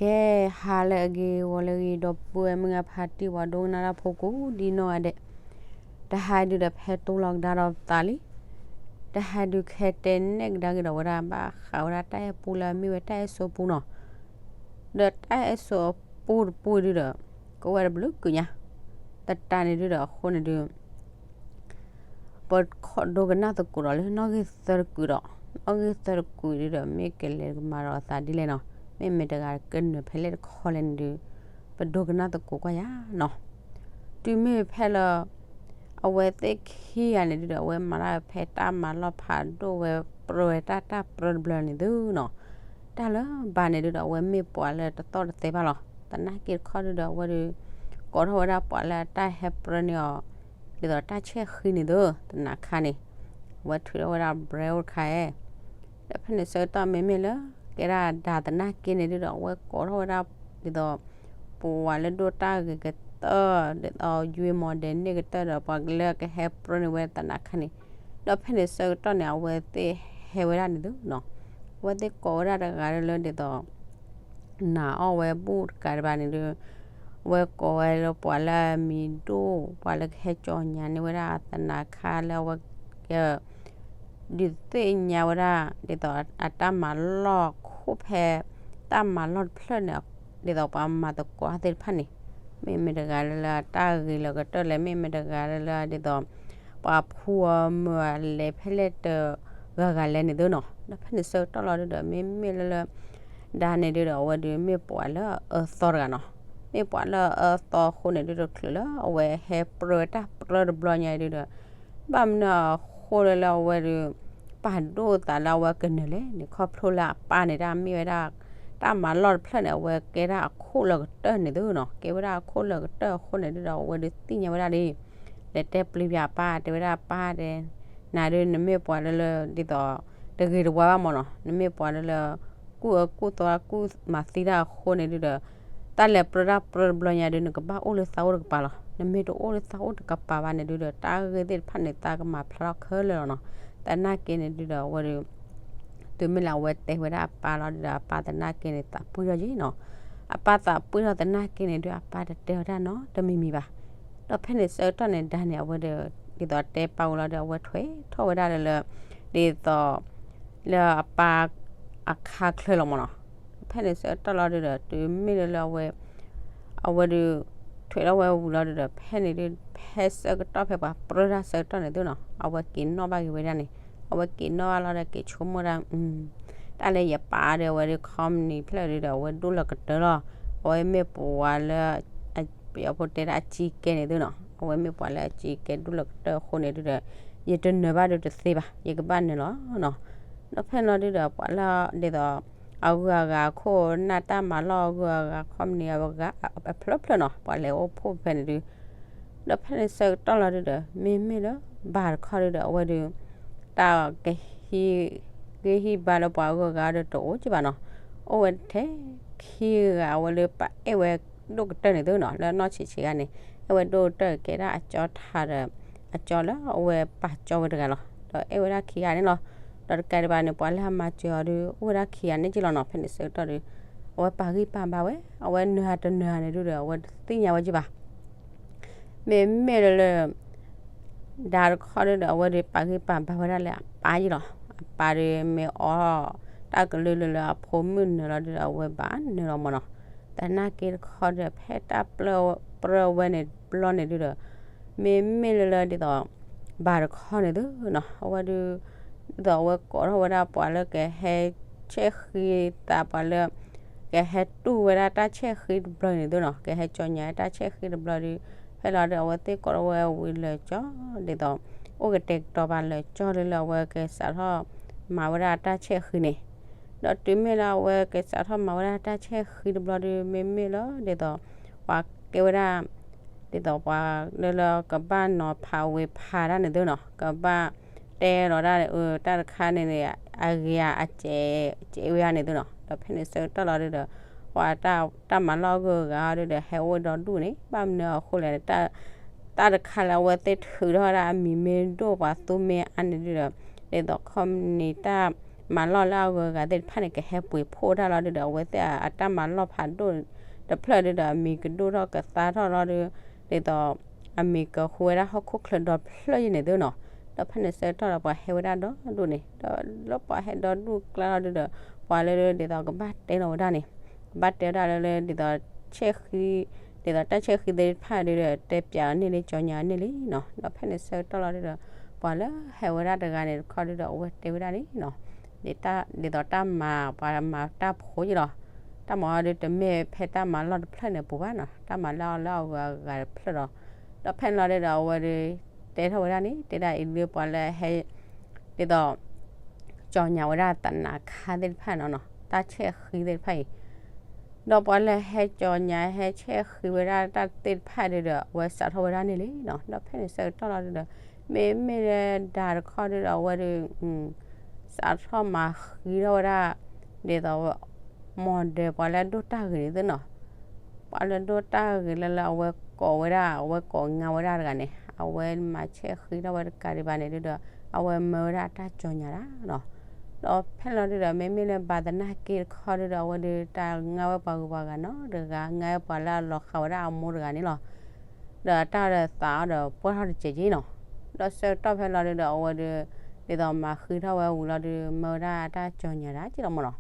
ကဲ ဟါလၢအဂ့ၤ ဂီၤလၢအဂ့ၤ ဒီပုၢ်ဝဲၢ်မုၢ်ဂၤဖးတံၢ် ပှၤဒိကနၣ်တၢ်ဖိကိးဒ်နီၢ်ဂၤဒဲး, တဟါဒုဒီးဖဲတိၢ်လီၤကဒါဒီးသးလံ, တဟါဒုခဲတဲနဲၣ်ကဒါက့ၤဒီးဝဲဒၣ် ဘၣ်ဃးဝဲဒၣ်တၢ်အဲၣ်ပူလၢအမ့ၢ်ဝဲတၢ်အဲၣ်စိပူနီၤ, ဒီးတၢ်အဲၣ်စိအပူတပူဒုဒီး ကအိၣ်ဝဲတဘျုးကုညါ, သတးန့ၣ်ဒုဒီးအဃိန့ၣ်ဒု ပခိးဒိကနၣ်သကိးဒီးလၢနီၣ်ဂံၢ်သၢတကုာ်ဒီး, နီၣ်ဂံၢ်သၢတကုာ်ဒုဒီး မ့ၢ်ကလဲၤကမၤဒီးသးဒ်လဲၣ်နီၤ, မ့မ့ၢ်တဂၤကနၢၤဖဲလဲၣ်တခီလဲၣ်န့ၣ်ဒု ပဒိကနၣ်သကိးကွၢ်ယၤနီၤ, တုၤမ့ၢ်ဖဲလၢ အဝဲသ့ၣ်ခံဂၤန့ၣ်ဒုဒီး အဝဲမၤတၢ်ဖဲတၢ်မၤလီၢ်ဖးဒိၣ်ဝဲပြၢဝဲတၢ်တၢ်ပြၢတဘျီန့ၣ်သုနီၤ, တၢ်လၢဘၣ်န့ၣ်ဒုဒီး အဝဲမ့ၢ်ပှၤလၢတသီၣ်တသဲဘၣ်လီၤ, သနာ်က့တခီဒုဒီး အဝဲဒု ကိးထီၣ်ဝဲဒၣ်ပှၤလၢအတၢ်ဟဲပြၢန့ၢ်အီၤ ဒ်သိးတၢ်ဆဲၣ်ဃံန့ၣ်သု, သနာ်ခါန့ၣ် အဝဲထုးထီၣ်ဝဲဒၣ် ဘြဲအိၣ်တခါဧဲ ဒီးဖဲန့ၣ်ဆၢကတီၢ်မ့မ့ၢ်လၢ ကဲဒၣ်ဒၣ်သနာ်က့န့ၣ်ဒုဒီး အဝဲကိးထီၣ်ဝဲဒၣ် ဒ်သိး ပှၤလၢဒိၣ်တၢ်ဂ့ၤကတၢၢ် ဒ်သိးယွ့မီၤဒဲးန့ၣ်ကတၢၢ်ဒီး ပှၤလၢကဟဲပြၢန့ၢ်ဝဲသနာ်ခါန့ၣ်, ဒီးဖဲန့ၣ်ဆၢကတီၢ်န့ၣ် အဝဲသ့ၣ်ဟဲဝဲဒၣ်န့ၣ်သုနီၤ, အဝဲသ့ၣ်ကိးဝဲဒၣ်တဂၤလၢဒ်သိး နာ်အီၣ်ဝဲဘူၣ်တကးဒံးဘၣ်န့ၣ်ဒု အဝဲကိးဝဲလၢပှၤလၢအမံၤဒိၣ် ပှၤလၢကဟဲကၠီညါန့ၢ်ဝဲဒၣ်သနာ်ခါလၢအဝဲက ဒုးသ့ၣ်ညါဝဲဒၣ် ဒ်သိးအတၢ်မၤလီၢ်ခိၣ်ဖဲ တၢ်မၤလီၢ်တဖျၢၣ်န့ၣ် ဒ်သိးပှၤမၤသကိးသ့ၣ်တဖၣ်န့ၣ်, မ့မ့ၢ်တဂၤလၢလၢတၢ်ဂ့ၤလၢကတၢၢ်လဲၣ်, မ့မ့ၢ်တဂၤလၢလၢဒ်သိး ပှၤဖှူအီၤမုာ်အီၤလဲၤဖဲလဲၣ်တဂၤဂၤလဲၣ်န့ၣ်သုနီၤ, ဒီးဖဲန့ၣ်ဆၢကတီၢ်လီၤဒုဒီး မ့မ့ၢ်လၢလၢ ဒါန့ၣ်ဒုဒီး အဝဲဒုးမ့ၢ်ပှၤလၢအအၢသီတဂၤနီၤ, မ့ၢ်ပှၤလၢအအၢသီအဃိန့ၣ်ဒုဒီး ချုးလၢအဝဲဟဲပြၢဝဲတၢ်ပြၢတဘျီညါဒုဒီး ဘၣ်မနုၤအဃိလၢလၢအဝဲဒုး ပာ်ဒိၣ်သးလၢအဝဲကနၢၤလဲၣ်န့ၣ် ခီဖျိလၢအပၢ်န့ၣ် တၢ်မ့ၢ်ဝဲဒၣ် တၢ်မၤလီၢ်တဖျၢၣ်န့ၣ် အဝဲကဲဒၣ်အခိၣ်လၢကတၢၢ်န့ၣ်သုနီၤ, ကဲဝဲဒၣ်အခိၣ်လၢကတၢၢ်အဃိန့ၣ်ဒုဒီး အဝဲဒုးသ့ၣ်ညါဝဲဒၣ်လံ, လဲၤတဲပျံၤပၠးအပၢ် တဲဝဲဒၣ်ပၢ်တဲ နၤဒုးနမ့ၢ်ပှၤလၢလၢ ဒ်သိး တဂ့ၤတဝါဘၣ်မၢ်နီၤ, နမ့ၢ်ပှၤလၢလၢ ကူၣ်အၢကူၣ်သီကူၣ်မၤသံတၢ်အဃိန့ၣ်ဒုဒီး တၢ်လဲၤပြၢတၢ်ပြၢတဘျီညါဒုး နကဘၣ်အိၣ်လၢသးအိၣ်တကပၤလီၤ, နမ့ၢ်တအိၣ်လၢသးအိၣ်တကပၤဘၣ်န့ၣ်ဒုဒီး တၢ်ဂ့ၢ်သ့ၣ်တဖၣ်န့ၣ် သးကမၤဖျါထီၣ်ခဲလၢာ်လီၤနီၤ, သနာ်က့န့ၣ်ဒုဒီး အဝဲဒုး တုၤမ့ၢ်လၢအဝဲတဲဝဲဒၣ်အပၢ်လီၤဒုဒီး အပၢ်သနာ်က့န့ၣ် သးပှံၢ်ထီၣ်က့နီၤ, အပၢ်သးပှံၢ်ထီၣ်သနာ်က့န့ၣ်ဒုး အပၢ်တတဲဝဲဒၣ်နီတမံၤမံၤဘၣ်, ဒီးဖဲန့ၣ်ဆၢကတီၢ်န့ၣ် ဒါန့ၣ် အဝဲဒုး ဒ်သိးတဲပၢ်ဝဲလီၤဒီး အဝဲထွဲထီၣ်ဝဲဒၣ်လၢလၢ ဒ်သိး လၢအပၢ် အခါချၢလီၤမၢ်နီၤ, ဖဲန့ၣ်ဆၢကတီၢ်လီၤဒုဒီး တုၤမ့ၢ်လၢလၢအဝဲ အဝဲဒုး ထွဲထီၣ်ဝဲဝံၤလီၤဒုဒီး ဖဲန့ၣ်ဒုး ဖဲဆၢကတီၢ်ဖဲပှၤပြၢတၢ်ဆၢကတီၢ်န့ၣ်သုနီၤ အဝဲက့ၤနီၣ်ဘၣ်က့ၤဝဲဒၣ်န့ၣ် အဝဲက့ၤနီၣ်ဘၣ်လီၤဒီးက့ၤဆိကမိၣ်ဒၣ် တၢ်လၢယပၢ်ဒီးအဝဲဒုး ခီမနံၤဖျၢၣ်ဒုဒီး အဝဲဒိၣ်လၢကတၢၢ်လီၤ, အဝဲမ့ၢ်ပှၤလၢ ပယီၤဖိတဲဒၣ်အကံကဲန့ၣ်သုနီၤ အဝဲမ့ၢ်ပှၤလၢအကံကဲဒိၣ်လၢကတၢၢ်အဃိန့ၣ်ဒုဒီး ယတနၢၤဘၣ်ဒုတသ့ဘၣ် ယကဘၣ်နၢၤလီၤနီၤ, ဒီးဖဲန့ၣ်လီၤဒုဒီး ပှၤလၢဒ်သိး အဂုၤအဂၤခိၣ်နၢ်တၢ်မၤလီၢ်အဂုၤအဂၤ ခီမနံၤအဂၤအဖျၢၣ်ဖျၢၣ်နီၤ ပှၤလဲၤအိၣ်ဖှိၣ်ဖဲန့ၣ်ဒု ဒီးဖဲန့ၣ်ဆၢကတီၢ်လီၤဒုဒီး မ့မ့ၢ်လၢ ဘၣ်တခီဒုဒီး အဝဲဒုး တၢ်ကဟံး ဂ့ၢ်ဟံးဘါလၢပှၤအဂုၤအဂၤဒီးတအိၣ်က့ဘၣ်နီၤ, အိၣ်ဝဲထဲခံဂၤ အဝဲလၢပအဲၣ်ဝဲဒိၣ်ကတၢၢ်န့ၣ်သုနီၤ လၢနီၢ်ဆံးဆံးဂၤန့ၣ် အဲၣ်ဝဲဒိၣ်ကတၢၢ်ကဲဒၣ်အကၠီထးဒီး အကၠီလၢအဝဲပာ်ကၠီဝဲတဂၤလီၤ, ဒီးအဲၣ်ဝဲဒၣ်ခံဂၤန့ၣ်လီၤ, ဒီးတကးဒံးဘၣ်န့ၣ် ပှၤလၢအမၤစၢၤအီၤဒုး အိၣ်ဝဲဒၣ်ခံဂၤန့ၣ်က့လီၤနီၤ, ဖဲန့ၣ်ဆၢကတီၢ်ဒုး အဝဲပာ်ဂံၢ်ပာ်ဘါဝဲ အဝဲနၢၤတနၢၤန့ၣ်ဒုဒီး အဝဲတသ့ၣ်ညါဝဲက့ဘၣ် မ့မ့ၢ်လၢလၢ ဒါတခီဒုဒီး အဝဲဒုးပာ်ဂံၢ်ပာ်ဘါဝဲဒၣ်လၢအပၢ်ယ့ၢ်လီၤ, အပၢ်ဒုးမ့ၢ်အီၣ် တၢ်ကလုာ်လၢလၢအဖိမုၣ်နၢၤလီၤဒုဒီး အဝဲဘၣ်နၢၤလီၤမၢ်နီၤ, သနာ်က့တခီဒုဒီး ဖဲတၢ်ပြၢဝဲန့ၣ်ဘျီန့ၣ်ဒုဒီး မ့မ့ၢ်လၢလၢဒ်သိး ဘၣ်တခီန့ၣ်သုနီၤ အဝဲဒုး ဒ်သိးအဝဲကိးထီၣ်ဝဲဒၣ်ပှၤလၢကဟဲဆဲၣ်ဃံသးပှၤလၢ ကဟဲတူၢ်ဝဲဒၣ်တၢ်ဆဲၣ်ဃံတဘျီန့ၣ်သုနီၤ ကဟဲကၠီညါတၢ်ဆဲၣ်ဃံတဘျီဒုး ဖဲလီၤဒုး အဝဲသ့ၣ်ကိးထီၣ်ဝဲဝံၤလၢာ်ကၠီ ဒ်သိး အိၣ်ကတဲာ်ကတီၤဘၣ်လၢာ်ကၠီလၢလၢအဝဲကစးထီၣ်မၤဝဲဒၣ်တၢ်ဆဲၣ်ဃံန့ၣ်, ဒီးတုၤမ့ၢ်လၢအဝဲကစးထီၣ်မၤဝဲဒၣ်တၢ်ဆဲၣ်ဃံတဘျီဒုး မ့မ့ၢ်လၢဒ်သိး ပှၤကဲဝဲဒၣ် ဒ်သိးပှၤလၢလၢကဘၣ်နီၤဖးဝ့ၤဖးတၢ်န့ၣ်သုနီၤ ကဘၣ်တဲလီၤဒၣ် တၢ်တခါန့ၣ်န့ၣ် အဂ့ၤအကဲးဝဲဒၣ်န့ၣ်သုနီၤ ဒီးဖဲန့ၣ်ဆၢကတီၢ်လီၤဒုဒီး ပှၤတၢ်မၤလီၢ်အဂုၤအဂၤဒုဒီး ဟဲအိၣ်ဝဲဒီဒူၣ်န့ၣ် ဘၣ်မနုၤအဃိလဲၣ် တၢ်တခါလၢအဝဲသ့ၣ်ထုးထီၣ်ဝဲဒၣ်အမံၤမ့ၢ်ဒိၣ်ပှၤသူမ့ၢ်အါန့ၣ်ဒုဒီး ဒ်သိးခီမနံၤတၢ် မၤလီၢ်လၢအဂုၤအဂၤသ့ၣ်တဖၣ်န့ၣ် ကဟဲပှ့ၤဖှိၣ်ဝဲဒၣ်လီၤဒုဒီး အဝဲသ့ၣ်အတၢ်မၤလီၢ်ဖးဒိၣ်တဖျၢၣ်ဒုဒီး အမံၤကဒိၣ်ထီၣ်ကသါထီၣ်လီၤဒု ဒ်သိး အမံၤကဃုဝဲဒၣ်ဟီၣ်ခိၣ်ချၢဒီဖျၢၣ်ယဲၢ်န့ၣ်သုနီၤ. ဒီးဖဲန့ၣ်ဆၢကတီၢ်ဒီး ပှၤဟဲဝဲဒၣ်ဒီဒူၣ်န့ၣ် ဒီးလၢပှၤဟဲဒီဒူၣ်ကျါလီၤဒုဒီး ပှၤလၢဒ်သိးကဘၣ်တဲလီၤဝဲဒၣ်န့ၣ် ကဘၣ်တဲဝဲဒၣ်လၢလၢ ဒ်သိး ဆဲၣ်ဃံ ဒ်သိးတၢ်ဆဲၣ်ဃံသ့ၣ်တဖၣ်ဒုဒီး တဲပၠးအီၤန့ၣ်လံ ကၠီညါအီၤန့ၣ်လံနီၤ. ဒီးဖဲန့ၣ်ဆၢကတီၢ်လီၤဒုဒီး ပှၤလၢဟဲဝဲဒၣ်တဂၤန့ၣ်တခီဒုဒီး အဝဲတဲဝဲဒၣ်န့ၣ်နီၤ ဒ်သိးတၢ်မၤ ပှၤမၤတၢ်ဖိယဲၢ်လီၤ. တၢ်မၤအီၤဒုတမ့ၢ်ဖဲတၢ်မၤလီၢ်တဖျၢၣ်န့ၣ်အပူၤဘၣ်နီၤ, တၢ်မၤလီၢ်လၢအဂုၤအဂၤတဖျၢၣ်ဒီး ဒီးဖဲန့ၣ်လီၤဒုဒီး အဝဲဒု တဲထီၣ်ဝဲဒၣ်န့ၣ် တဲဒၣ်အံၤလၢပှၤလၢဟဲ ဒ်သိး ကၠီညါဝဲဒၣ်သနးခါသ့ၣ်တဖၣ်နီၤနီၤ, တၢ်ဆဲၣ်ဃံသ့ၣ်တဖၣ်အံၤ ဒီးပှၤလၢဟဲကၠီညါဟဲဆဲၣ်ဃံဝဲဒၣ်တၢ်သ့ၣ်တဖၣ်ဒုဒီး အဝဲစးထီၣ်ဝဲဒၣ်န့ၣ်လံနီၤ. ဒီးဖဲန့ၣ်ဆၢကတီၢ်လီၤဒုဒီး မ့မ့ၢ်လၢဒါတခီဒုဒီး အဝဲဒု စးထီၣ်မၤဃံထီၣ်ဝဲဒၣ် ဒ်သိး မီၢ်ဒဲးပှၤလၢအဒိၣ်တၢ်ဂ့ၤန့ၣ်သုနီၤ, ပှၤလၢအဒိၣ်တၢ်ဂ့ၤလၢလၢအဝဲကိးဝဲဒၣ် အဝဲကိးငါဝဲဒၣ်တဂၤန့ၣ် အဝဲမၤဆဲၣ်ဃံထီၣ်ဝဲတကးဒံးဘၣ်န့ၣ်ဒုဒီး အဝဲမၢဝဲဒၣ်တၢ်ကၠီညါဒၣ်နီၤ. ဒီးဖဲလီၤဒုဒီး မ့မ့ၢ်လၢဘၣ်သနာ်က့တခီဒုဒီး အဝဲဒုတၢ်ငါဝဲပှၤဂုၤပှၤဂၤနီတဂၤ ငါဝဲပှၤလၢအလီၤဃာ်ဝဲဒၣ်အမိၢ်တဂၤန့ၣ်လီၤ. ဒီးတၢ်ဒီးသးအီၤဒီးပှၢ်ထီၣ်တစဲးက့နီၤ. ဒီးဆၢကတီၢ်ဖဲလီၤဒုဒီး အဝဲဒု ဒ်သိးမၤဃံထီၣ်ဝဲဝံၤလီၤဒု မၢဝဲဒၣ်တၢ်ကၠီညါဒၣ်က့လီၤမၢ်နီၤ.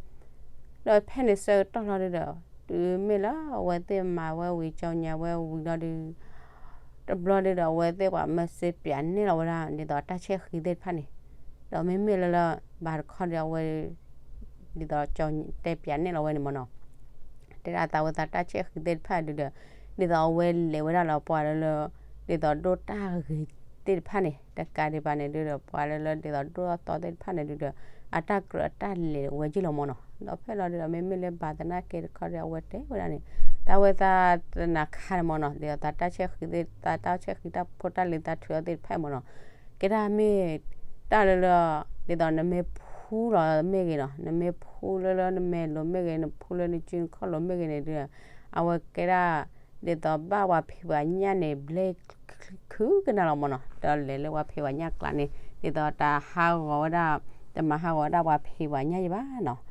ဒီးဖဲန့ၣ်ဆၢကတီၢ်လီၤဒုဒီး တုၤမ့ၢ်လၢအဝဲသ့ၣ်မၤဝဲဝံၤကၠီညါဝဲဝံၤလီၤဒု တဘျီဒုဒီး အဝဲသ့ၣ်ပှၤမၢစ့ပၠးန့ၢ်လီၤဝဲဒၣ် ဒ်သိးတၢ်ဆဲၣ်ဃံသ့ၣ်တဖၣ်န့ၣ်, ဒီးမ့မ့ၢ်လၢလၢ ဘၣ်တခီဒီး အဝဲ ဒ်သိးတဲပၠးန့ၢ်လီၤဝဲန့ၣ်မၢ်နီၤ, တဲဒၣ်သးဝဲသးတၢ်ဆဲၣ်ဃံသ့ၣ်တဖၣ်ဒုဒီး ဒ်သိးအဝဲလဲၤဝဲဒၣ်လီၤပှၤလၢလၢ ဒ်သိးဒိၣ်တၢ်ဂ့ၤသ့ၣ်တဖၣ်န့ၣ် တကးဒံးဘၣ်န့ၣ်ဒုဒီး ပှၤလၢလၢဒ်သိးဒိၣ်ထီၣ်သီသ့ၣ်တဖၣ်န့ၣ်ဒုဒီး အတၢ်ကြၢးအတၢ်လဲၤဝဲက့လီၤမၢ်နီၤ. ဒီးဖဲလီၤဒုဒီး မ့မ့ၢ်လၢဘၣ်သနာ်က့တခီဒီး အဝဲတဲဝဲဒၣ်န့ၣ် တၢ်ဝဲသးသနးခါန့ၣ်မၢ်နီၤ ဒ်သိးသးတၢ်ဆဲၣ်ဃံသ့ၣ် သးတၢ်ဆဲၣ်ဃံတၢ်ဖိတၢ်လံၤသးထုးအီၤသ့ၣ်တဖၣ်မၢ်နီၤ ကဲဒၣ်မ့ၢ် တၢ်လၢလၢ ဒ်သိးနမ့ၢ်ဖှူလီၤမ့ၢ်ဂ့ၤနီၤ နမ့ၢ်ဖှူလၢလၢနမဲာ်လိၤမ့ၢ်ဂ့ၤ နဖှူလၢနစုနခီၣ်လိၤမ့ၢ်ဂ့ၤန့ၣ်ဒုဒီး အဝဲကဲဒၣ် ဒ်သိးဘၣ်ပှၤဖံးပှၤညၣ်န့ၣ် ဘျဲၣ်ခုကနၣ်လီၤမၢ်နီၤ ဒီးလဲၤလၢပှၤဖံးပှၤညၣ်ကျါန့ၣ် ဒ်သိးတၢ်ဟးဂီၤဝဲဒၣ် တမၤဟးဂီၤဝဲဒၣ်ပှၤဖံးပှၤညၣ်ယံၤဘၣ်နီၤ.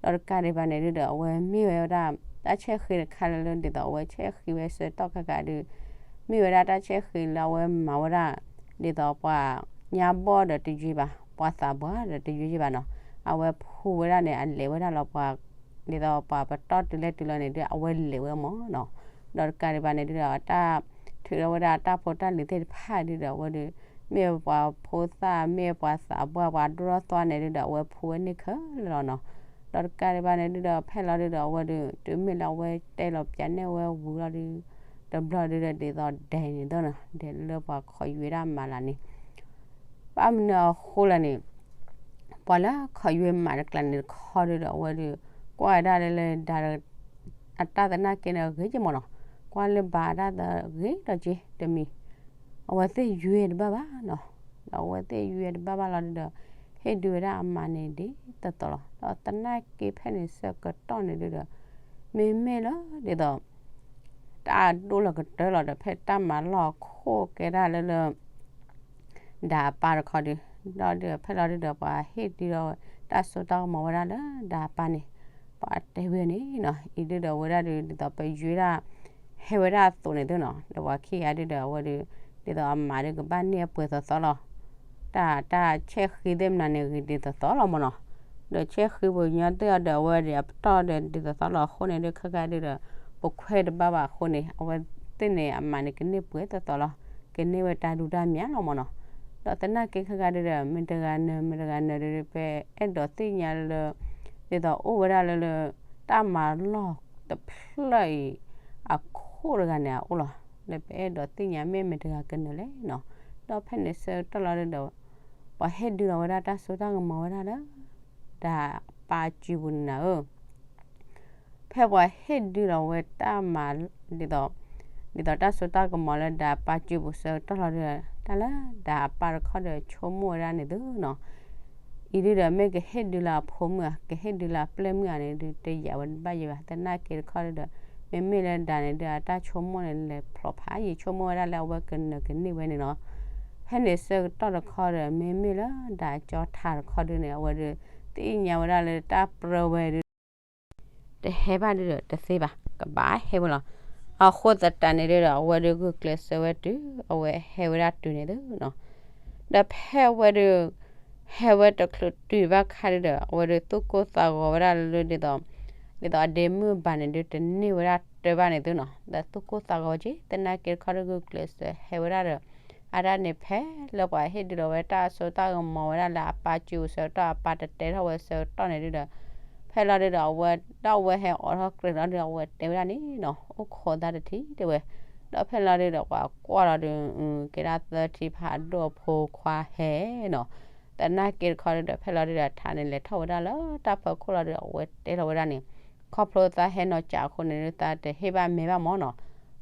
ဒီးတကးဒံးဘၣ်န့ၣ်ဒုဒီး အဝဲမ့ၢ်ဝဲဒၣ် တၢ်ဆဲၣ်ဃံတခါလၢလၢ ဒ်သိးအဝဲဆဲၣ်ဃံဝဲဆၢကတီၢ်ခဲကးဒု မ့ၢ်ဝဲဒၣ်တၢ်ဆဲၣ်ဃံလၢအဝဲမၤဝဲဒၣ် ဒ်သိးပှၤညါဘီၣ်ဒီးတယုၢ်ဘၣ် ပှၤသးပှၢ်ဒီးတယုၢ်ယံၤဘၣ်နီၤ အဝဲဖှူဝဲဒၣ်န့ၣ် အလဲၤဝဲဒၣ်လီၤပှၤ ဒ်သိးပှၤပတီၢ်တုၤလဲတုၤလီၤန့ၣ်ဒု အဝဲလဲၤဝဲမၢ်နီၤ. ဒီးတကးဒံးဘၣ်န့ၣ်ဒုဒီး တၢ်ထုးထီၣ်ဝဲဒၣ်တၢ်ဖိတၢ်လံၤသ့ၣ်တဖၣ်ဒုဒီး အဝဲဒု မ့ၢ်ပှၤဖိသၣ် မ့ၢ်ပှၤသးပှၢ် ပှၤဒိၣ်ထီၣ်သီန့ၣ်ဒုဒီး အဝဲဖှူဝဲန့ၢ်ခဲလၢာ်လီၤနီၤ. ဒီးတကးဒံးဘၣ်န့ၣ်ဒုဒီး ဖဲလီၤဒုဒီး အဝဲဒု တုၤမ့ၢ်လၢအဝဲတဲလီၤပၠးန့ၢ်ဝဲဝံၤလီၤဒု တဘျီဒုဒီး ဒ်သိးဒဲးန့ၣ်သနီၤ ဒဲးလၢပှၤခီၣ်ယွဲဒၣ်မၤလၢ်န့ၣ် ဘၣ်မနုၤအဃိလဲၣ်န့ၣ် ပှၤလၢခီၣ်ယွဲမၤတကျါန့ၣ်တခီဒုဒီး အဝဲဒု ကွၢ်ဝဲဒၣ်လၢလၢဒါ အတၢ်သနာ်က့န့ၣ်ဂ့ၤက့မၢ်နီၤ ကွၢ်လၢဘၣ်အတၢ်သဂ့ၤဒီးက့တမံၤ အဝဲသ့ၣ်ယွဲတဘၣ်ဘၣ်နီၤ. ဒီးအဝဲသ့ၣ်ယွဲတဘၣ်ဘၣ်လီၤဒုဒီး ဟ့ၣ်ဒုးဝဲဒၣ်အမါန့ၣ်ဒ်သိးသိးလီၤ. ဒီးသနာ်က့ဖဲန့ၣ်ဆၢကတီၢ်န့ၣ်ဒုဒီး မ့မ့ၢ်လၢဒ်သိး တၢ်ဒိၣ်လီၤကတၢၢ်လီၤဒီး ဖဲတၢ်မၤလီၢ်အခိၣ်ကဲဒၣ်လၢလၢ ဒါအပၢ်တခီဒု ဒီးဒုးဖဲလီၤဒုဒီး ပှၤဟ့ၣ်ဒုးဒီး တၢ်စိတၢ်ကမီၤဝဲဒၣ်လၢဒါအပၢ်န့ၣ် ပှၤတဲဝဲန့ၣ်နီၤ အံၤဒုဒီးဝဲဒၣ်ဒု ဒ်သိးပယွဲဒၣ် ဟဲဝဲဒၣ်အသိးန့ၣ်သ့ၣ်နီၤ ဒီးပှၤခံဂၤဒုဒီးအဝဲဒု ဒ်သိးအမါဒုကဘၣ်န့ၢ်အပှဲၤသိးသိးလီၤ တၢ်တၢ်ဆဲၣ်ဃံသ့ၣ်မနုၤန့ၣ် ဂ့ၤဒ်သိးသိးလီၤမၢ်နီၤ. ဒီးဆဲၣ်ဃံပှၤကညီသ့ၣ်အီၤဒီး အဝဲဒၣ်အပတီၢ်ဒီးဒ်သိးသိးလီၤအဃိန့ၣ်ဒု ခဲကါဒုဒီး ပခွဲးတဘၣ်ဘၣ်အဃိန့ၣ် အဝဲသ့ၣ်န့ၣ် အမါန့ၣ်ကန့ၢ်ပှဲၤသိးသိးလီၤ ကန့ၢ်ဝဲတၢ်ဒူတၢ်မၠးလီၤမၢ်နီၤ. ဒီးသနာ်က့ခဲကါဒုဒီး မတဂၤနၢၤ မတဂၤနၢၤဒုဒီး ပအဲၣ်ဒိးသ့ၣ်ညါလၢ ဒ်သိးအိၣ်ဝဲဒၣ်လၢလၢ တၢ်မၤလီၢ်တဖျၢၣ်အံၤ အခိၣ်တဂၤန့ၣ်အအိၣ်လီၤ. ဒီးပအဲၣ်ဒိးသ့ၣ်ညါမ့ၢ်မတဂၤကနၢၤလဲၣ်နီၤ. ဒီးဖဲန့ၣ်ဆၢကတီၢ်လီၤဒုဒီး ပှၤဟ့ၣ်ဒုးလီၤဝဲဒၣ်တၢ်စိတၢ်ကမီၤဝဲဒၣ်လၢ ဒါပၢ်စုပူၤန့ၣ်နၤဧၢ ဖဲပှၤဟ့ၣ်ဒုးလီၤဝဲတၢ်မၤ ဒ်သိး ဒ်သိးတၢ်စိတၢ်ကမီၤလၢဒါပၢ်စုပူၤဆၢကတီၢ်လီၤဒု တၢ်လၢဒါအပၢ်တခီဒီးဆိကမိၣ်ဝဲဒၣ်န့ၣ်သုနီၤ. အံၤဒုဒီးမ့ၢ်ကဟ့ၣ်ဒုးလၢအဖိမုၣ်ဧါ ကဟ့ၣ်ဒုးလၢအပျဲၢ်မုၣ်ဧါန့ၣ်ဒု တယာ်ဝဲတဘၣ်ယံၤဘၣ် သနာ်က့တခီဒုဒီး မ့မ့ၢ်လၢဒါန့ၣ်ဒု အတၢ်ဆိကမိၣ်န့ၣ် လဲၤဖျိးဖးယံၤ ဆိကမိၣ်ဝဲဒၣ်လၢအဝဲကနၢၤကန့ၢ်ဝဲန့ၣ်နီၤ. ဖဲန့ၣ်ဆၢကတီၢ်တခီဒီး မ့မ့ၢ်လၢဒါကၠီထးတခီဒုန့ၣ် အဝဲဒု သ့ၣ်ညါဝဲဒၣ်လၢတၢ်ပြၢဝဲဒုး တဟဲဘၣ်ဒုးဒီးတသ့ဘၣ်, ကဘၣ်ဟဲဝဲလီၤ. အဃိသတးန့ၣ်ဒုးဒီး အဝဲဒုးဂုာ်ကျဲးစၢးဝဲတုၤ အဝဲဟဲဝဲဒၣ်တုၤန့ၣ်သုနီၤ. ဒီးဖဲအဝဲဒုး ဟဲဝဲတချုးတုၤဘၣ်ခါဒုးဒီး အဝဲဒုးသူၣ်ကိၢ်သးဂီၤဝဲဒၣ်လၢဒ်သိး ဒ်သိးအဒ့မုၣ်ဘၣ်န့ၣ်ဒုး တန့ၢ်ဝဲဒၣ်တၢ်ဘၣ်န့ၣ်သုနီၤ. ဒီးသူၣ်ကိၢ်သးဂီၤက့ၤ သနာ်က့တခီဒုးဂုာ်ကျဲးစၢးဟဲဝဲဒၣ်ဒီး အတၢ်န့ၣ်ဖဲလၢပှၤဟ့ၣ်ဒုးလီၤဝဲတၢ်စိတၢ်ကမီၤဝဲဒၣ်လၢအပၢ်စုပူၤဆၢကတီၢ် အပၢ်တတဲထီၣ်ဝဲဆၢကတီၢ်န့ၣ်ဒုးဒီး ဖဲလီၤဒုးဒီးအဝဲ ဒီးအဝဲဟဲအိးထီၣ်ကြဲးလီၤဒုး အဝဲတဲဝဲဒၣ်န့ၣ်နီၤ အိၣ်ခိးသးတထံၣ်တဲဝဲ. ဒီးဖဲလီၤဒုးဒီးပှၤကွၢ်လီၤဒုး ကဲဒၣ်သၢထံဖးဒိၣ်အဖိခွါဟဲနီၤ. သနာ်က့တခီဒုးဒီး ဖဲလီၤဒုးဒီးထးန့ၣ်လဲၤထီၣ်ဝဲဒၣ်လၢတၢ်ဖီခိၣ်လီၤဒုး အဝဲတဲထီၣ်ဝဲဒၣ်န့ၣ် ခီဖျိသးဟဲနီၤစးအဃိန့ၣ်ဒုး သးတဟ့ၣ်ဘၣ်မဲဘၣ်မၢ်နီၤ.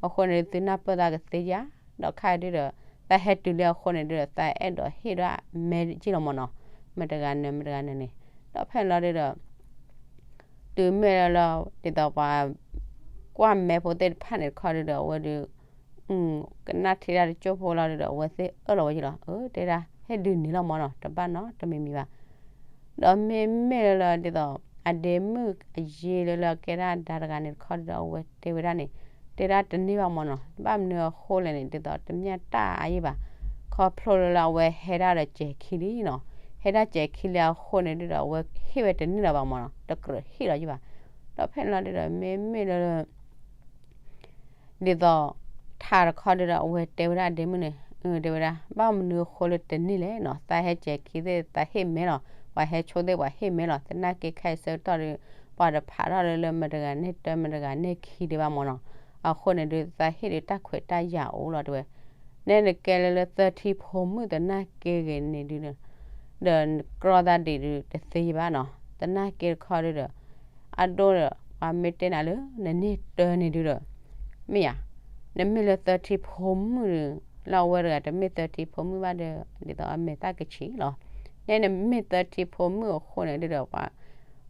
အဃိန့ၣ်ဒုး သုနၢ်ပၢၢ်သးကသ့ဧါ. ဒီးခါဒုးဒီး သးဟဲတုၤလၢအဃိန့ၣ်ဒုးဒီး သးအဲၣ်ဒိးဟ့ၣ်ဒၣ်မဲက့ၢ်လီၤမၢ်နီၤ. မတဂၤနၢၤမတဂၤနၢၤန့ၣ် ဒီးဖဲလီၤဒုးဒီး တုၤမ့ၢ်လၢလၢ ဒ်သိးပှၤ ကွၢ်မဲဖိသ့ၣ်တဖၣ်န့ၣ်တခီဒုးဒီး အဝဲဒုး ကနၣ်ထံၣ်ဒၣ်တကၠိၢ်ဖိလီၤဒုးဒီး အဝဲသ့ၣ်အၢၣ်လီၤဝဲက့ၢ်လီၤ. အၢ တဲဒၣ် ဟဲဒုးန့ၣ်လီၤမၢ်နီၤ တဘၣ်နီတမံၤမံၤဘၣ်. ဒီးမ့မ့ၢ်လၢလၢဒ်သိး အဒ့မုၣ်အယ့လၢလၢကဲဒၣ်ဒါတဂၤန့ၣ်တခီဒုးဒီး အဝဲတဲဝဲဒၣ်န့ၣ် တဲဒၣ်တန့ၢ်ဘၣ်မၢ်နီၤ. ဘၣ်မနုၤအဃိလဲၣ်န့ၣ် ဒ်သိးတမ့ၢ်တၢ်အါယံၣ်ဘၣ်. ခီဖျိလၢလၢအဝဲဟဲဒၣ်ဒီးစဲးခံလံနီၤ. ဟဲဒၣ်စဲးခံလံအဃိန့ၣ်ဒုးဒီး အဝဲဟ့ၣ်ဝဲတန့ၢ်လၢၤဘၣ်မၢ်နီၤ. တကြၢးဟ့ၣ်လီၤယံၣ်ဘၣ်. ဒီးဖဲန့ၣ်လီၤဒုးဒီး မ့မ့ၢ်လၢလၢ ဒ်သိး ထးတခီဒုးဒီး အဝဲတဲဝဲဒၣ်အဒ့မုၣ်န့ၣ် တဲဝဲဒၣ် ဘၣ်မနုၤအဃိလၢတန့ၢ်လဲၣ်နီၤ. သးဟဲစဲးခံသ့ၣ် သးဟ့ၣ်မဲလီၤ. ပှၤဟဲဆိသ့ၣ် ပှၤဟ့ၣ်မဲလီၤ. သနာ်က့ခဲအံၤဆၢကတီၢ်ဒုး ပှၤတဖးထီၣ်လၢလၢမတဂၤန့ၢ်တၢ မတဂၤန့ၢ်ခံဒံးဘၣ်မၢ်နီၤ. အဃိန့ၣ်ဒုး သးဟ့ၣ်ဒုးတၢ်ခွဲးတၢ်ယာ်အိၣ်လီၤတဲဝဲ. နဲနကဲလၢလၢသၢထံဖိမုၣ်သနာ်က့ဂ့ၤန့ၣ်ဒုး ဒီးနကြီသးဒံးဒုးတသ့ဘၣ်နီၤ. သနာ်က့တခီဒုးဒီး အဒိဒီး ပှၤမ့ၢ်တဲနၤလၢ နန့ၢ်တၢန့ၣ်ဒုးဒီး မ့ၢ်ယါ, နမ့ၢ်လၢသၢထံဖိမုၣ်ဒုး လၢအဝဲတဂၤတမ့ၢ်သၢထံဖိမုၣ်ဘၣ်ဒီး ဒ်သိးအမဲာ်သၣ်ကဆံးလီၤ. နဲနမ့ၢ်သၢထံဖိမုၣ်အဃိန့ၣ်ဒုးဒီး ပှ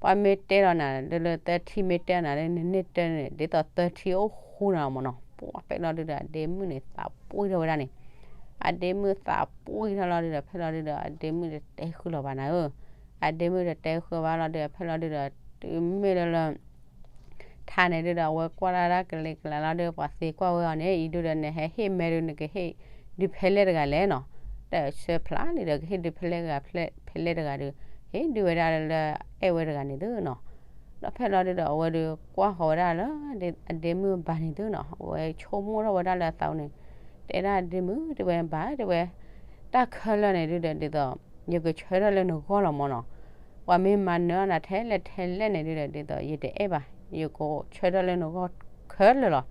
ၤမ့ၢ်တဲလီၤနၤ လၢလၢသၢထံမ့ၢ်တဲနၤလၢနန့ၢ်တၢန့ၣ် ဒ်သိးသၢထံအိၣ်ဃူနၤမၢ်နီၤ. ပှၤဖဲလီၤဒုးဒီး အဒ့မုၣ်န့ၣ်သးပှံၢ်ထီၣ်ဝဲဒၣ်န့ၣ် အဒ့မုၣ်သးပှံၢ်ထီၣ်လီၤဒုးဒီး ဖဲလီၤဒုးဒီး အဒ့မုၣ်တတဲဃုာ်လီၤဘၣ်နၤဧၢ. အဒ့မုၣ်တတဲဃုာ်ဘၣ်လီၤဒုးဒီး ဖဲလီၤဒုးဒီး တုၤမ့ၢ်လၢလၢ ထးန့ၣ်ဒုးဒီး အဝဲကွၢ်လၢဒၣ်ကလံၤကလးလီၤဒုး ပှၤသံကွၢ်ဝဲအီၤန့ၣ် အံၤဒုးဒီး နဟဲဟ့ၣ်မဲဒုး နကဟ့ၣ်ဒုးဖဲလဲၣ်တဂၤလဲၣ်နီၤ. တဆၢဖျါလံဒီး ကဟ့ၣ်ဒုးဖဲလဲၣ်တဂၤ ဖဲလဲၣ်တဂၤဒုး ဟ့ၣ်ဒုးဝဲဒၣ်လၢ အဲၣ်ဝဲတဂၤန့ၣ်သုနီၤ. ဒီးဖဲလီၤဒုးဒီး အဝဲဒုးကွၢ်ဃီၤဝဲဒၣ်လၢ အဒ့မုၣ်ဘၣ်န့ၣ်သုနီၤ အဝဲဆိကမိၣ်ထီၣ်ဝဲဒၣ်လၢအသးန့ၣ် တဲဒၣ်အဒ့မုၣ်တဲဝဲဘၣ်တဲဝဲ တၢ်ခဲလၢာ်န့ၣ်ဒုးဒီး ဒ်သိး ယကဆၢထၢၣ်လၢနဂီၢ်လီၤမၢ်နီၤ. ပှၤမ့ၢ်မၤနၢၤအီၣ်နၤထဲလဲၣ်ထဲလဲၣ်န့ၣ်ဒုးဒီး ဒ်သိးယတအဲၣ်ဘၣ် ယကဆၢထၢၣ်လၢနဂီၢ်ခဲလၢာ်လီၤ.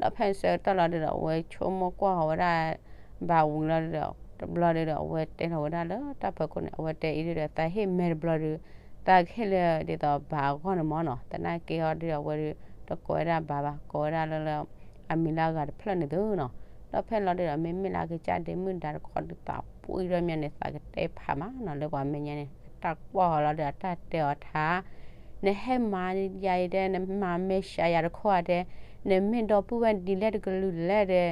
ဒီးဖဲဆၢကတီၢ်လီၤဒုးဒီး အဝဲဆိကမိၣ်ကွၢ်ဃီၤဝဲဒၣ် ဘၣ်ဝံၤလီၤဒုးဒီး တဘျီဒုးဒီး အဝဲတဲထီၣ်ဝဲဒၣ်လၢတၢ်ဖီခိၣ်န့ၣ် အဝဲတဲအံၤဒုးဒီး သးဟ့ၣ်မဲတဘျီဒုး သးကဟ့ၣ်လၢဒ်သိးဘၣ်အဂီၢ်န့ၣ်မၢ်နီၤ. သနာ်က့အီၤဒုးဒီး အဝဲဒုး တကိးဝဲဒၣ်ဘၣ်ဘၣ် ကိးဝဲဒၣ်လၢလၢ အမံၤလၢအဂၤတဖျၢၣ်န့ၣ်သုနီၤ. ဒီးဖဲလီၤဒုးဒီး မ့မ့ၢ်လၢအကစၢ်ဒ့မုၣ်ဒါတခီဒုးသးပှံၢ်ထီၣ်မးန့ၣ် သးကတဲဖးမးနီၤ လၢပှၤမဲာ်ညါန့ၣ် တၢ်ကွၢ်ဃီၤလီၤဒုး အတၢ်တဲအီၤထါ နဟဲမၤယၤအံၤတဲ နမၤမဲာ်ဆှးယၤတခီဧါတဲ နမ့ၢ်ဒီပုၢ်ဝဲၢ်ဒ်လဲၣ်တကလုာ်လဲၣ်တဲ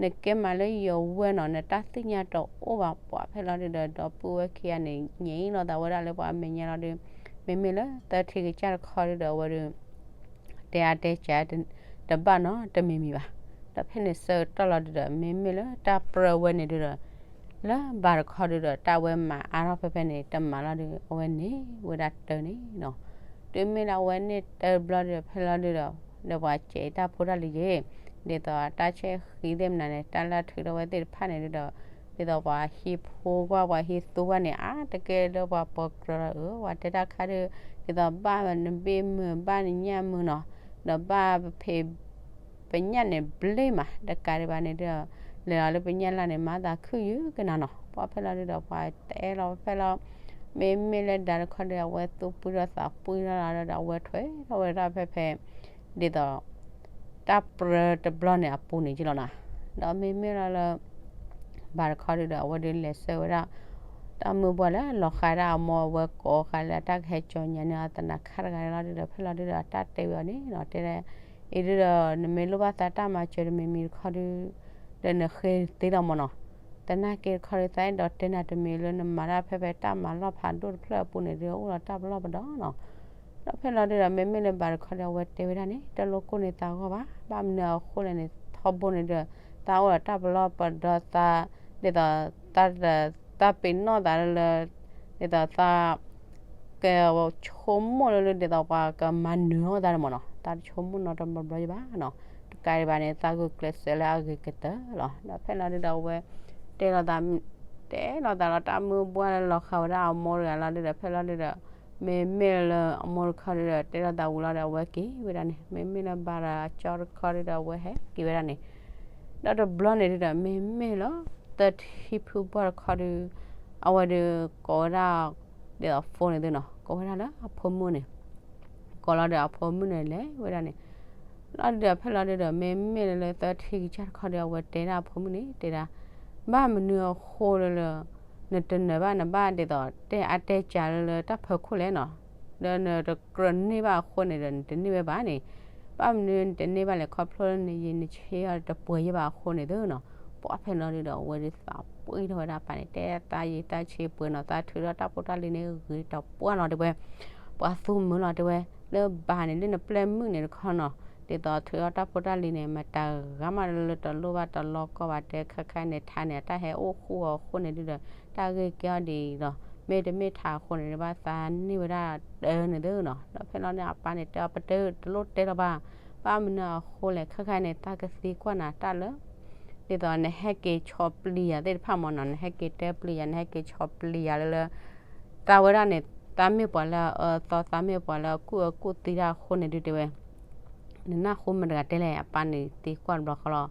နကဲမၤလၢယဝဲၢ်နီၤ နတၢ်သ့ၣ်ညါတအိၣ်ဘၣ်. ပှၤဖဲလီၤဒုးဒီး ဒီပုၢ်ဝဲၢ်ခံဂၤန့ၣ် ညံလိာ်သးဝဲဒၣ်လၢပှၤမဲာ်ညါလီၤဒုး မ့မ့ၢ်လၢသၢထံကစၢ်တခီဒုးဒီး အဝဲဒုး တဲအါတဲစှၤ တဘၣ်နီတမံၤမံၤဘၣ်. ဒီးဖဲန့ၣ်ဆၢကတီၢ်လီၤဒုးဒီး မ့မ့ၢ်လၢတၢ်ပြၢဝဲန့ၣ်ဒုးဒီး လၢဘၣ်တခီဒုးဒီး တၢ်ဝဲမၤအါထီၣ်ဖဲဖဲန့ၣ် တမၤလီၤဒုး အဝဲန့ၢ်ဝဲဒၣ်တၢန့ၣ်နီၤ. တုၤမ့ၢ်လၢအဝဲန့ၢ်တၢဘျီဒုးဒီး ဖဲလီၤဒုးဒီး ဒီးပှၤစဲးအံၤတၢ်ဖိတၢ်လံၤက့ၤ ဒ်သိးတၢ်ဆဲးဃံသ့ၣ်မနုၤန့ၣ် တၢ်လၢထုးထီၣ်ဝဲသ့ၣ်တဖၣ်န့ၣ်ဒုးဒီး ဒ်သိးပှၤဟံးဖိကွၢ် ပှၤဟံးသူကွၢ်န့ၣ် အါတက့ၢ်လၢပှၤပိာ်ကြၢးလီၤဧၢ ပှၤတဲတၢ်ခါဒုး ဒ်သိးဘၣ်နဘ့ၣ်မုာ် ဘၣ်နညၣ်မုာ်နီၤ ဒီးဘၣ်ပဖံး ပညၣ်န့ၣ်ဘျ့မး တကးဒံးဘၣ်န့ၣ်ဒီး လဲၤလီၤလၢပညၣ်လၢ်န့ၣ် မၤသးခုယုၢ်ကနၤနီၤ. ပှၤဖဲလီၤဒုးဒီး ပှၤတဲလီၤဖဲလီၤ မ့မ့ၢ်လၢဒါတခီဒီး အဝဲသူၣ်ပှံၢ်ထီၣ်သးပှံၢ်ထီၣ်လီၤဒီး အဝဲထွဲထီၣ်ဝဲဒၣ်ဖဲဖဲ ဒ်သိး တၢ်ပြၢတဘျီန့ၣ်အပူၤန့ၣ်က့ၢ်လီၤနီၤ. ဒီးမ့မ့ၢ်လီၤလၢ ဘၣ်တခီဒုးဒီး အဝဲဒုးလဲၤဆှၢဝဲဒၣ် တၢ်မုၢ်ပှၢ်လၢလီၤဃးဒၣ်အမိၢ် အဝဲကိးဃာ်လၢအတၢ်ကဟဲကၠီညါန့ၣ် အသနၢ်ခါတဂၤန့ၣ်လီၤဒုးဒီး ဖဲလီၤဒုးဒီး အတၢ်တဲဝဲအီၤန့ၣ်နီၤ တဲ အံၤဒုးဒီး နမ့ၢ်လိၣ်ဘၣ်သးတၢ်မၤစၢၤတမံၤမံၤတခီဒုး ဒီးနဃ့သ့လီၤမၢ်နီၤ. သနာ်က့တခီဒီး သးအဲၣ်ဒိးတဲနၤတမံၤလၢ နမၤတၢ်ဖဲဖဲတၢ်မၤလီၢ်ဖးဒိၣ်တဖျၢၣ်အပူၤန့ၣ်ဒုး အိၣ်ဒီးတၢ်ပလီၢ်ပဒီနီၤ. ဒီးဖဲလီၤဒုးဒီး မ့မ့ၢ်လၢဘၣ်တခီဒီး အဝဲတဲဝဲဒၣ်န့ၣ် တလိၣ်ကိၢ်န့ၢ်သးဂီၢ်ဘၣ်. ဘၣ်မနုၤအဃိလဲၣ်န့ၣ် ထီဘိန့ၣ်ဒီး သးအိၣ်ဒီးတၢ်ပလီၢ်ပဒီသး ဒ်သိး သးပ့ၤနီၣ်သးလၢ ဒ်သိးသး ကဆိကမိၣ်လၢလၢ ဒ်သိးပှၤကမၤနၢၤအီၣ်သးတမးနီၤ, သးတဆိကမိၣ်နီတဘျီဘျီယဘၣ်နီၤ. တကးဒံးဘၣ်န့ၣ် သးဂုာ်ကျဲးစၢးလၢအဂ့ၤကတၢၢ်လီၤ. ဒီးဖဲလီၤဒုးဒီး အဝဲ တဲလိာ်သး တဲလိာ်သးလီၤ တၢ်မုၢ်ဘှၢ်လၢလီၤဃာ်ဝဲဒၣ်အမိၢ်တဂၤလီၤဒုးဒီး ဖဲလီၤဒုးဒီး မ့မ့ၢ်လၢအမိၢ်တခီဒုးဒီး တဲလိာ်သးဝံၤလီၤဒီး အဝဲက့ၤဝဲဒၣ်န့ၣ် မ့မ့ၢ်လၢဘၣ်ဒီးအကၠီတခီဒုးဒီး အဝဲဟဲက့ၤဝဲဒၣ်န့ၣ် ဒီးတဘျီန့ၣ်ဒုးဒီး မ့မ့ၢ်လၢ သၢထံဖုဘှၢ်တခီဒုး အဝဲဒုးကိးဝဲဒၣ် ဒ်သိး phone န့ၣ်သုနီၤ, ကိးဝဲဒၣ်လၢအဖိမုၣ်န့ၣ် ကိးလီၤဒီးအဖိမုၣ်န့ၣ်လဲၤဝဲဒၣ်န့ၣ် လီၤဒုးဒီး ဖဲလီၤဒုးဒီး မ့မ့ၢ်လၢသၢထံကစၢ်တခီဒီး အဝဲတဲဒၣ်အဖိမုၣ်န့ၣ် တဲဒၣ် ဘၣ်မနုၤအဃိလၢလၢ နတနၢၤဘၣ် နဘၣ်ဒ်သိး တဲအါတဲစှၤလၢလၢတၢ်ဖၢခိၣ်လဲၣ်နီၤ, ဒီးနတကြၢးန့ၢ်ဘၣ်အဃိန့ၣ်ဒီး နတန့ၢ်ဝဲဘၣ်န့ၣ်, ဘၣ်မနုၤနတန့ၢ်ဘၣ်လဲၣ် ခီဖျိလၢနယံာ်နဆ့အီၤတပှဲၤယဲၢ်ဘၣ်အဃိန့ၣ်သုနီၤ. ပှၤဖဲလီၤဒုးဒီး အဝဲဒုးသးပှံၢ်ထီၣ်ဝဲဒၣ်အပၢ်န့ၣ် တဲသးယံာ်သးဆ့ပှဲၤနီၤ သးထုးထီၣ်တၢ်ဖိတၢ်လံၤန့ၣ် ဂ့ၤတပှၢ်လီၤတဲဝဲ ပှၤသူမုာ်လီၤတဲဝဲ လၢဘၣ်န့ၣ် လၢနပျဲၢ်မုၣ်န့ၣ်တခီနီၤ, ဒ်သိးထုးထီၣ်တၢ်ဖိတၢ်လံၤန့ၣ် မတၤဂၤမးလၢလၢတလိၣ်ဘၣ်တလီၢ်ကီၢ်ဘၣ်တဲ ခဲခါန့ၣ် ထါန့ၣ် အတၢ်ဟဲအိၣ်ဃူအီၤအဃိန့ၣ်ဒုးဒီး တၢ်ဂ့ၢ်ကဲအီၤဒ်အံၤလီၤ. မ့တမ့ၢ်ထါအဃိန့ၣ် ဘၣ်သးန့ၢ်ဝဲဒၣ်တၢန့ၣ်သုနီၤ. ဒီးဖဲလီၤန့ၣ် အပၢ်န့ၣ်တဲအီၤ ပတၢ်တလိၣ်တဲလီၤဘၣ်, ဘၣ်မနုၤအဃိလဲၣ် ခဲခါန့ၣ် တၢ်ကသံကွၢ်နၤတၢ်လၢ ဒ်သိးနဟဲက့ၤဆီပျံၤယၤသ့ၣ်တဖၣ်မ့ၢ်နီၤ, နဟဲက့ၤတဲပျံၤယၤ နဟဲက့ၤဆီပျံၤယၤလၢလၢ သးဝဲဒၣ်န့ၣ် သးမ့ၢ်ပှၤလၢအအၢအသီ သးမ့ၢ်ပှၤလၢအကူၣ်အၢကူၣ်သံတၢ်အဃိန့ၣ်ဒုးတဲဝဲ နနၢ်ဟူမတၤတဂၤတဲလဲၣ် အပၢ်န့ၣ်သံကွၢ်တဘျီဃီလီၤ.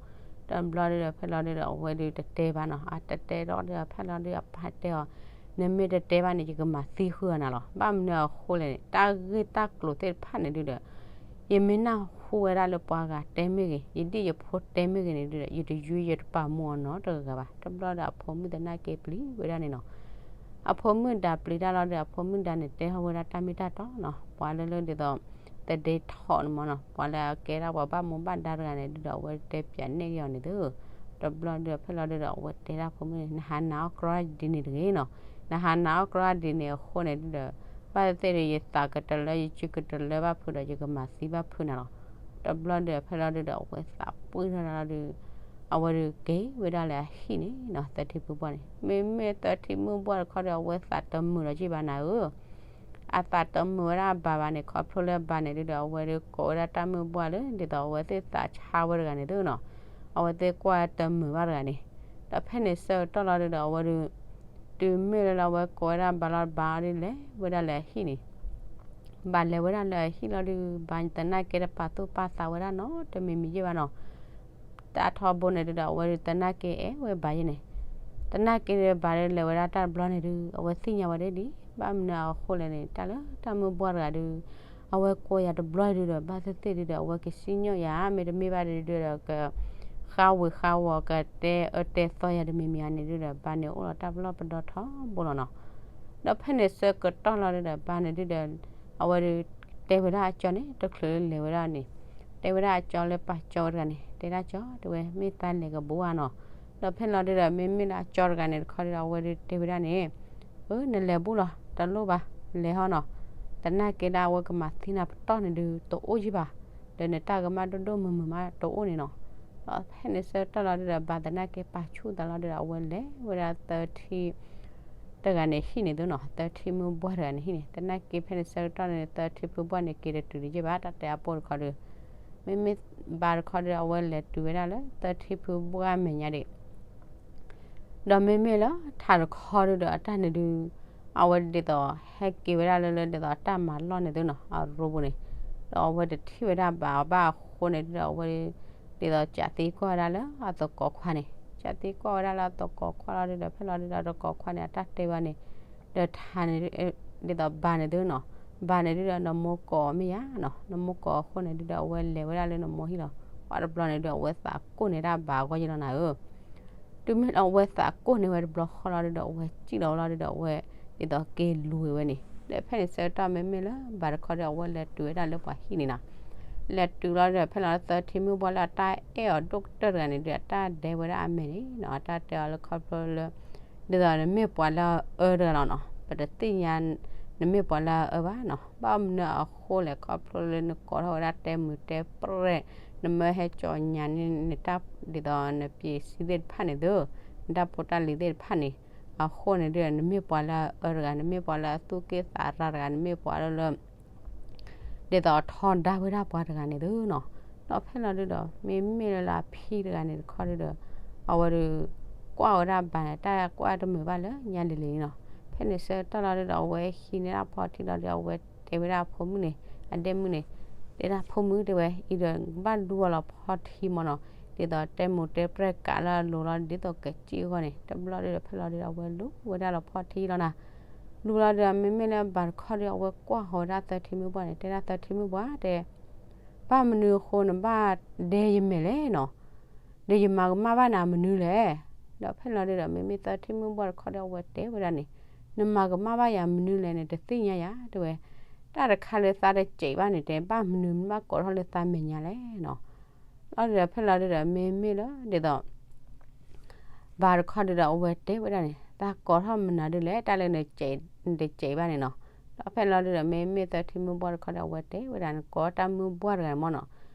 တဘျီဒုးဒီး ဖဲလီၤဒုးဒီး အဝဲဒုးတတဲဘၣ်နီၤ, အတတဲဒီးဒုးဒီး ဖဲလီၤဒုးဒီး အပၢ်တဲအီၤ နမ့ၢ်တတဲဘၣ်န့ၣ် ယကမၤသံဃုာ်နၤလီၤ. ဘၣ်မနုၤအဃိလဲၣ်န့ၣ် တၢ်ဂ့ၢ်တၢ်ကျိၤသ့ၣ်တဖၣ်န့ၣ်ဒုးဒီး ယမ့ၢ်နၢ်ဟူဝဲဒၣ်လၢပှၤဂၤတဲမ့ၢ်ဂ့ၤ, ယဒ်ယဖိတဲမ့ၢ်ဂ့ၤန့ၣ်ဒုးဒီး ယတယွံယတပာ်မူအီၤနီတဂၤဘၣ်. တဘျီဒီးအဖိမုၣ်သနာ်က့ပျံၤဝဲဒၣ်န့ၣ်နီၤ. အဖိမုၣ်ဒါပျံၤတၢ်လီၤဒီး အဖိမုၣ်ဒါန့ၣ်တဲထီၣ်ဝဲဒၣ်တၢ်မ့ၢ်တၢ်တီနီၤ, ပှၤလၢလၢဒ်သိး သဒ့ထီၣ်န့ၣ်မ့ၢ်နီၤ, ပှၤလၢအကဲဒၣ်ပှၤဘၣ်မူဘၣ်ဒါတဂၤန့ၣ်ဒုးဒီး အဝဲတဲပၠးနဲၣ်က့ၤအီၤန့ၣ်သု. တဘျီဒုးဒီး ဖဲလီၤဒုးဒီး အဝဲတဲဒၣ်ဖိမုၣ်န့ၣ် နဟးနာ်အီၣ်ကြီဒ်န့ၣ်တဂ့ၤနီၤ, နဟးနာ်အီၣ်ကြီဒ်န့ၣ်အဃိန့ၣ်ဒုးဒီး ဘၣ်သ့ၣ်သ့ၣ်ဒီး ယသးကတလၢ ယစုကတလၢဘၣ်ဖုးဒီး ယကမၤသံဘၣ်ဖုးနၤလီၤ. တဘျီဒုးဒီး ဖဲလီၤဒုးဒီး အဝဲသးပှံၢ်ထီၣ်ဒၣ်လီၤဒုး အဝဲဒုးက့ၤဝဲဒၣ်လၢအဟံၣ်န့ၣ်နီၤ, သၢထံဖုဘှၢ်န့ၣ် မ့မ့ၢ်သၢထံမုၣ်ဘှၢ်တခီဒီး အဝဲသးတမုာ်လီၤက့ၤဘၣ်နၤဧၢ အသးတမုာ်ဝဲဒၣ်ဘၣ်ဘၣ်န့ၣ် ခီဖျိလၢဘၣ်န့ၣ်ဒုးဒီး အဝဲဒုးကိးဝဲဒၣ်တၢ်မုၣ်ဘှၢ်လၢ ဒ်သိးအဝဲသ့ၣ်သးဆါဝဲတဂၤန့ၣ်သုနီၤ, အဝဲသ့ၣ်ကွၢ်တမုာ်ဘၣ်တဂၤန့ၣ်, ဒီးဖဲန့ၣ်ဆၢကတီၢ်လီၤဒုးဒီး အဝဲဒုး တုၤမ့ၢ်လၢလၢအဝဲကိးဝဲဒၣ်ဘၣ်လီၤ ဘၣ်အီၤဒုးလဲၤဝဲဒၣ်လၢအဟံၣ်န့ၣ် ဘၣ်လဲၤဝဲဒၣ်လၢအဟံၣ်လီၤဒုး ဘၣ်သနာ်က့တပာ်သူၣ်ပာ်သးဝဲဒၣ်နီတမံၤမံၤယဲၢ်ဘၣ်နီၤ, တၢ်ထီဘိန့ၣ်ဒုးဒီး အဝဲဒုးသနာ်က့အဲၣ်ဝဲဘၣ်ယဲၢ်န့ၣ်, သနာ်က့ဒုးဘၣ်ဒုးလဲၤဝဲဒၣ်တၢ်တဘျီန့ၣ်ဒုး အဝဲသ့ၣ်ညါဝဲဒၣ်လံ, ဘၣ်မနုၤအဃိလဲၣ်န့ၣ် တၢ်လၢတၢ်မုၣ်ဘှၢ်တဂၤဒုး အဝဲကိးယၤတဘျီဒုးဒီး ဘၣ်သ့ၣ်သ့ၣ်ဒုးဒီး အဝဲကစံၣ်ညီၣ်ယၤ မ့တမ့ၢ်ဘၣ်ဒုးဒီး က ဃါဝံၤဃါဝီၤ ကတဲအၢတဲသီယၤတမံၤမံၤဧါန့ၣ်ဒုးဒီး ဘၣ်န့ၣ်အိၣ်ဒီးတၢ်ပလီၢ်ပဒီထီဘိလီၤနီၤ, ဒီးဖဲန့ၣ်ဆၢကတီၢ်လီၤဒုးဒီး ဘၣ်န့ၣ်ဒုးဒီး အဝဲဒုးတဲဝဲဒၣ်အကၠီန့ၣ် တချုးလၢလဲၤဝဲဒၣ်န့ၣ် တဲဝဲဒၣ်အကၠီလၢပာ်ကၠီဝဲတဂၤန့ၣ် တဲဒၣ်ကၠီ တဲဝဲ မ့ၢ်သးလဲၤကဘူးဧါနီၤ, ဒီးဖဲလီၤဒုးဒီး မ့မ့ၢ်လၢအကၠီတဂၤန့ၣ်တခီဒုးဒီး အဝဲဒုးတဲဝဲဒၣ်န့ၣ် အၢ နလဲၤဘူးလီၤ တလိၣ်ဘၣ် လဲၤဟီနီၤ, သနာ်က့ဒၣ်အဝဲကမၤသံနၤပတီၢ်န့ၣ်ဒုး တအိၣ်ယံၤဘၣ်, ဒီးနတၢ်ကမၣ်ဒိၣ်ဒိၣ်မုၢ်မုၢ်မးတအိၣ်န့ၣ်နီၤ, ဒီးဖဲန့ၣ်ဆၢကတီၢ်လီၤဒုးဒီး ဘၣ်သနာ်က့ပာ်ဆူၣ်သးလီၤဒုးဒီး အဝဲလဲၤဝဲဒၣ်သၢထံ တဂၤန့ၣ်ဟံၣ်န့ၣ်သုနီၤ, သၢထံမုၣ်ဘှၢ်တဂၤန့ၣ်ဟံၣ်န့ၣ် သနာ်က့ဖဲန့ၣ်ဆၢကတီၢ်န့ၣ် သၢထံဖုဘှၢ်န့ၣ် က့ၤတတုၤလၢၤဘၣ် တၢ်တဲအပိၢ်တခီဒုး မ့မ့ၢ်ဘၣ်တခီဒုး အဝဲလဲၤတုၤဝဲဒၣ်လၢသၢထံဖုဘှၢ်မဲာ်ညါဒံး ဒီးမ့မ့ၢ်လၢထးတခီဒုးဒီး အတၢ်န့ၣ်ဒုး အဝဲဒ်သိးဟဲက့ၤဝဲဒၣ်လၢလၢဒ်သိးတၢ်မၤလီၢ်န့ၣ်သုနီၤ အရိပူၤန့ၣ်, ဒီးအဝဲတထံၣ်ဝဲဒၣ်ဘၣ်အီၤဘၣ်အဃိန့ၣ်ဒုးဒီး အဝဲဒ်သိးကးသံကွၢ်ဝဲဒၣ်လၢအသကိးခွါန့ၣ်, ကးသံကွၢ်ဝဲဒၣ်လၢအသကိးခွါလီၤဒုးဒီး ဖဲလီၤဒုးဒီးသကိးခွါန့ၣ် အတၢ်တဲဝဲန့ၣ် ဒီးထးန့ၣ် ဒ်သိးဘၣ်န့ၣ်သုနီၤ, ဘၣ်န့ၣ်ဒုးဒီးနမိၢ်ကိးမ့ၢ်ယၤနီၤ, နမိၢ်ကိးအဃိန့ၣ်ဒုးဒီး အဝဲလဲၤဝဲဒၣ်လၢနမိၢ်ဟံၣ်လီၤ, ပှၤတဘျီန့ၣ်ဒုးဒီး အဝဲသးကိၢ်န့ၢ်ဒၣ်ဘၣ်အဂီၢ်ယဲၢ်လီၤနၤဧၢ တုၤမ့ၢ်လၢအဝဲသးကိၢ်န့ၢ်ဝဲတဘျီဃီလီၤဒုးဒီး အဝဲစံၣ်လီၤဝဲလီၤဒုးဒီး အဝဲဒ်သိးက့ၤလူၤဝဲန့ၣ် ဒီးဖဲန့ၣ်ဆၢကတီၢ်မ့မ့ၢ်လၢဘၣ်တခီဒီး အဝဲလဲၤတုၤဝဲဒၣ်လၢပှၤဟံၣ်န့ၣ်နီၤ, လဲၤတုၤလီၤဒီး ဖဲလီၤသၢထံမုၢ်ဘှီးလၢအတၢ်အဲၣ်အီၤဒိၣ်ကတၢၢ်တဂၤန့ၣ်ဒီး အတၢ်ဒဲဝဲဒၣ်အမဲာ်န့ၣ်နီၤ, အတၢ်တဲအီၤလၢခီဖျိလၢ ဒ်သိးနမ့ၢ်ပှၤလၢအအၢတဂၤလီၤနီၤ, ပတသ့ၣ်ညါ နမ့ၢ်ပှၤလၢအအၢဘၣ်နီၤ, ဘၣ်မနုၤအဃိလဲၣ် ခီဖျိလၢနကိးထီၣ်ဝဲဒၣ်တဲမုာ်တဲပြဲၢ်, နမၢဟဲကၠီၤညါန့ၣ် နတၢ် ဒ်သိးနပၠ့ၤစံသ့ၣ်တဖၣ်န့ၣ်သု, နတၢ်ဖိတၢ်လံၤသ့ၣ်တဖၣ်န့ၣ်, အဃိန့ၣ်ဒီး နမ့ၢ်ပှၤလၢအအၢတဂၤ, နမ့ၢ်ပှၤလၢအသူၣ်က့ၣ်သးရၤတဂၤ, နမ့ၢ်ပှၤလၢလၢ ဒ်သိးထီဒါဝဲဒၣ်ပှၤတဂၤန့ၣ်သုနီၤ, ဒီးဖဲလီၤဒုဒီး မ့မ့ၢ်လၢလၢအဖံတဂၤန့ၣ်တခီဒုဒီး အဝဲဒီး ကွၢ်ဝဲဒၣ်ဘၣ်န့ၣ် တၢ်ကွၢ်တမုာ်ဘၣ်လၢညါလံၤလံၤနီၤ, ဖဲန့ၣ်ဆၢကတီၢ်လီၤဒုဒီး အဝဲဟံးန့ၢ်ဒၣ်ဖီထံလီၤဒီး အဝဲတဲဝဲဒၣ်အဖိမုၣ်န့ၣ် အဒဲမုၣ်န့ၣ်, တဲဒၣ်ဖိမုၣ်တဲဝဲ အံၤဒီးကဘၣ်လူအီၤလီၤဖီထံမၢ်နီၤ, ဒ်သိးတဲမုာ်တဲပြဲၢ်ကးလၢအလိၤလီၤ ဒ်သိးကစံၣ်အဂီၢ်န့ၣ်, တဘျီဒုဒီး ဖဲလီၤဒုဒီး အဝဲလူဝဲဒၣ်လီၤဖီထံလီၤနီၤ လူလီၤဒီး မ့မ့ၢ်လၢဘၣ်တခီဒီး အဝဲကွၢ်ဃီၤဝဲဒၣ်သၢထံမုၢ်ဘှီးန့ၣ် တဲဒၣ်သၢထံမုၢ်ဘှီးတဲ, ဘၣ်မနုၤအဃိနဘၣ်ဒဲယမဲာ်လဲၣ်နီၤ, ဒီးယမၤကမၣ်ဘၣ်နၤမနုၤလဲၣ်, ဒီးဖဲလီၤဒုဒီး မ့မ့ၢ်သၢထံမုၢ်ဘှီးတခီဒီး အဝဲတဲဝဲဒၣ်န့ၣ်, နမၤကမၣ်ဘၣ်ယၤမနုၤလဲၣ်န့ၣ် တသ့ၣ်ညါယၤတဲဝဲ, တၢ်တခါလၢသးတစဲးဘၣ်န့ၣ်တဲ ဘၣ်မနုၤမ့ၢ်ဘၣ်ကိးထီၣ်လၢသးမဲာ်ညါလဲၣ်နီၤ လီၤဒုဒီး ဖဲလီၤဒုဒီး မ့မ့ၢ်လၢဒ်သိး ဘၣ်တခီဒုဒီး အဝဲတဲဝဲဒၣ်န့ၣ် သးကိးထီၣ်မနုၤဒုလဲၣ် တၢ်လၢနတစဲးဘၣ်န့ၣ်နီၤ, ဒီးဖဲလီၤဒုဒီး မ့မ့ၢ်သၢထံမုၢ်ဘှီးတခီဒီး အဝဲတဲဝဲဒၣ် နကိးတၢ်မုၢ်ဘှီးတဂၤမၢ်နီၤ,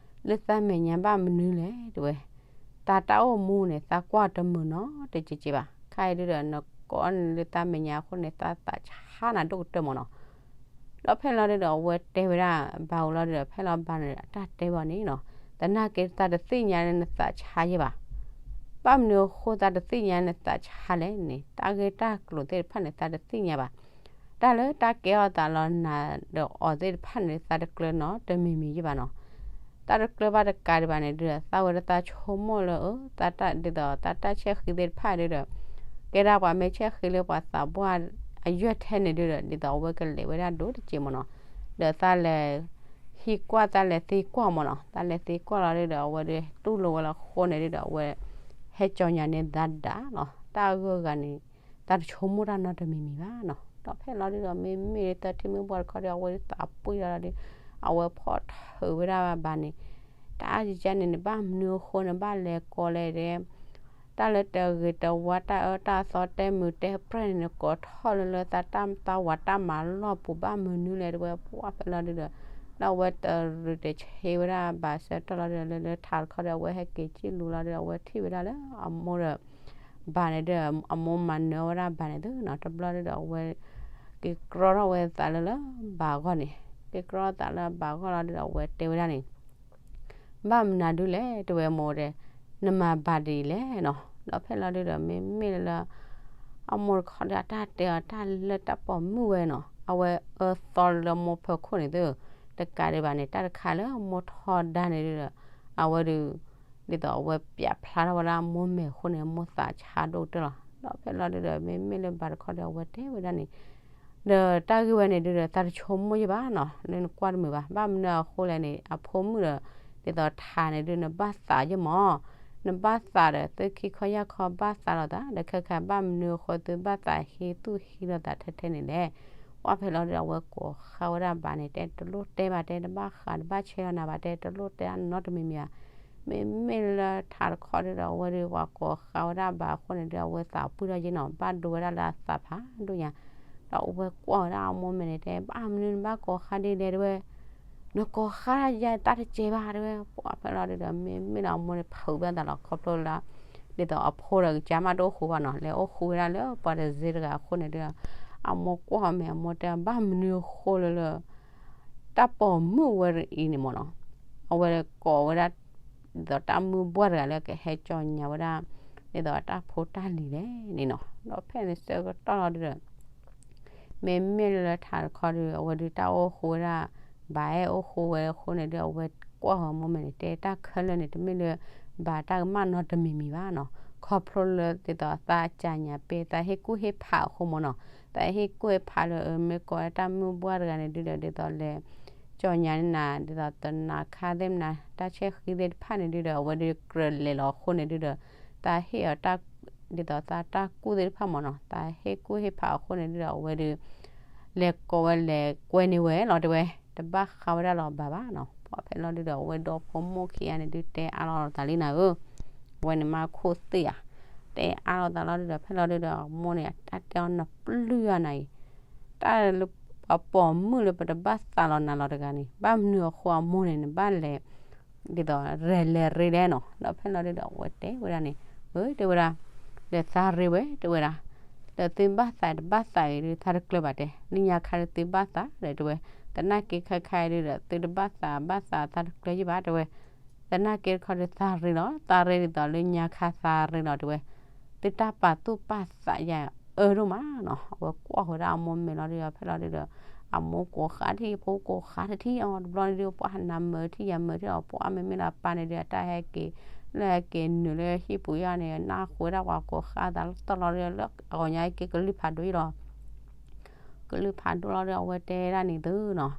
လၢသးမဲာ်ညါဘၣ်မနုၤလဲၣ်တဲဝဲ, သးတၢ်အိၣ်မူန့ၣ် သးကွၢ်တမုာ်နီတစဲးဘၣ်, ခဲအံၤဒုဒီး နကိးန့ၣ်လၢသးမဲာ်ညါအဃိန့ၣ် သးသးဆါနၤဒိၣ်ကတၢၢ်မၢ်နီၤ ဒီးဖဲလီၤဒုဒီး အဝဲတဲဝဲဒၣ် ဘၣ်ဧိၤလီၤဒုဒီး ဖဲလီၤဘၣ်န့ၣ် အတၢ်တဲဘၣ်န့ၣ်နီၤ, သနာ်က့သးတသ့ၣ်ညါလၢနသးဆါယဲဘၣ်, ဘၣ်မနုၤအဃိသးတသ့ၣ်ညါနသးဆါလဲၣ်န့ၣ် တၢ်ဂ့ၢ်တၢ်ကျိၤသ့ၣ်တဖၣ်န့ၣ် သးတသ့ၣ်ညါဘၣ်, တၢ်လၢတၢ်ကဲထီၣ်သးလီၤနၤဒီးအီၤသ့ၣ်တဖၣ်န့ၣ် သးတကျၢၤနီတမံၤမံၤယဲဘၣ်နီၤ တၢ်တကျၢၤဘၣ်တကးဒံးဘၣ်န့ၣ်ဒုဒီး သးဝဲဒၣ်သးဆိကမိၣ်လၢ အၢ သးတၢ်ဒ်သိး သးတၢ်ဆဲးဃံသ့ၣ်တဖၣ်ဒုဒီး ကဲဒၣ်ပှၤမ့ၢ်ဆဲးဃံလၢပှၤသးပှၢ်အယွဲၢ်ထဲန့ၣ်ဒုဒီး ဒ်သိးအဝဲကလဲၤဝဲဒၣ်ဒိၣ်တစဲးမၢ်နီၤ, ဒီးသးလဲၤဟံးကွၢ် သးလဲၤသ့ကွၢ်မၢ်နီၤ, သးလဲၤသ့ကွၢ်လီၤဒုဒီး အဝဲဒုးတူၢ်လိာ်ဝဲလီၤအဃိန့ၣ်ဒုဒီး အဝဲ ဟဲကၠီညါန့ၢ်သးဒၣ်လီၤ, တၢ်အဂုၤအဂၤန့ၣ် သးတဆိကမိၣ်တၢ်နီတမံၤမံၤဘၣ်နီၤ, ဒီးဖဲလီၤဒုဒီး မ့မ့ၢ်လၢသၢထံမုၢ်ဘှီးတခီဒီး အဝဲသးပှံၢ်လီၤဒု အဝဲဖီၣ်ထၢဝဲဒၣ်ဘၣ်န့ၣ်, တၢ်အါကကါန့ၣ် နဘၣ်မနုၤအဃိ နဘၣ်လဲၤကိးလဲၣ်ဒဲး တၢ်လၢတဂ့ၤတဝါ တၢ်အၢတၢ်သီ တဲမုာ်တဲပြဲၢ်န့ၣ် နကိးထီၣ်လၢလၢ သးတၢ်ဝၤတၢ်မၤလီၢ်ပူၤ ဘၣ်မနုၤလဲၣ်တဲဝဲ ပှၢ်ဖဲလီၤဒုဒီး လၢအဝဲတရံးတဆ့ဝဲဒၣ်ဘၣ်ဆၢကတီၢ်လီၤဒုဒီး လၢလၢထးတခီဒီး အဝဲဟဲက့ၤကံၣ်လူၤလီၤဒုဒီး အဝဲထံၣ်ဝဲဒၣ်လၢအမိၢ်ဒီး ဘၣ်န့ၣ်ဒီး အမိၢ်မၤနၢၤဝဲဒၣ်ဘၣ်န့ၣ်သုနီၤ, တဘျီဒုဒီး အဝဲ က့ၤကြီထီၣ်ဝဲသးလၢလၢဘၣ်အဂီၢ်န့ၣ်, က့ၤကြီထီၣ်သးလၢဘၣ်အဂီၢ်လီၤဒုဒီး အဝဲတဲဝဲဒၣ်န့ၣ် ဘၣ်မနုၤဒုလဲၣ် တဲဝဲမိၢ်ဒီး နမၤဘၣ်ဒ်လဲၣ်နီၤ, ဒီးဖဲလီၤဒုဒီး မ့မ့ၢ်လၢ အမိၢ်တခီဒီး အတၢ်တဲအီၤတၢ်လၢတၢ်ပိာ်မုၣ်ဝဲနီၤ, အဝဲအၢသီလၢမိၢ်ဖၢခိၣ်န့ၣ်သု, တကးဒံးဘၣ်န့ၣ် တၢ်တခါလၢမိၢ်ထီဒါန့ၣ်ဒုဒီး အဝဲဒုး ဒ်သိးအဝဲပျးဖျါထီၣ်ဝဲဒၣ်အမိၢ်မဲာ်အဃိန့ၣ် အမိၢ်သးဆါဒိၣ်ကတၢၢ်လီၤ, ဒီးဖဲလီၤဒုဒီး မ့မ့ၢ်လၢဘၣ်တခီဒီး အဝဲတဲဝဲဒၣ်န့ၣ် ဒီးတၢ်ဂ့ၢ်ဝဲန့ၣ်ဒုဒီး သးတဆိကမိၣ်ယဲဘၣ်နီၤ, လၢနကွၢ်တမုာ်ဘၣ်, ဘၣ်မနုၤအဃိလဲၣ်န့ၣ် အဖိမုၣ်ဒီး ဒ်သိးထးန့ၣ်ဒု နဘၣ်သးယဲမၢ်, နဘၣ်သးဒီး သုခံခီယၢ်ခီဘၣ်သးလိာ်သး ဒီးခဲခါဘၣ်မနုၤအဃိ သုဘၣ်သးဟ့သူၣ်ဟ့လီၤသးထဲထဲန့ၣ်လဲၣ်, ပှၢ်ဖဲလီၤဒုဒီး အဝဲကိးဃါဝဲဒၣ်ဘၣ်န့ၣ် တဲတလိၣ်တဲဘၣ်တဲ တဘၣ်ဃးတဘၣ်ဆဲးလီၤနၤဘၣ်တဲ တလိၣ်တဲဒၣ်နီတမံၤမံၤဘၣ် မ့မ့ၢ်လၢထးတခီဒုဒီး အဝဲဒုးပှၤကိးဃါဝဲဒၣ်ဘၣ်အဃိန့ၣ်ဒု အဝဲသးပှံၢ်ထီၣ်ယဲနီၤ, ဘၣ်ဒိဝဲဒၣ်လၢအသးဖးဒိၣ်ညါ, ဒီးအဝဲကွၢ်ဝဲဒၣ်အမိၢ်မဲာ်န့ၣ်တဲ ဘၣ်မနုၤနဘၣ်ကိးဃါဒ်လဲၣ်တဲဝဲ, နကိးဃါယၤတၢ်တစဲးဘၣ်တဲဝဲ, ပှၢ်ဖဲလီၤဒုဒီး မ့မ့ၢ်လၢအမိၢ်န့ၣ်ဖုးဘၣ်သးလီၤ ခီဖျိလၢ ဒ်သိးအဖိဒီးကစၢ်မးတအိၣ်ဃူဘၣ်နီၤ, လဲၤအိၣ်ဃူဝဲဒၣ်လၢပှၤတစ့တဂၤအဃိန့ၣ်ဒုဒီး အမိၢ်ကွၢ်အီၤမဲာ် အမိၢ်တဲ ဘၣ်မနုၤအဃိလၢလၢ တၢ်ပိာ်မုၣ်ဝဲအံၤန့ၣ်မၢ်နီၤ, အဝဲကိးဝဲဒၣ် ဒ်သိးတၢ်မုၢ်ဘှၢ်တဂၤလၢကဟဲကၠီညါဝဲဒၣ် ဒ်သိးတၢ်ဖိတၢ်လံၤလဲၣ်န့ၣ်နီၤ, ဒီးဖဲန့ၣ်ဆၢကတီၢ်လီၤဒုဒီး မ့မ့ၢ်လၢထးတခီဒု အဝဲဒုတၢ်အိၣ်ဃူဝဲဒၣ် ဘၣ်အဲၣ်အိၣ်ဃူဝဲအဃိန့ၣ်ဒု အဝဲကွၢ်ဃီၤမိၢ်မဲာ်န့ၣ် တဲတၢ်ခဲလၢာ်န့ၣ် တမ့ၢ်လၢ ဘၣ်တၢ်ကမၣ်နီတမံၤမံၤဘၣ်နီၤ, ခီဖျိလၢဒ်သိးသးကၠီညါပဲ သးဟ့ၣ်ကူၣ်ဟ့ၣ်ဖးအဃိမၢ်နီၤ, သးဟ့ၣ်ကူၣ်ဟ့ၣ်ဖးလၢ မ့ၢ်ကိးတၢ်မုၢ်ဘှၢ်တဂၤန့ၣ်ဒုဒီး ဒ်သိးလဲၤ ကၠီညါန့ၢ်နၤ ဒ်သိးသနာ်ခါသ့ၣ်မနၤ တၢ်ဆဲးဃံသ့ၣ်တဖၣ်န့ၣ်ဒုဒီး အဝဲဒုးကြၢးလဲၤလီၤအဃိန့ၣ်ဒုဒီး သးဟ့ၣ်အီၤတၢ် ဒ်သိးသးတၢ်ကူၣ်သ့ၣ်တဖၣ်မၢ်နီၤ, သးဟ့ၣ်ကူၣ်ဟ့ၣ်ဖးအဃိန့ၣ်ဒုဒီး အဝဲဒုး လဲၤကိးဝဲလဲၤကွဲန့ၢ်ဝဲလီၤတဲဝဲ, တဘၣ်ဃးဝဲဒၣ်လီၤဘၣ်ဘၣ်နီၤ, ပှၤဖဲလီၤဒုဒီး အဝဲဒီဖိမိၢ်ခံဂၤန့ၣ်ဒုး တဲအါလီၤသးလံနၤဧၢ, အဝဲန့ၣ်မးခိၣ်သ့ၣ်ဧါ, တဲအါလီၤသးလီၤဒုဒီး ဖဲလီၤဒုဒီး အမိၢ်န့ၣ် တၢ်တဲအီၤနပျုၢ်အနၤအံၤ, တၢ်လၢပပိာ်မုၣ်လၢပတဘၣ်သးလီၤနၤလီၤတဂၤန့ၣ် ဘၣ်မနုၤအဃိအမိၢ်န့ၣ် နဘၣ်လဲၤ ဒ်သိး ရဲၣ်လဲၤရ့လဲၣ်နီၤ. ဒီးဖဲလီၤဒုဒီး အဝဲတဲဝဲဒၣ်န့ၣ်, အၢ တဲဝဲဒၣ်, ဒီးသးရ့ဝဲ တဲဝဲဒၣ်, ဒီးသုဘၣ်သးတဘၣ်သးအံၤဒုး သးတကျၢၤဘၣ်တဲ, လၢညါခါဒုးသုဘၣ်သးဒီးတဲဝဲ, သနာ်က့ခဲခါအံၤဒုဒီး သုတဘၣ်သးဘၣ်သး သးတကျၢၤယံၣ်ဘၣ်တဲဝဲ, သနာ်က့တခီဒုးသးရ့လီၤ, သးရ့ဒ်သိးလၢညါခါသးရ့လီၤတဲဝဲ, သုတၢ်ပာ်သူၣ်ပာ်သးယၤအၢဒိၣ်မးနီၤ. အဝဲကွၢ်ဃီၤဝဲဒၣ်အမိၢ်မဲာ်လီၤဒုဒီး ဖဲလီၤဒုဒီး အမိၢ်ကိးဃးထံၣ် ဖိကိးဃးထံၣ်အီၤတဘျီန့ၣ်ဒုး ပှၤဟးနၤမၢထံၣ်ယၤမၢထံၣ်အီၤ ပှၤအါမ့မ့ၢ်လၢအပၢ်န့ၣ်ဒုး အတၢ်ဟဲက့ၤ လၢဟဲက့ၤနုာ်လၢဟံၣ်ပူၤယါန့ၣ် နၢ်ဟူဝဲဒၣ်ပှၤကိးဃးသးလီၤတၢ်လီၤဒုဒီး လၢအဂီၢ်ညါဟဲက့ၤကလုၢ်ဖးဒိၣ်အံၤလီၤ. ကလုၢ်ဖးဒိၣ်လီၤဒီး အဝဲတဲဒၣ်န့ၣ်သုနီၤ,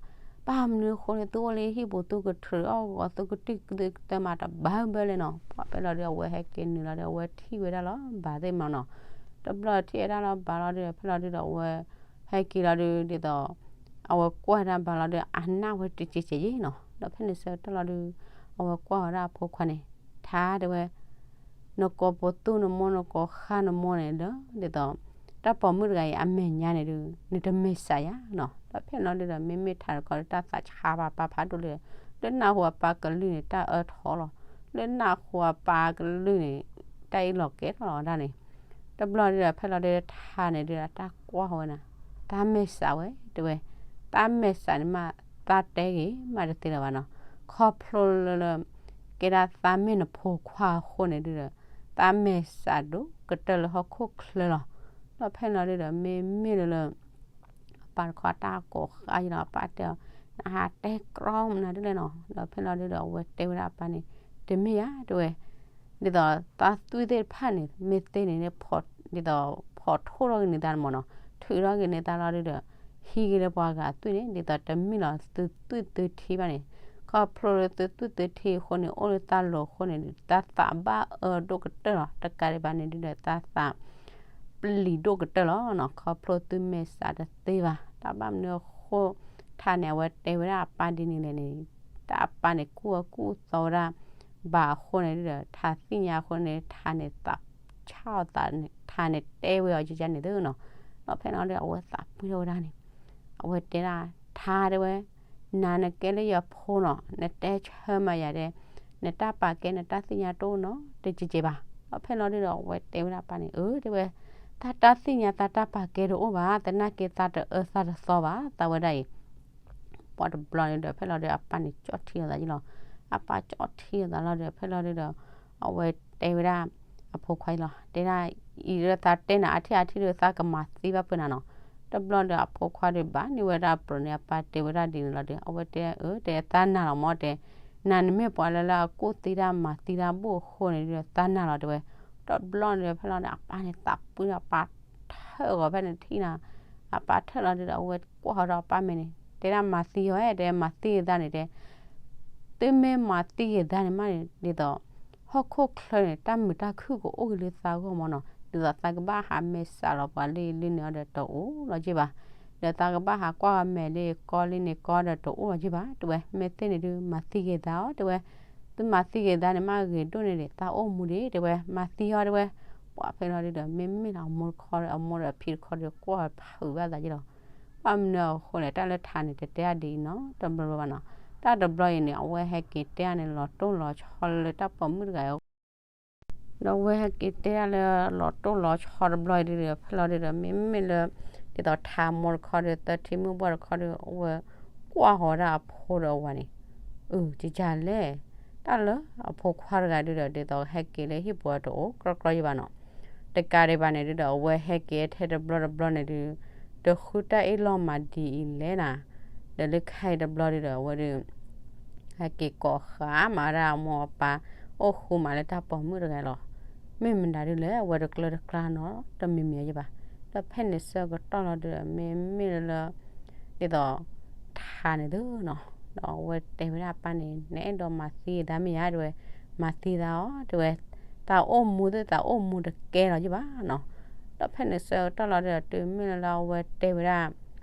ဘၣ်မနုၤအဃိန့ၣ် သုအိၣ်လၢဟံၣ်ပူၤ သုကထုးအီၣ်ဂီၤ သုကတံၢ်သုကတၢၢ်မးတဘၣ်ဘၣ်လဲၣ်နီၤ. ပှၤဖဲလီၤဒုး အဝဲဟဲက့ၤနုာ်လီၤဒီး အဝဲထံၣ်ဝဲဒၣ်လီၤဘၣ်သ့ၣ်မးနီၤ. တဘျီထံၣ်ဝဲဒၣ်လီၤဘၣ်လီၤဒီး ဖဲလီၤဒုဒီး အဝဲဟဲက့ၤလီၤဒုး ဒ်သိး အဝဲကွၢ်ဝဲဒၣ်ဘၣ်လီၤဒီး အနၢ်ဝဲတကဲးကဲးယဲနီၤ. ဒီးဖဲန့ၣ်ဆၢကတီၢ်လီၤဒုး အဝဲကွၢ်ဝဲဒၣ်အဖိခွါန့ၣ် ထါတဲဝဲ နကိးပသူၣ်နမိၢ် နကိးဃၣ်နမိၢ်န့ၣ်ဒီး ဒ်သိး တၢ်ပိာ်မုၣ်တဂၤအံၤအမဲာ်ညါန့ၣ်ဒုး နတမဲာ်ဆှးယၤနီၤ. ဒီးဖဲလီၤဒုဒီး မ့မ့ၢ်ထါတခီဒုး တၢ်သးဆါဘၣ်ပာ်ဖးဒိၣ်လံ, လၢနၢ်ဟူအပၢ်ကလုၢ်န့ၣ် တၢ်အၢထီၣ်လီၤ, လၢနၢ်ဟူအပၢ်ကလုၢ်န့ၣ် တၢ်အ့ၣ်လိာ်ကဲထီၣ်လီၤဝဲဒၣ်န့ၣ်. တဘျီဒုဒီး ဖဲလီၤဒုးထါန့ၣ်ဒုး တၢ်ကွၢ်ဃီၤဝဲနၤ, တၢ်မဲာ်ဆှးဝဲတဲဝဲ, တၢ်မဲာ်ဆှးန့ၣ်မး သးတဲဂ့ၤမးတသ့လၢၤဘၣ်နီၤ. ခီဖျိလၢ ကဲဒၣ်သးမ့ၢ်နဖိခွါအဃိန့ၣ်ဒုဒီး သးမဲာ်ဆှးဒိၣ်ကတၢၢ်လၢဟီၣ်ခိၣ်ချၢလီၤ. ဒီးဖဲလီၤဒုဒီး မ့မ့ၢ်လၢလၢ အပၢ်တခီတၢ်ကိးဃၣ်ယံၤလီၤ အပၢ်တဲအီၤ, နဟးတဲကြီမနုၤဒ်လဲၣ်နီၤ. ဒီးဖဲလီၤဒုဒီး အဝဲတဲဝဲဒၣ်အပၢ်န့ၣ်, တမ့ၢ်ယၤတဲဝဲ ဒ်သိးသးသွံၣ်သ့ၣ်တဖၣ်န့ၣ် မ့ၢ်သ့န့ၣ် ဒ်သိး ဖီၣ်ထိၣ်ထီၣ်က့ၤန့ၢ်သးမ့ၢ်နီၤ, ထုးထီၣ်က့ၤန့ၢ်သးလီၤဒုဒီး ဟံးက့ၤလၢပှၤဂၤသွံၣ်န့ၣ် ဒ်သိးတမ့ၢ်လီၤသုသွံၣ်သုထံဘၣ်န့ၣ်, ခီဖျိလၢသုသွံၣ်သုထံအဃိန့ၣ် အိၣ်လၢသးလိၤအဃိန့ၣ် တၢ်သးဘၣ်အၢဒိၣ်ကတၢၢ်လီၤ, တကးဒံးဘၣ်န့ၣ်ဒုဒီး တၢ်သး ပျံၤဒိၣ်ကတၢၢ်လီၤနီၤ, ခီဖျိသုမဲာ်ဆှးတသ့ဘၣ်. တၢ်ဘၣ်မနုၤအဃိ ထါန့ၣ် အဝဲတဲဝဲဒၣ်အပၢ်ဒ်န့ၣ်လဲၣ်န့ၣ်, တၢ်အပၢ်န့ၣ် ကူၣ်အၢကူၣ်သီဝဲဒၣ် ဘၣ်အဃိန့ၣ်ဒုဒီး ထါသ့ၣ်ညါအဃိန့ၣ် ထါန့ၣ်သးဆါအီၤသးန့ၣ် ထါန့ၣ်တဲဝဲအီၤကကန့ၣ်သုနီၤ. ဒီးဖဲလီၤဒုဒီး အဝဲသးပှ့ၤထီၣ်ဝဲဒၣ်န့ၣ် အဝဲတဲဒၣ် ထါတဲဝဲ နၤနကဲလၢယဖိနီၤ, နတဲဆၢမၤယၤဒဲး, နတၢ်ပာ်ကဲ နတၢ်သ့ၣ်ညါတအိၣ်နီတကဲးကဲးဘၣ်. ဒီးဖဲလီၤဒုဒီး အဝဲတဲဝဲဒၣ်အပၢ်န့ၣ်, အၢ တဲဝဲ, တၢ်တၢ်သ့ၣ်ညါ တၢ်တၢ်ပာ်ကဲတအိၣ်ဘၣ်, သနာ်က့သးတအၢသးတသီဘၣ် သးဝဲဒၣ်အံၤ. ပှၤတဘျီန့ၣ်ဒီး ဖဲလီၤဒုဒီး အပၢ်န့ၣ်ကၠီၣ်ထံအသးယလီၤ. အပၢ်ကၠီၣ်ထံအသးလီၤဒီး ဖဲလီၤဒုဒီး အဝဲတဲဝဲဒၣ် အဖိခွါအံၤလီၤ, တဲဒၣ် အံၤလၢသးတဲနၤအါထံၣ်အါထံၣ်ဒီး သးကမၤသံဘၣ်ပှဲၤနၤနီၤ. တဘျီဒီးအဖိခွါဒီးဘၣ်န့ၢ်ဝဲဒၣ်အပြၢၤန့ၣ် အပၢ်တဲဝဲဒၣ်ဒ်န့ၣ်လီၤဒီး အဝဲတဲ အၢ တဲသးနာ်လီၤမၢ်တဲ, နၤနမ့ၢ်ပှၤလၢလၢအကူၣ်သံတၢ်မၤသံတၢ်ဘူၣ်အဃိန့ၣ်ဒီး သးနာ်လီၤတဲဝဲ. တဘျီန့ၣ်ဒီး ဖဲလီၤန့ၣ် အပၢ်န့ၣ်သးပှ့ၤဒီး အပၢ်ထၢၣ်ဂီၤဖဲန့ၣ်ထံၣ်နၤ, အပၢ်ထၢၣ်လီၤဒုဒီး အဝဲကွၢ်ဃီၤဒီးအပၢ်မဲာ်န့ၣ် တဲဒၣ်မၤသံအီၤဧဲ တဲမၤသံက့ၤသးန့ၣ်တဲ သုမ့ၢ်မၤသံက့ၤသးန့ၣ်မးန့ၣ် ဒ်သိး ဟီၣ်ခိၣ်ချၢန့ၣ် တၢ်မုာ်တၢ်ခုၣ်ကအိၣ်က့ၤလၢသးဂီၢ်မၢ်နီၤ, ဒ်သိးသးကဘၣ်ဟးမဲာ်ဆှးလီၤပှၤလၢအံၤလၢန့ၣ်အီၤဒီးတအိၣ်လီၤက့ဘၣ်, ဒီးသးကဘၣ်ဟးကွၢ်အမဲာ်လၢအံၤကီလၢန့ၣ်ကီဒီးတအိၣ်လီၤက့ဘၣ် တဲဝဲ, မ့ၢ်သ့န့ၣ်ဒုး မၤသံက့ၤသးအီၤ တဲဝဲ, သုမၤသံက့ၤသးန့ၣ်မးဂ့ၤဒိၣ်န့ၣ်ဒံး သးအိၣ်မူဒံး တဲဝဲ, မၤသံအီၤ တဲဝဲ, ပှၤဖဲလီၤဒုဒီး မ့မ့ၢ်လၢအမိၢ်တခီဒီး အမိၢ်ဒီးအဖံတခီဒီး ကွၢ်ဖုးဘၣ်သးယလီၤ. ဘၣ်မနုၤအဃိလဲၣ် တၢ်လၢထါန့ၣ် တတဲအါဒ်အံၤနီတဘျီဘၣ်နီၤ, တၢ်တဘျီအံၤန့ၣ် အဝဲဟဲက့ၤတဲအါန့ၣ် လီၤတိၢ်လီၤဆီလၢတၢ်ပိာ်မုၣ်တဂၤအံၤ ဒီးအဝဲဟဲက့ၤတဲဒၣ်လၢလီၤတိၢ်လီၤဆီတဘျီအံၤဒုဒီး ဖဲလီၤဒုဒီး မ့မ့ၢ်လၢ ဒ်သိးထါမိၢ်တခီဒီး သၢထံမုၣ်ဘှီၣ်တခီဒီး အဝဲကွၢ်ဃီၤဒၣ်အဖိဒီးအဝၤန့ၣ်, အု ကကလဲၣ်, တၢ်လၢအဖိခွါတဂၤဒုဒီး ဒ်သိးဟဲက့ၤလၢဟံၣ်ပူၤအတအိၣ်ကြီကြီယံၤဘၣ်နီၤ, တကးဒံးဘၣ်န့ၣ်ဒုဒီး အဝဲဟဲက့ၤထဲတဘျီတဘျီန့ၣ်ဒု တဃုတၢ်အ့ၣ်လိာ်မၤဒ်အံၤလဲၣ်နၤ, ဒီးလၢခဲအံၤတဘျီဒုဒီး အဝဲဒု ဟဲက့ၤကိးဃာ်မးဒၣ်အမိၢ်အပၢ် အိၣ်ဃူမးလၢတၢ်ပိာ်မုၣ်တဂၤလီၤ. မ့ၢ်မတၤဒုလဲၣ် အဝဲတကျၢၤတကျါနီတမံၤမံၤယံၤဘၣ်. ဒီးဖဲန့ၣ်ဆၢကတီၢ်လီၤဒုဒီး မ့မ့ၢ်လၢ ဒ်သိး ထါန့ၣ်သုနီၤ, ဒီးအဝဲတဲဝဲဒၣ်အပၢ်န့ၣ် နအဲၣ်ဒိးမၤသံသးမ့ၢ်ဧါ တဲဝဲ, မၤသံသးအီၤ တဲဝဲ, သးအိၣ်မူသ့ၣ် သးအိၣ်မူတကဲလီၤယံၤဘၣ်နီၤ. ဒီးဖဲန့ၣ်ဆၢကတီၢ်လီၤဒီး တုၤမ့ၢ်လၢလၢအဝဲတဲဝဲဒၣ်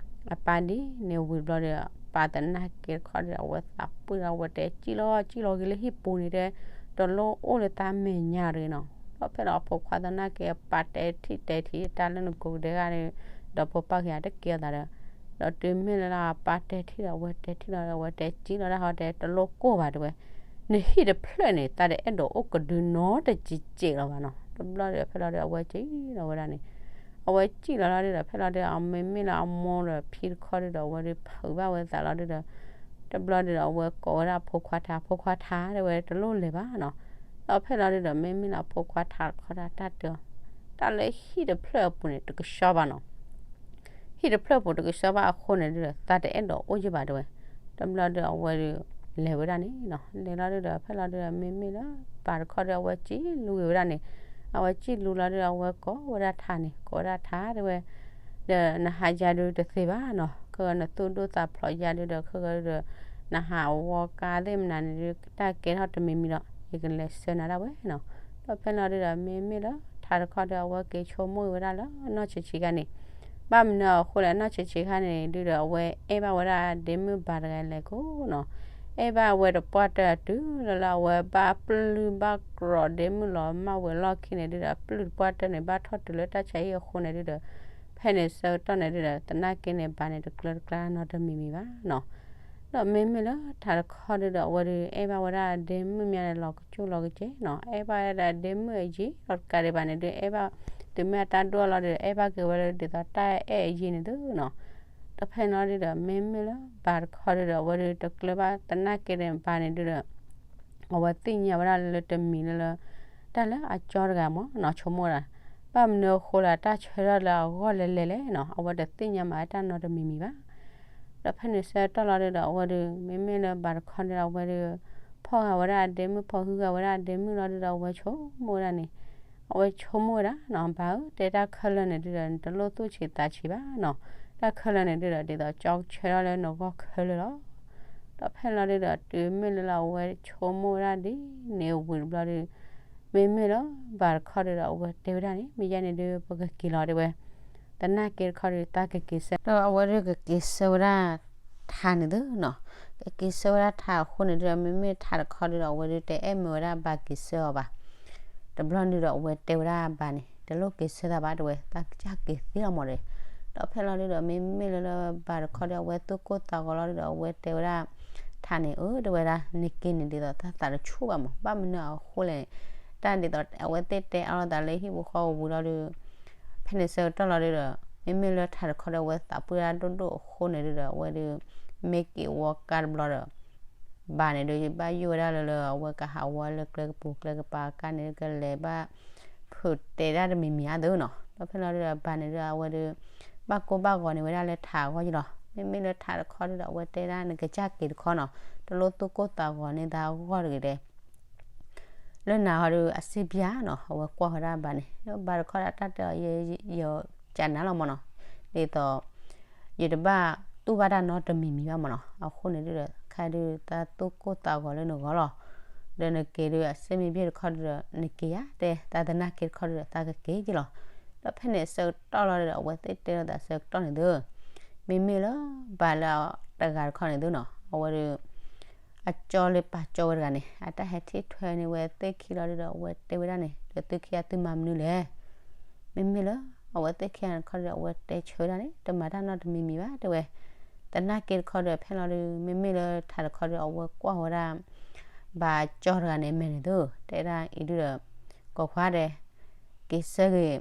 အပၢ်ဒ်န့ၣ်ဝံၤတဘျီဒီး အဝဲသ့ၣ်ပာ်သနာ်က့တခီဒီး အဝဲသးပှၢ်ဒီး အဝဲတဲ စံၣ်လီၤ စံၣ်လီၤဂ့ၤလၢဟံၣ်ပူၤန့ၣ်ဒီး တလိၣ်အိၣ်လၢတၢ်မဲာ်ညါတဂ့ၤနီၤ. ဒီးဖဲလီၤအဖိခွါသနာ်က့ ပာ်တဲထံၣ်တဲထံၣ်တၢ်လၢနကိးကဒဲဂၤဒီး ဒီးဖိပၢ်က့ၤတကဲအသးဒီး ဒီးတုၤမ့ၢ်လၢအပၢ်တဲထံၣ်ဒီး အဝဲတဲထံၣ်လီၤဒီး အဝဲတဲစံၣ်လီၤတၢ်ဃီတဲ တလိၣ်ကိၢ်ဘၣ်တဲဝဲ, နဟံၣ်တဖျၢၣ်န့ၣ် သးတအဲၣ်ဒိးအိၣ်ကဒုနီတစဲးစဲးလီၤဘၣ်နီၤ. တဘျီဒီးဖဲလီၤဒီး အဝဲစံၣ်လီၤဝဲဒၣ်န့ၣ် အဝဲစံၣ်လီၤလီၤဒီး ဖဲလီၤဒီး အမ့မ့ၢ်လၢအမိၢ်ဒီးဖံတခီဒီး အဝဲဒီးဖုးဘၣ်ဝဲသးလီၤဒီး တဘျီဒီး အဝဲကိးဝဲဒၣ်အဖိခွါထါ ဖိခွါထါတဲဝဲ တလိၣ်လဲၤဘၣ်နီၤ. ဒီးဖဲလီၤဒီး မ့မ့ၢ်လၢအဖိခွါထါတခီဒီး တၢ်တဲအီၤ တၢ်လၢဟံၣ်တဖျၢၣ်အပူၤန့ၣ် တကဆှီဘၣ်နီၤ. ဟံၣ်တဖျၢၣ်ပူၤတကဆှီဘၣ်အဃိန့ၣ်ဒီး သးတအဲၣ်ဒိးအိၣ်ယံာ်ဘၣ်တဲဝဲ. တဘျီဒီးအဝဲဒီး လဲၤဝဲဒၣ်န့ၣ်နီၤ. လဲၤလီၤဒီး ဖဲလီၤဒီး မ့မ့ၢ်လၢပၢ်တခီဒီး အဝဲစံၣ်လူၤဂ့ၤဝဲဒၣ်န့ၣ်, အဝဲစံၣ်လူၤလီၤဒီး အဝဲကိးဝဲဒၣ်ထါန့ၣ် ကိးဝဲဒၣ်ထါတဲဝဲ ဒီးနဟးယၤဒုးတသ့ဘၣ်နီၤ, ခဲဂီၤနသူၣ်ဒိၣ်သးဖျိးယၤဒုးဒီး ခဲဂီၤဒီး နဟးဝီကါသ့ၣ်မနုၤန့ၣ်ဒုး တၢ်ကဲထီၣ်တမံၤမံၤဒီး ယကလဲၤဆှၢနၤဒၣ်ဝဲနီၤ. ဒီးဖဲလီၤဒုးဒီး မ့မ့ၢ်လၢထါတခီဒီး အဝဲက့ၤဆိကမိၣ်ဝဲဒၣ်လၢနီၢ်ဆံးဆံးခါန့ၣ်, ဘၣ်မနုၤအဃိလဲၣ် နီၢ်ဆံးဆံးခါန့ၣ်ဒုးဒီး အဝဲအဲၣ်ဘၣ်ဝဲဒၣ်ဒ့မုၣ်ဘၣ်တဂၤလဲၣ်ကိးနီၤ, အဲၣ်ဘၣ်ဝဲတပှၢ်တၢၢ်တုၤလၢလၢ အဝဲဘၣ်ပျုၢ်ဘၣ်ကြီးဒ့မုၣ်လီၤမၢ်ဝဲလီၢ်ခံန့ၣ်ဒုးဒီး အပျုၢ်တပှၢ်တၢၢ်န့ၣ် ဘၣ်ထီၣ်တုၤလၢတၢ်ဆါဟံၣ်အဃိန့ၣ်ဒုးဒီး ဖဲန့ၣ်ဆၢကတီၢ်န့ၣ်ဒုးဒီး သနာ်က့န့ၣ် ဘၣ်န့ၣ် တကျၢၤတကျါနီတမံၤမံၤဘၣ်နီၤ. ဒီးမ့မ့ၢ်လၢထါတခီဒုးဒီး အဝဲဒုး အဲၣ်ဘၣ်ဝဲဒၣ်ဒ့မုၣ်မးဒီးလီၤကစူၣ်လီၤကစဲးနီၤ, အဲၣ်ဘၣ်ဝဲဒၣ်ဒ့မုၣ်အယံၤ ဒီးတကးဒံးဘၣ်န့ၣ်ဒုး အဲၣ်ဘၣ် တုၤမ့ၢ်အတၢ်ဒိၣ်လီၤဒုး အဲၣ်ဘၣ်က့ၤဝဲဒၣ်ဒ်သိးတၢ်အဲၣ်အယံၤန့ၣ်သုနီၤ. ဒီးဖဲန့ၣ်လီၤဒုးဒီး မ့မ့ၢ်လၢဘၣ်တခီဒုးဒီး အဝဲဒုး တကျၢၤဘၣ်သနာ်က့န့ၣ် ဘၣ်န့ၣ်ဒုးဒီး အဝဲသ့ၣ်ညါဝဲဒၣ်လၢတမံၤလၢလၢ တၢ်လၢအကၠီတဂၤမ့ၢ်နီၤ ဆိကမိၣ်ဒၣ်, ဘၣ်မနုၤအဃိလၢတၢ်ဆၢထၢၣ်လၢအဂီၢ်လဲၤလဲၤလဲၣ်နီၤ, အဝဲတသ့ၣ်ညါမးတၢ်နီတမံၤမံၤဘၣ်. ဒီးဖဲန့ၣ်ဆၢကတီၢ်လီၤဒုးဒီး အဝဲဒုး မ့မ့ၢ်လၢဘၣ်တခီဒုးဒီး အဝဲဒုး ဖီၣ်ဂာ်ဝဲဒၣ်အဒ့မုၣ် ဖီၣ်ဟုဂာ်ဝဲဒၣ်အဒ့မုၣ်လီၤဒုးဒီး အဝဲဆိကမိၣ်ဝဲဒၣ်န့ၣ်, အဝဲဆိကမိၣ်ဝဲဒၣ်နီၤ, ဘၣ်ဧၢ တဲတၢ်ခဲလၢာ်န့ၣ်ဒုးဒီး နတလိၣ်သူၣ်ဆံးသးဆံးဘၣ်နီၤ, တၢ်ခဲလၢာ်န့ၣ်ဒုးဒီး ဒ်သိးကၠီကဆၢထီၣ်လၢနဂီၢ်ခဲလၢာ်လီၤ. ဒီးဖဲလီၤဒုးဒီး တုၤမ့ၢ်လၢလၢအဝဲဆိကမိၣ်ဝဲဒၣ်ဒ်န့ၣ်ဝံၤတဘျီဒုး မ့မ့ၢ်လၢဘၣ်တခီဒုးဒီး အဝဲတဲဝဲဒၣ်န့ၣ် မ့ၢ်ယဲန့ၣ်ဒုး ပကက့ၤလီၤတဲဝဲ, သနာ်က့တခီဒုး တၢ်ကက့ၤဆၢ ဒီးအဝဲဒုးကက့ၤဆၢဝဲဒၣ် ထါန့ၣ်သုနီၤ, ကက့ၤဆၢဝဲဒၣ်ထါအဃိန့ၣ်ဒုးဒီး မ့မ့ၢ်ထါတခီဒုးဒီး အဝဲဒုးတအဲၣ်မုာ်ဝဲဒၣ်ဘၣ်က့ၤဆၢအီၤဘၣ်. တဘျီဒုးဒီး အဝဲတဲဝဲဒၣ်ဘၣ်န့ၣ် တလိၣ်က့ၤဆၢသးဘၣ်တဲဝဲ သးကစၢ်က့ၤသ့လီၤမးဒီး, ဒီးဖဲလီၤဒုးဒီး မ့မ့ၢ်လၢလၢဘၣ်တခီဒုး အဝဲသူၣ်ကိၢ်သးဂီၤလီၤဒုးဒီး အဝဲတဲဝဲဒၣ် ထါန့ၣ် အၢ တဲဝဲဒၣ် နက့ၤန့ၣ်ဒ်သိးတၢ်သးတဆူၣ်ဘၣ်မး, ဘၣ်မနုၤအဃိလဲၣ်န့ၣ်, တၢ်ဒ်သိးအဝဲသ့ၣ်တဲအါလိာ်သးလၢဟံၣ်ပူၤဃီပူၤလီၤဒုး ဖဲန့ၣ်ဆၢကတီၢ်လီၤဒုးဒီး မ့မ့ၢ်လၢထါတခီဒီး အဝဲသးပှၢ်ဒၣ်ဒိၣ်ဒိၣ်အဃိန့ၣ်ဒုးဒီး အဝဲဒုး မ့ၢ်က့ၤဝီကါတဘျီဒီး ဘၣ်န့ၣ်ဒုး ဘၣ်ယိၣ်ဝဲဒၣ်လၢလၢ အဝဲကဟးဝီလၢကျဲကပူၤကျဲကပၤကါန့ၣ် ကလဲၤဘၣ် ဖုးတဲဒၣ်တမံၤမံၤအါသုနီၤ. ဒီးဖဲလီၤဒုးဒီး ဘၣ်န့ၣ်ဒုး အဝဲဒုး ဘၣ်ကိၢ်ဘၣ်ဂီၤန့ၢ်ဝဲဒၣ်လၢထါအဂီၢ်ယလီၤ. မ့မ့ၢ်လၢထါတခီဒုးဒီး အဝဲတဲဒၣ် နကစၢ်က့ၤတခီနီၤ, တလိၣ်သူၣ်ကိၢ်သးဂီၤန့ၢ်သးအဂီၢ်တဂ့ၤတဲ လၢနၤဟီဒုး အစ့ပၠၣ်နီၤ, အဝဲကွၢ်ဝဲဒၣ်ဘၣ်န့ၣ် ဘၣ်တခီဒၣ်တၢ်တဲအီၤ ယ ယကနၤလီၤမးနီၤ, ဒ်သိး ယတဘၣ်တူၢ်ဘၣ်တၢ်နီတမံၤမံၤဘၣ်မးနီၤ, အဃိန့ၣ်ဒုးဒီး ခဲဒုး တၢ်သူၣ်ကိၢ်သးဂီၤလၢနဂီၢ်လီၤ. ဒီးနက့ၤဒုး အစ့မ့ၢ်ဘၣ်တခီဒုးဒီး နက့ၤယၤတဲ တၢ်သနာ်က့တခီဒုးဒီး တၢ်ကက့ၤယလီၤ. ဒီးဖဲန့ၣ်ဆၢကတီၢ်လီၤဒီး အဝဲသ့ၣ်တဲလိာ်သးဆၢကတီၢ်န့ၣ်သု, မ့မ့ၢ်လၢ ဘၣ်လၢတဂၤတခီန့ၣ်သုနီၤ, အဝဲဒုး အကၠီလၢပာ်ကၠီဝဲတဂၤန့ၣ် အတၢ်ဟဲထံၣ်ထွဲန့ၢ်ဝဲသ့ၣ်ခံလီၤဒုးဒီး အဝဲတဲဝဲဒၣ်န့ၣ် ဒီးသုခံဂၤသုမၤမနုၤလဲၣ်. မ့မ့ၢ်လၢ အဝဲသ့ၣ်ခံဂၤတခီဒီး အဝဲတဲဆၢဝဲဒၣ်န့ၣ် တမၤတၢ်နီတမံၤမံၤဘၣ်တဲဝဲ. သနာ်က့တခီဒီး ဖဲလီၤဒုး မ့မ့ၢ်လၢထးတခီဒီး အဝဲကွၢ်ဝဲဒၣ် ဘၣ်ကၠီတဂၤန့ၣ် မဲာ်န့ၣ်သု တဲဒၣ်အံၤဒုးဒီး ကိးခွါဒီး က့ၤဆၢဂ့ၤ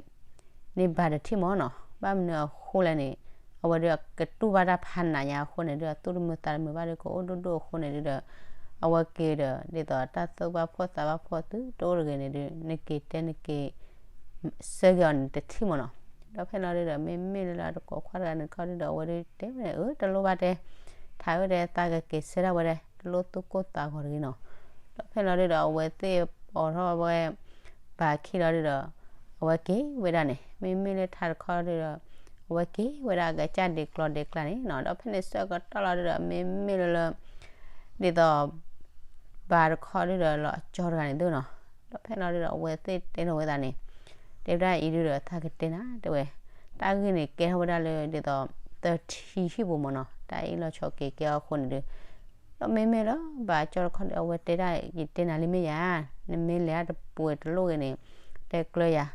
န့ၢ်ဘၣ်တထံၣ်မးနီၤ. ဘၣ်မနုၤအဃိလဲၣ်န့ၣ် အဝဲဒုးကတူၢ်ဘၣ်တၢ်ဖးနးညါအဃိန့ၣ်ဒုး အသူၣ်တမုာ်သးတမုာ်ဘၣ်ဒုး ကအိၣ်ဒိၣ်ဒိၣ်အဃိန့ၣ်ဒုးဒီး အဝဲက့ၤဒီး ဒ်သိးတၢ်သူၣ်ဘၣ်ဖှီၣ်သးဘၣ်ဖှီၣ်သုတအိၣ်တဂ့ၤန့ၣ်ဒုး နက့ၤတဲနက့ၤ ဆၢဂ့ၤအီၤန့ၣ်တထံၣ်မးနီၤ. ဒီးဖဲလီၤဒုးဒီး မ့မ့ၢ်လၢလၢတကိးခွါတဂၤန့ၣ်တခီဒုးဒီး အဝဲဒုးတဲဝဲန့ၣ် အၢ တလိၣ်ဘၣ်တဲ ထးဧၢဒီး သးကက့ၤဆၢဒၣ်ဝဲဒၣ် တလိၣ်သူၣ်ကိၢ်သးဂီၤတဂ့ၤနီၤ. ဒီးဖဲလီၤဒုးဒီး အဝဲသ့ၣ်အိးထီၣ်ဝဲ ဘၣ်ခံလီၤဒုးဒီး အဝဲက့ၤဝဲဒၣ်န့ၣ် မ့မ့ၢ်လၢထးတခီဒုးဒီး အဝဲက့ၤဝဲဒၣ်အကစၢ်ဒံးကျီဒံးကျါန့ၣ်နီၤ. ဒီးဖဲန့ၣ်ဆၢကတီၢ်လီၤဒုးဒီး မ့မ့ၢ်လၢလၢ ဒ်သိး ဘၣ်တခီဒုးဒီး လီၤအကၠီတဂၤန့ၣ်သုနီၤ. ဒီးဖဲလီၤဒုးဒီး အဝဲသ့ၣ်တဲထီၣ်ဝဲသးန့ၣ် တဲဝဲဒၣ်အံၤဒုးဒီး သးကတဲနၤတဲဝဲ တၢ်ဂ့ၢ်န့ၣ်ကဲထီၣ်ဝဲဒၣ်လၢ ဒ်သိး သၢထံဟံၣ်ပူၤမ့ၢ်နီၤ, တၢ်အ့ၣ်လိာ်ဆိးက့ၤကဲအီၤအဃိန့ၣ်ဒုး, ဒီးမ့မ့ၢ်လၢဘၣ်ကၠီတခီဒီး အဝဲတဲဒၣ် ယတဲနၤလံမ့ၢ်ယၤ, နမ့ၢ်လဲၤတပှဲၤတလိၣ်ဂ့ၤန့ၣ် တဲကျၢၤယၤ,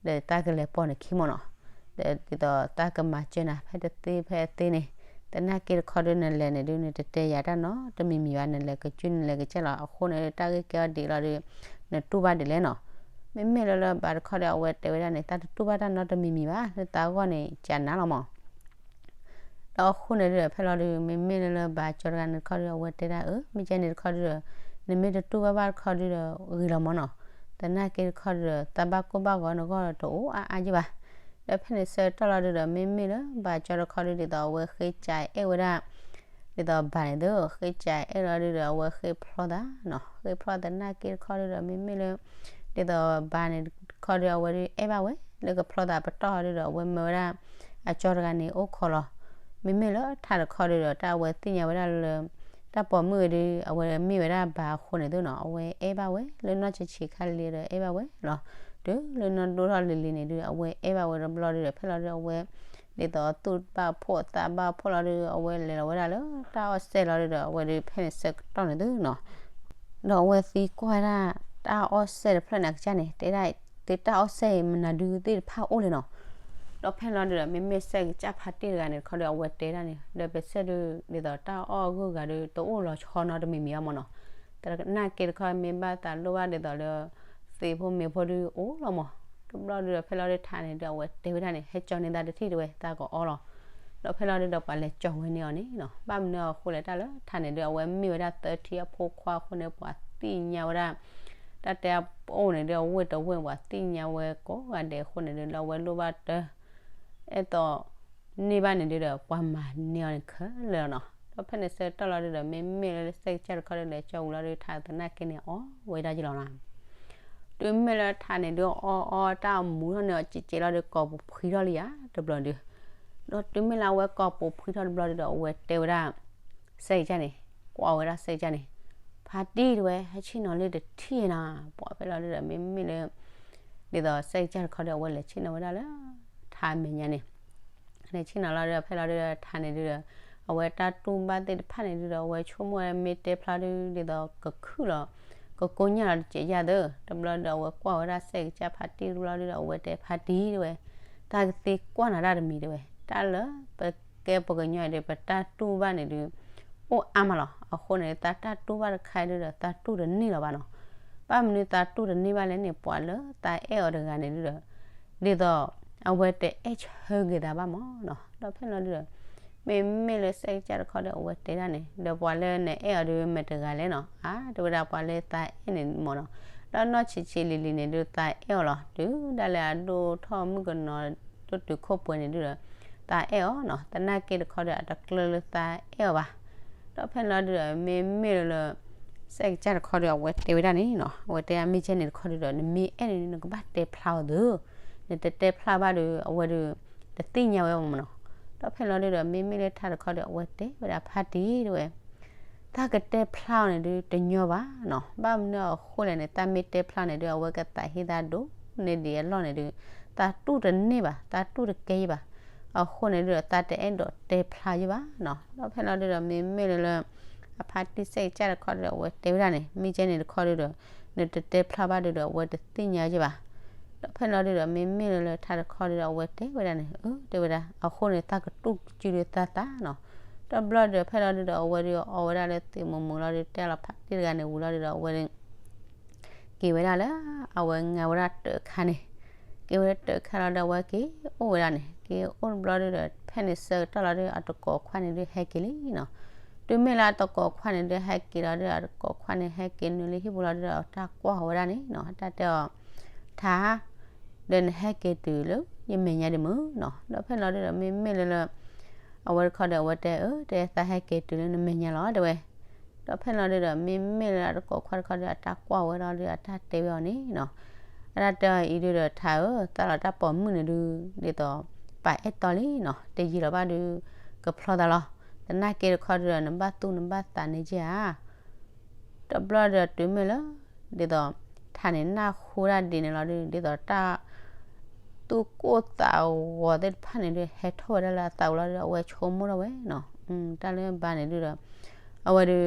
ဒီးတၢ်ကလဲၤပိာ်နခံမ့ၢ်နီၤ, ဒီးဒ်သိးတၢ်ကမၤစၢၤနၤဖဲတသ့ဖဲအသ့န့ၣ်, သနာ်က့တခီဒုးနလဲၤန့ၣ်ဒုး နတတဲယၤတၢ်နီတမံၤမံၤဘၣ်, နလဲၤကစု နလဲၤကစၢ်လီၤ, အဃိန့ၣ် တၢ်ဂ့ၢ်ကဲအီၤဒ်လီၤဒုး နတူၢ်ဘၣ်ဒ်လဲၣ်နီၤ. မ့မ့ၢ်လၢလၢဘၣ်တခီဒီး အဝဲတဲဝဲဒၣ်န့ၣ် တၢ်တတူၢ်ဘၣ်တၢ်နီတမံၤမံၤဘၣ်, လၢသးဂီၢ်န့ၣ် ကနၤလီၤမး ဒီးအဃိန့ၣ်ဒုးဒီး ဖဲလီၤဒုး မ့မ့ၢ်လၢလၢဘၣ်ကၠီတဂၤန့ၣ်တခီဒုး အဝဲတဲဒၣ်အၢ မ့ၢ်ကဲန့ၣ်တခီဒုးဒီး နမ့ၢ်တတူၢ်ဘၣ်ဘၣ်တခီဒုးဒီး ဂ့ၤလီၤမ့ၢ်နီၤ, သနာ်က့တခီဒုးဒီး သးဘၣ်ကိၢ်ဘၣ်ဂီၤနဂီၢ်တအိၣ်အါအါယ့ၢ်ဘၣ်. ဒီးဖဲန့ၣ်ဆၢကတီၢ်လီၤဒုးဒီး မ့မ့ၢ်လၢဘၣ်ကၠီတခီဒုး ဒ်သိးအဝဲဃ့ကၠးအဲၣ်ဝဲဒၣ် ဒ်သိးဘၣ်န့ၣ်သု ဃ့ကၠးအဲၣ်လီၤဒုးဒီး အဝဲဃ့ဖျီသးနီၤ, ဃ့ဖျီသနာ်က့တခီဒုးဒီး မ့မ့ၢ်လၢ ဒ်သိးဘၣ်န့ၣ်တခီဒုး အဝဲဒုးအဲၣ်ဘၣ်ဝဲ လၢကဖျီသးပတီၢ်ဒုးဒီး အဝဲမၢဝဲဒၣ် အကၠီတဂၤန့ၣ်အိၣ်ခိးလီၤ. မ့မ့ၢ်လၢထးတခီဒုးဒီး တၢ်အဝဲသ့ၣ်ညါဝဲဒၣ်လၢ တၢ်ပိာ်မုၣ်ဝဲဒုး အဝဲမ့ၢ်ဝဲဒၣ်ဘၣ်အဃိန့ၣ်သုနီၤ, အဝဲအဲၣ်ဘၣ်ဝဲ လၢနီၢ်ဆံးဆံးခါလံဒီးအဲၣ်ဘၣ်ဝဲလီၤ. တုၤလၢနီၢ်ဒိၣ်ထီၣ်လံၤလံၤန့ၣ်ဒုး အဝဲအဲၣ်ဘၣ်ဝဲတဘျီဒုးဒီး ဖဲလီၤဒုးအဝဲ ဒ်သိးသူၣ်ဘၣ်ဖှီၣ်သးဘၣ်ဖှီၣ်လီၤဒုး အဝဲလဲၤလီၤဝဲဒၣ်လၢတၢ်အီၣ်စဲၣ်လီၤဒုးဒီး အဝဲဒုးဖဲန့ၣ်ဆၢကတီၢ်န့ၣ်သုနီၤ ဒီးအဝဲသံကွၢ်ဝဲဒၣ် တၢ်အီၣ်စဲၣ်တဖျၢၣ်န့ၣ် အကစၢ်န့ၣ် တဲဒၣ် သုတၢ်အီၣ်စဲၣ်အံၤ မနုၤဒုသ့ၣ်တဖၣ်အိၣ်လဲၣ်နီၤ. ဒီးဖဲလီၤဒုးဒီး မ့မ့ၢ်စဲကစၢ်ဖါတံၢ်တဂၤန့ၣ်တခီဒီး အဝဲတဲဒၣ်န့ၣ် ဒီးပစဲၣ်ဒုး ဒ်သိးတၢ်အီၣ်အဂုၤအဂၤဒုး တအိၣ်လီၤဆီနီတမံၤမံၤဘၣ်မ့ၢ်နီၤ. သနာ်က့တခီ မ့ၢ်ဘၣ်သးလိၣ်ဘၣ်ဒ်သိးလၢ သ့ၣ်ဖိမ့ၢ်ဖိဒုးအိၣ်လီၤမး. တဘျီဒုးဒီး ဖဲလီၤဒုးထးန့ၣ်ဒုး အဝဲတဲဝဲဒၣ်န့ၣ် ဟဲကၠီန့ၢ်သးတထံၣ်တဲဝဲ သးကအီလီၤ. ဒီးဖဲလီၤဒုးဒီး ပှၤလဲၤကၠီဝဲန့ၢ်အီၤန့ၣ်နီၤ. ဘၣ်မနုၤအဃိလဲၣ် တၢ်လၢထးန့ၣ်ဒုး အဝဲမ့ၢ်ဝဲဒၣ်သၢထံအဖိခွါအဃိန့ၣ် ပှၤသ့ၣ်ညါဝဲဒၣ် တၢ်တဲအအိၣ်န့ၣ်ဒုး အဝ့ၢ်တဝ့ၢ် ပှၤသ့ၣ်ညါဝဲကိးဂၤဒဲးအဃိန့ၣ်ဒုး လၢအဝဲလိၣ်ဘၣ်တၢ် အဲၣ်သး န့ၢ်ဘၣ်န့ၣ်ဒုးဒီး ပှၤမၤန့ၢ်အီၤန့ၣ်ခဲလၢာ်လီၤနီၤ. ဒီးဖဲန့ၣ်ဆၢကတီၢ်လီၤဒုးဒီး မ့မ့ၢ်လၢစဲကစၢ်တခီဒုး လဲၤကၠီဝံၤလီၤဒုး ထးသနာ်က့န့ၣ်အီၣ်ဝဲဒၣ်က့ၤလီၤနီၤ. တုၤမ့ၢ်လၢထးန့ၣ်ဒုး အီအီတၢ်အမူထီၣ်န့ၣ် အီၤကဲးကဲးလီၤဒုး ကိာ်ပူၤဖှံထီၣ်လံယၤတဘျီဒုး. ဒီးတုၤမ့ၢ်လၢအဝဲကိာ်ပူၤဖှံထီၣ်တဘျီဒုးဒီး အဝဲတဲဝဲဒၣ် စဲကစၢ်န့ၣ် ကွၢ်ဝဲဒၣ်စဲကစၢ်န့ၣ် ဖါတံၢ်တဲဝဲ ဟဲဆ့ၣ်နီၤလၢတထံၣ်နီၤ. ပှၤဖဲလီၤဒုးဒီး မ့မ့ၢ်လၢ ဒ်သိးစဲကစၢ်တခီဒီး အဝဲလဲၤဆ့ၣ်နီၤဝဲဒၣ်လၢ ထးမဲာ်ညါန့ၣ် လဲၤဆ့ၣ်နီၤလီၤဒုး ဖဲလီၤဒုးဒီး ထးန့ၣ်ဒုးဒီး အဝဲတၢ်တူၢ်ဘၣ်သ့ၣ်တဖၣ်န့ၣ်ဒုးဒီး အဝဲဆိကမိၣ်ဝဲမ့ၢ်တဲဖျါဒုး ဒ်သိးကခုၣ်လီၤ ကကိညၢ်လီၤတစဲးယၢ်သၢ တဘျီဒီး အဝဲကွၢ်ဝဲဒၣ်စဲကစၢ်ဖါတံၢ်တဘျီဒုးဒီး အဝဲတဲဖါတံၢ်တဲဝဲ တၢ်ကသ့ကွၢ်နၤတၢ်တမံၤတဲဝဲ တၢ်လၢပကဲပှၤကညီအံၤဒီး ပတၢ်တူၢ်ဘၣ်န့ၣ်ဒုး အိၣ်အါမးလီၤ. အဃိန့ၣ် သးတၢ်တူၢ်ဘၣ်တခါဒုးဒီး သးတူၢ်တန့ၢ်လီၤဘၣ်နီၤ. ဘၣ်မနုၤသးတူၢ်တန့ၢ်ဘၣ်လဲၣ်န့ၣ် ပှၤလၢသးအဲၣ်အီၤတဂၤန့ၣ်ဒုးဒီး ဒ်သိး အဝဲတအဲၣ်ဆၢက့ၤသးဘၣ်မးနီၤ. ဒီးဖဲလီၤဒုးဒီး မ့မ့ၢ်လၢစဲကစၢ်တခီဒီး အဝဲတဲဒၣ်န့ၣ် ဒီးပှၤလၢနအဲၣ်အီၤဒုး မ့ၢ်တဂၤလဲၣ်နီၤ. အါ တဲဝဲဒၣ်ပှၤလၢသးအဲၣ်န့ၣ်မးနီၤ. ဒီးနီၢ်ဆံးဆံးလံၤလံၤန့ၣ်ဒုး သးအဲၣ်အီၤလီၤ. တုၤဒၣ်လဲာ်အဒိၣ်ထီၣ်မုၣ်ကနီၤ ဒိၣ်တုာ်ခိၣ်ပှဲၤန့ၣ်ဒုးဒီး သးအဲၣ်အီၤနီၤ. သနာ်က့တခီဒီး အတကျၢၤလၢသးအဲၣ်အီၤဘၣ်. ဒီးဖဲလီၤဒုးဒီး မ့မ့ၢ်လၢ စဲကစၢ်တခီဒီး အဝဲတဲဝဲဒၣ်န့ၣ်နီၤ. အဝဲတဲဒၣ်မ့ၢ်ကဲန့ၣ်တခီဒုးဒီး နမ့ၢ်အဲၣ်န့ၣ် နကဘၣ်တဲဖျါအီၤသ့. နတတဲဖျါဘၣ်ဒီး အဝဲဒီး တသ့ၣ်ညါဝဲမးနီၤ. ဒီးဖဲလီၤဒုးဒီး မ့မ့ၢ်လၢထးတခီဒီး အဝဲတဲဝဲဒၣ်ဖါတံၢ်တဲဝဲ တၢ်ကတဲဖျါအီၤန့ၣ်ဒုး တညီဘၣ်နီၤ. ဘၣ်မနုၤအဃိလဲၣ်န့ၣ် တၢ်မ့ၢ်တဲဖျါအီၤန့ၣ်ဒုး အဝဲကသးဟ့သးဒိၣ်န့ၢ်ဒံးအလီၢ်န့ၣ်ဒုး သးတူၢ်တန့ၢ်ဘၣ်, သးတူၢ်တကဲယံဘၣ်. အဃိန့ၣ်ဒုးဒီး သးတအဲၣ်ဒိးတဲဖျါယံဘၣ်နီၤ. ဒီးဖဲလီၤဒုးဒီး မ့မ့ၢ်လၢလၢ အဖါတံၢ်စဲကစၢ်တခီဒီး အဝဲတဲဝဲဒၣ်န့ၣ် မ့ၢ်ကဲန့ၣ်တခီဒုးဒီး နတတဲဖျါဘၣ်ဒုးဒီး အဝဲတသ့ၣ်ညါယံဘၣ်. ဒီးဖဲလီၤဒုးဒီး မ့မ့ၢ်လၢလၢထးတခီဒုးဒီး အဝဲတဲဝဲဒၣ်န့ၣ် အၢ တဲဝဲဒၣ် အဃိန့ၣ် သးကတူၢ်ကစုဒုးသးသးနီၤ. တဘျီဒီး ဖဲလီၤဒုးဒီး အဝဲဒုးအီဝဲဒၣ်လၢသ့ၣ်မုၢ်မုၢ်လီၤဒုး တဲလီၤဖါတံၢ်တဂၤန့ၣ်ဝံၤလီၤဒုးဒီး အဝဲဒုး က့ၤဝဲဒၣ်လၢ အဝဲငါဝဲဒၣ်တၢ်ခါန့ၣ်, က့ၤဝဲဒၣ်တၢ်ခါလီၤဒီး အဝဲက့ၤအိၣ်ဝဲဒၣ်န့ၣ်, က့ၤအိၣ်တဘျီဒုးဒီး ဖဲန့ၣ်ဆၢကတီၢ်လီၤဒုး အတကိးခွါန့ၣ်ဒုးဟဲက့ၤလံနီၤ. တုၤမ့ၢ်လၢအတကိးခွါန့ၣ်ဒုး ဟဲက့ၤလီၤဒုး အတကိးခွါန့ၣ် ဟဲက့ၤနုာ်လၢဟံၣ်ပူၤလီၤဒုးဒီး တၢ်ကွၢ်ဝဲဒၣ်န့ၣ်နီၤ, တၢ်တဲအီၤ, ထါ ဒီးနဟဲက့ၤတုၤလၢယမဲာ်ညါဒံးမုၢ်နီၤ. ဒီးဖဲလီၤဒုးဒီး မ့မ့ၢ်လၢလၢ အဝဲတခီဒီး အဝဲတဲအၢ တဲသးဟဲက့ၤတုၤလၢနမဲာ်ညါလီၤ တဲဝဲ. ဒီးဖဲလီၤဒုးဒီး မ့မ့ၢ်လၢအတကိးခွါတခီဒီး အတၢ်ကွၢ်ဝဲလီၤဒုး အတၢ်တဲဝဲအီၤန့ၣ်နီၤ, အတၢ်တဲအီၤအံၤဒုးဒီး ထါဧၢ သးလီၤတၢ်ပိာ်မုၣ်န့ၣ်ဒုး ဒ်သိး ပာ်အဲၣ်တီလံနီၤ, တယံာ်လီၤဘၣ်ဒုး ကဖျီသးလီၤ. သနာ်က့တခီဒုးဒီး နဘၣ်သူၣ်နဘၣ်သးန့ၢ်က့ဧါ တဘျီဒီးတုၤမ့ၢ်လၢ ဒ်သိး ထါန့ၣ်နၢ်ဟူဒၣ်ဒ်န့ၣ်လီၤဒုး ဒ်သိးတၢ် သူၣ်ကိၢ်သးဂီၤသ့ၣ်တဖၣ်န့ၣ်ဒုး ဟဲထီၣ်ဝဲဒၣ်လၢအသးပူၤလီၤဒီး အဝဲဆိကမိၣ်ထီၣ်ဝဲနီၤ, တၢ်လၢဘါန့ၣ်ဒုးဒီး အဝဲဒုး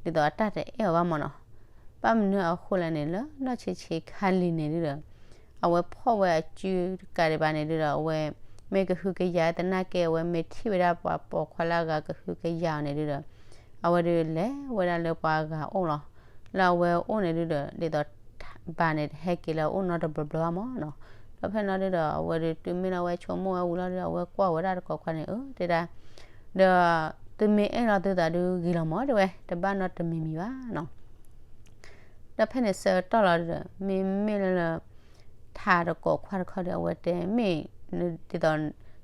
ဒ်သိးအတၢ်တအဲၣ်အီၤဘၣ်မၢ်နီၤ, ဘၣ်မနုၤအဃိလဲၣ်န့ၣ် လၢနီၢ်ဆံးဆံးခါလံၤန့ၣ်ဒုးဒီး အဝဲဖီၣ်ဝဲအစုတကးဒံးဘၣ်န့ၣ်ဒုးဒီး အဝဲ မ့ၢ်ကဟုကယာ်သနာ်က့ အဝဲမ့ၢ်ထံၣ်ဝဲဒၣ်ပှၤပိာ်ခွါလၢအဂၤကဟုကယာ်အီၤန့ၣ်ဒုးဒီး အဝဲဒုးလဲၤဝဲဒၣ်လၢပှၤအဂၤအိၣ်လီၤ. လၢအဝဲအိၣ်န့ၣ်ဒုးဒီး ဒ်သိး ဘါန့ၣ် ဟဲက့ၤလၢအအိၣ်နီတဘျီဘျီဘၣ်မၢ်နီၤ, ဒီးဖဲန့ၣ်လီၤဒုးဒီး အဝဲဒုးတုၤမ့ၢ်လၢအဝဲဆိကမိၣ်ဝဲဝံၤလီၤဒီး အဝဲကွၢ်ဝဲဒၣ်တကိးခွါန့ၣ် အၢ တဲဒၣ် ဒီး သုမ့ၢ်အဲၣ်လီၤသုသးဒုးဂ့ၤလီၤမၢ် တဲဝဲ တဘၣ်နီတမံၤမံၤဘၣ်နီၤ. ဒီးဖဲန့ၣ်ဆၢကတီၢ်လီၤဒီး မ့မ့ၢ်လၢလၢ ထးတကိးခွါတခီဒီး အဝဲတဲမ့ၢ် ဒ်သိး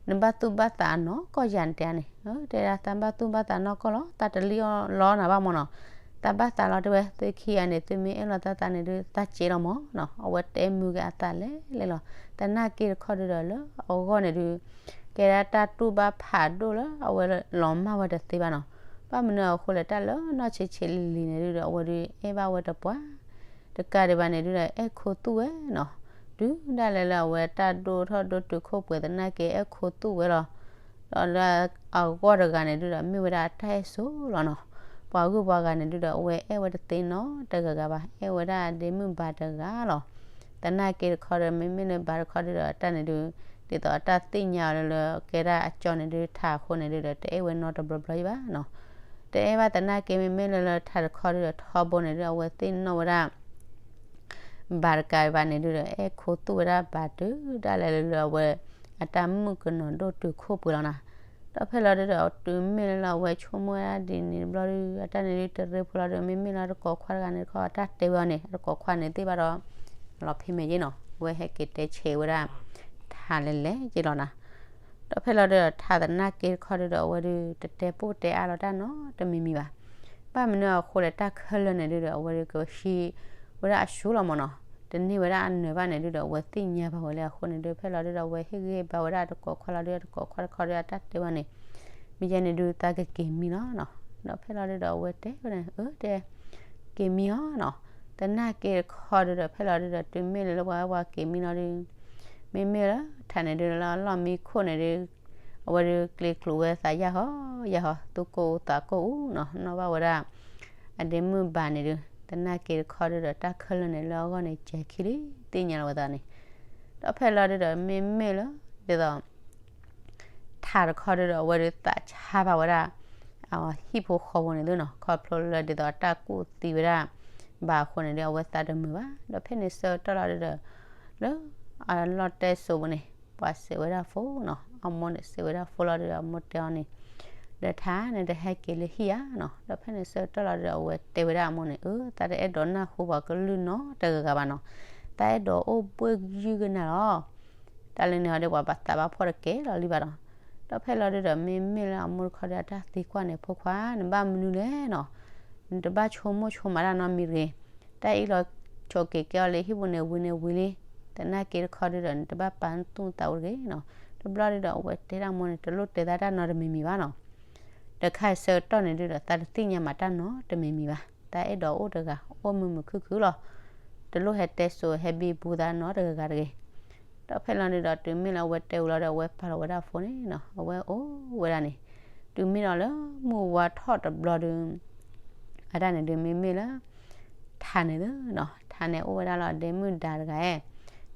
နဘၣ်သူၣ်ဘၣ်သးနီၢ်ကီၢ်ယၤန့ၣ်တဲန့ၣ် တဲဒၣ် သးဘၣ်သူၣ်ဘၣ်သးနီၢ်ကီၢ်လီၤ သးတလံၣ်အီၣ်လီနၤဘၣ်မၢ်နီၤ, သးဘၣ်သးလီၤတဲဝဲ သုခံဂၤန့ၣ် သုမ့ၢ်အဲၣ်လီၤသးသးန့ၣ်ဒုး သးစ့လီၤမၢ်နီၤ, အဝဲတဲမုာ်က့ၤအသးလဲၤလဲၤလီၤ. သနာ်က့တခီဒုးဒီးလၢအဂီၢ်န့ၣ်ဒုး ကဲဒၣ်တၢ်တူၢ်ဘၣ်ဖးဒိၣ်လၢအဝဲလီၤမၢ်ဝဲတသ့ဘၣ်နီၤ, ဘၣ်မနုၤအဃိလဲၣ် တၢ်လၢနီၢ်ဆံးဆံးလံၤလံၤန့ၣ်ဒုးဒီး အဝဲဒုးအဲၣ်ဘၣ်ဝဲတပှၢ် တကးဒံးဘၣ်န့ၣ်ဒုးဒီး အဲၣ်ခိသူၣ်ဝဲနီၤ, ဒုးဒၣ်လဲာ်လၢအဝဲတၢ်ဒိၣ်ထီၣ်ဒိၣ်တုာ်ခိၣ်ပှဲၤသနာ်က့ အဲၣ်ခိသူၣ်ဝဲလီၤ. ဒီးလၢအဂီၢ်တဂၤန့ၣ်ဒုးဒီး မ့ၢ်ဝဲဒၣ်တၢ်အဲၣ်စိလီၤနီၤ, ပှၤဂုၤပှၤဂၤန့ၣ်ဒုးဒီး အဝဲအဲၣ်ဝဲတသ့နီတဂၤဂၤဘၣ်, အဲၣ်ဝဲဒၣ်အဒ့မုၣ်ဘါတဂၤလီၤ. သနာ်က့တခီဒီး မ့မ့ၢ်လၢဘါတခီဒုးဒီး တၢ်န့ၣ်ဒုး ဒ်သိးအတၢ်သ့ၣ်ညါအီၤလၢလၢ ကဲဒၣ်အကၠီန့ၣ်ဒုး ထးအဃိန့ၣ်ဒုးဒီး တအဲၣ်ဝဲနီတဘျီဘျီဘၣ်နီၤ. တအဲၣ်ဘၣ်သနာ်က့ မ့မ့ၢ်လၢလၢထးတခီဒုးဒီး ထီဘိန့ၣ်ဒုး အဝဲသ့ၣ်နီၣ်ဝဲဒၣ် ဘါတကးဘၣ်န့ၣ်ဒုးဒီး အဲၣ်ခိသူၣ်ဝဲဒၣ်ဘါတုၤဒၣ်လဲာ်လၢလၢအဝဲ အတၢ်မုၣ်ကနီၤဒိၣ်တုာ်ခိၣ်ပှဲၤလီၤနီၤ. ဒီးဖဲလီၤဒုးဒီး တုၤမ့ၢ်လၢလၢအဝဲဆိကမိၣ်ဝဲဒၣ်ဒ်န့ၣ်တဘျီဒုး အတၢ်န့ၣ်ဒုးတရ့ဖိလီၤဒီး မ့မ့ၢ်လၢတကိးခွါတဂၤန့ၣ်တခီ အတၢ်တဲဝဲအီၤန့ၣ် အတကိးခွါန့ၣ်သ့ၣ်ဘၣ်ဒီး လီၤဖံးမဲာ်ယ့ၣ်နီၤ, အဝဲဟဲက့ၤတဲဆဲးဝဲဒၣ် ထးလဲၤလဲၤယ့ၣ်လီၤနီၤ. ဒီးဖဲလီၤဒုးဒီး ထးသနာ်က့တခီဒုးဒီး အဝဲဒုးတတဲပိၢ်တဲအါလီၤတၢ်နီတမံၤမံၤဘၣ်. ဘၣ်မနုၤအဃိလဲၣ် တၢ်ခဲလၢာ်န့ၣ်ဒုးဒီး အဝဲဒုးကဟံးဝဲဒၣ်အဆူလီၤမၢ်နီၤ, တန့ၢ်ဝဲဒၣ်အနၢၤဘၣ်န့ၣ်ဒုးဒီး အဝဲသ့ၣ်ညါဘၣ်ဝဲလၢအဃိန့ၣ်ဒုး ဖဲလီၤဒုးဒီး အဝဲဟ့ၣ်ဂံၢ်ဘါဝဲဒၣ်တကိးခွါလီၤဒုး တကိးခွါတခီဒုး အတၢ်တဲဝဲန့ၣ် မ့ၢ်ယဲန့ၣ်ဒုး သးကက့ၤမံလီၤနီၤ. ဒီးဖဲလီၤဒုးဒီး အဝဲတဲဝဲန့ၣ် အၢ တဲ က့ၤမံအီၤနီၤ. သနာ်က့တခီဒုးဒီး ဖဲလီၤဒုးဒီး တုၤမ့ၢ်လၢလၢပှၤဝဲပှၤက့ၤမံလီၤဒုး မ့မ့ၢ်လၢထးန့ၣ်ဒုးလၢအလီၢ်မံခိၣ်န့ၣ်ဒုး အဝဲဒုးကျ့ၤကျိၤဝဲသးယၢ်ဟီယၢ်ဟီ သူၣ်ကိၢ်သးကိၢ်အူနီၤ နီၣ်ဘၣ်ဝဲဒၣ် အဒ့မုၣ်ဘါန့ၣ်ဒုး သနာ်က့တခီဒုးဒီး တၢ်ခဲလၢာ်န့ၣ်လၢအဂီၢ်န့ၣ် ကဲၤခံလံ သ့ၣ်ညါလီၤဝဲသးန့ၣ်. ဒီးဖဲလီၤဒုးဒီး မ့မ့ၢ်လၢ ဒ်သိး ထးတခီဒုးဒီး အဝဲဒုးသးဆါဘၣ်ဝဲဒၣ် ဟံၣ်ဖိဃီဖိန့ၣ်သုနီၤ ခီဖျိလၢဒ်သိးတၢ်ကူၣ်သံဝဲဒၣ် ဘၣ်အဃိန့ၣ်ဒုး အဝဲသးတမုာ်ဘၣ်. ဒီးဖဲန့ၣ်ဆၢကတီၢ်လီၤဒုးဒီး လၢအလီၢ်တဲစိပူၤန့ၣ် ပှၤစဲးဝဲဒၣ်ဖိနီၤ အမိၢ်န့ၣ်စဲးဝဲဒၣ်ဖိလီၤဒုးဒီး အမိၢ်တဲအီၤန့ၣ် ဒီးထးန့ၣ်တဟဲက့ၤလၢဟံၣ်ဧါနီၤ. ဒီးဖဲန့ၣ်ဆၢကတီၢ်လီၤဒုးဒီး အဝဲတဲဝဲဒၣ်အမိၢ်န့ၣ် အၢ သးတအဲၣ်ဒိးနၢ်ဟူပှၤကလုၢ်နီတဂၤဂၤဘၣ်နီၤ သးအဲၣ်ဒိးအိၣ်ဘှ့ၣ်ယုၢ်ကနၣ်လီၤ. တၢ်လၢန့ၣ်ဟီဒုး ပှၤဘၣ်သးဘၣ်ဖှီၣ်တကဲလီၤလံဘၣ်ဒီး ဒီးဖဲလီၤဒုးဒီး မ့မ့ၢ်လၢအမိၢ်တခီဒီး အတၢ်သံကွၢ်န့ၣ် ဖိခွါ နဘၣ်မနုၤလဲၣ်နီၤ နတဘၣ်ဆိကမိၣ်ဆိကမးတၢ်နီတမံၤတဂ့ၤ. တၢ်အံၤလီၤဆိးက့ၤကဲအီၤလၢဟံၣ်ပူၤန့ၣ်ဝံၤန့ၣ်ဝံၤလံ. သနာ်က့တခီဒုးဒီး နတဘၣ်ပာ်နသူၣ်နသးအိၣ်တဂ့ၤနီၤ. တဘျီဒုးဒီး အဝဲတဲဒၣ်မိၢ်န့ၣ် တလိၣ်တဲသးတၢ်နီတမံၤမံၤဘၣ်နီၤ ဒီးခါဆၢကတီၢ်န့ၣ်ဒုးဒီး သးတသ့ၣ်ညါမးတၢ်နီတမံၤမံၤဘၣ်. သးအဲၣ်ဒိးအိၣ်တဂၤ အိၣ်မုာ်မုာ်ခုၣ်ခုၣ်လီၤ. တလိၣ်ဟဲတဲစိၤဟဲဘံဘူသးနီတဂၤဂၤတဂ့ၤ. ဒီးဖဲလီၤဒုးဒီး တုၤမ့ၢ်လၢအဝဲတဲဝံၤလီၤဒီး အဝဲပာ်လီၤဝဲဒၣ်အဖိန့ၣ်နီၤ အဝဲအိၣ်ဝဲဒၣ်န့ၣ် တုၤမ့ၢ်ဒီးလၢမုၢ်ဝါထီၣ်တဘျီဒုး အတၢ်န့ၣ်ဒုး မ့မ့ၢ်လၢ ထးန့ၣ်သုနီၤ ထးန့ၣ်အိၣ်ဝဲဒၣ်လၢအဒ့မုၣ်ဒါတဂၤဧ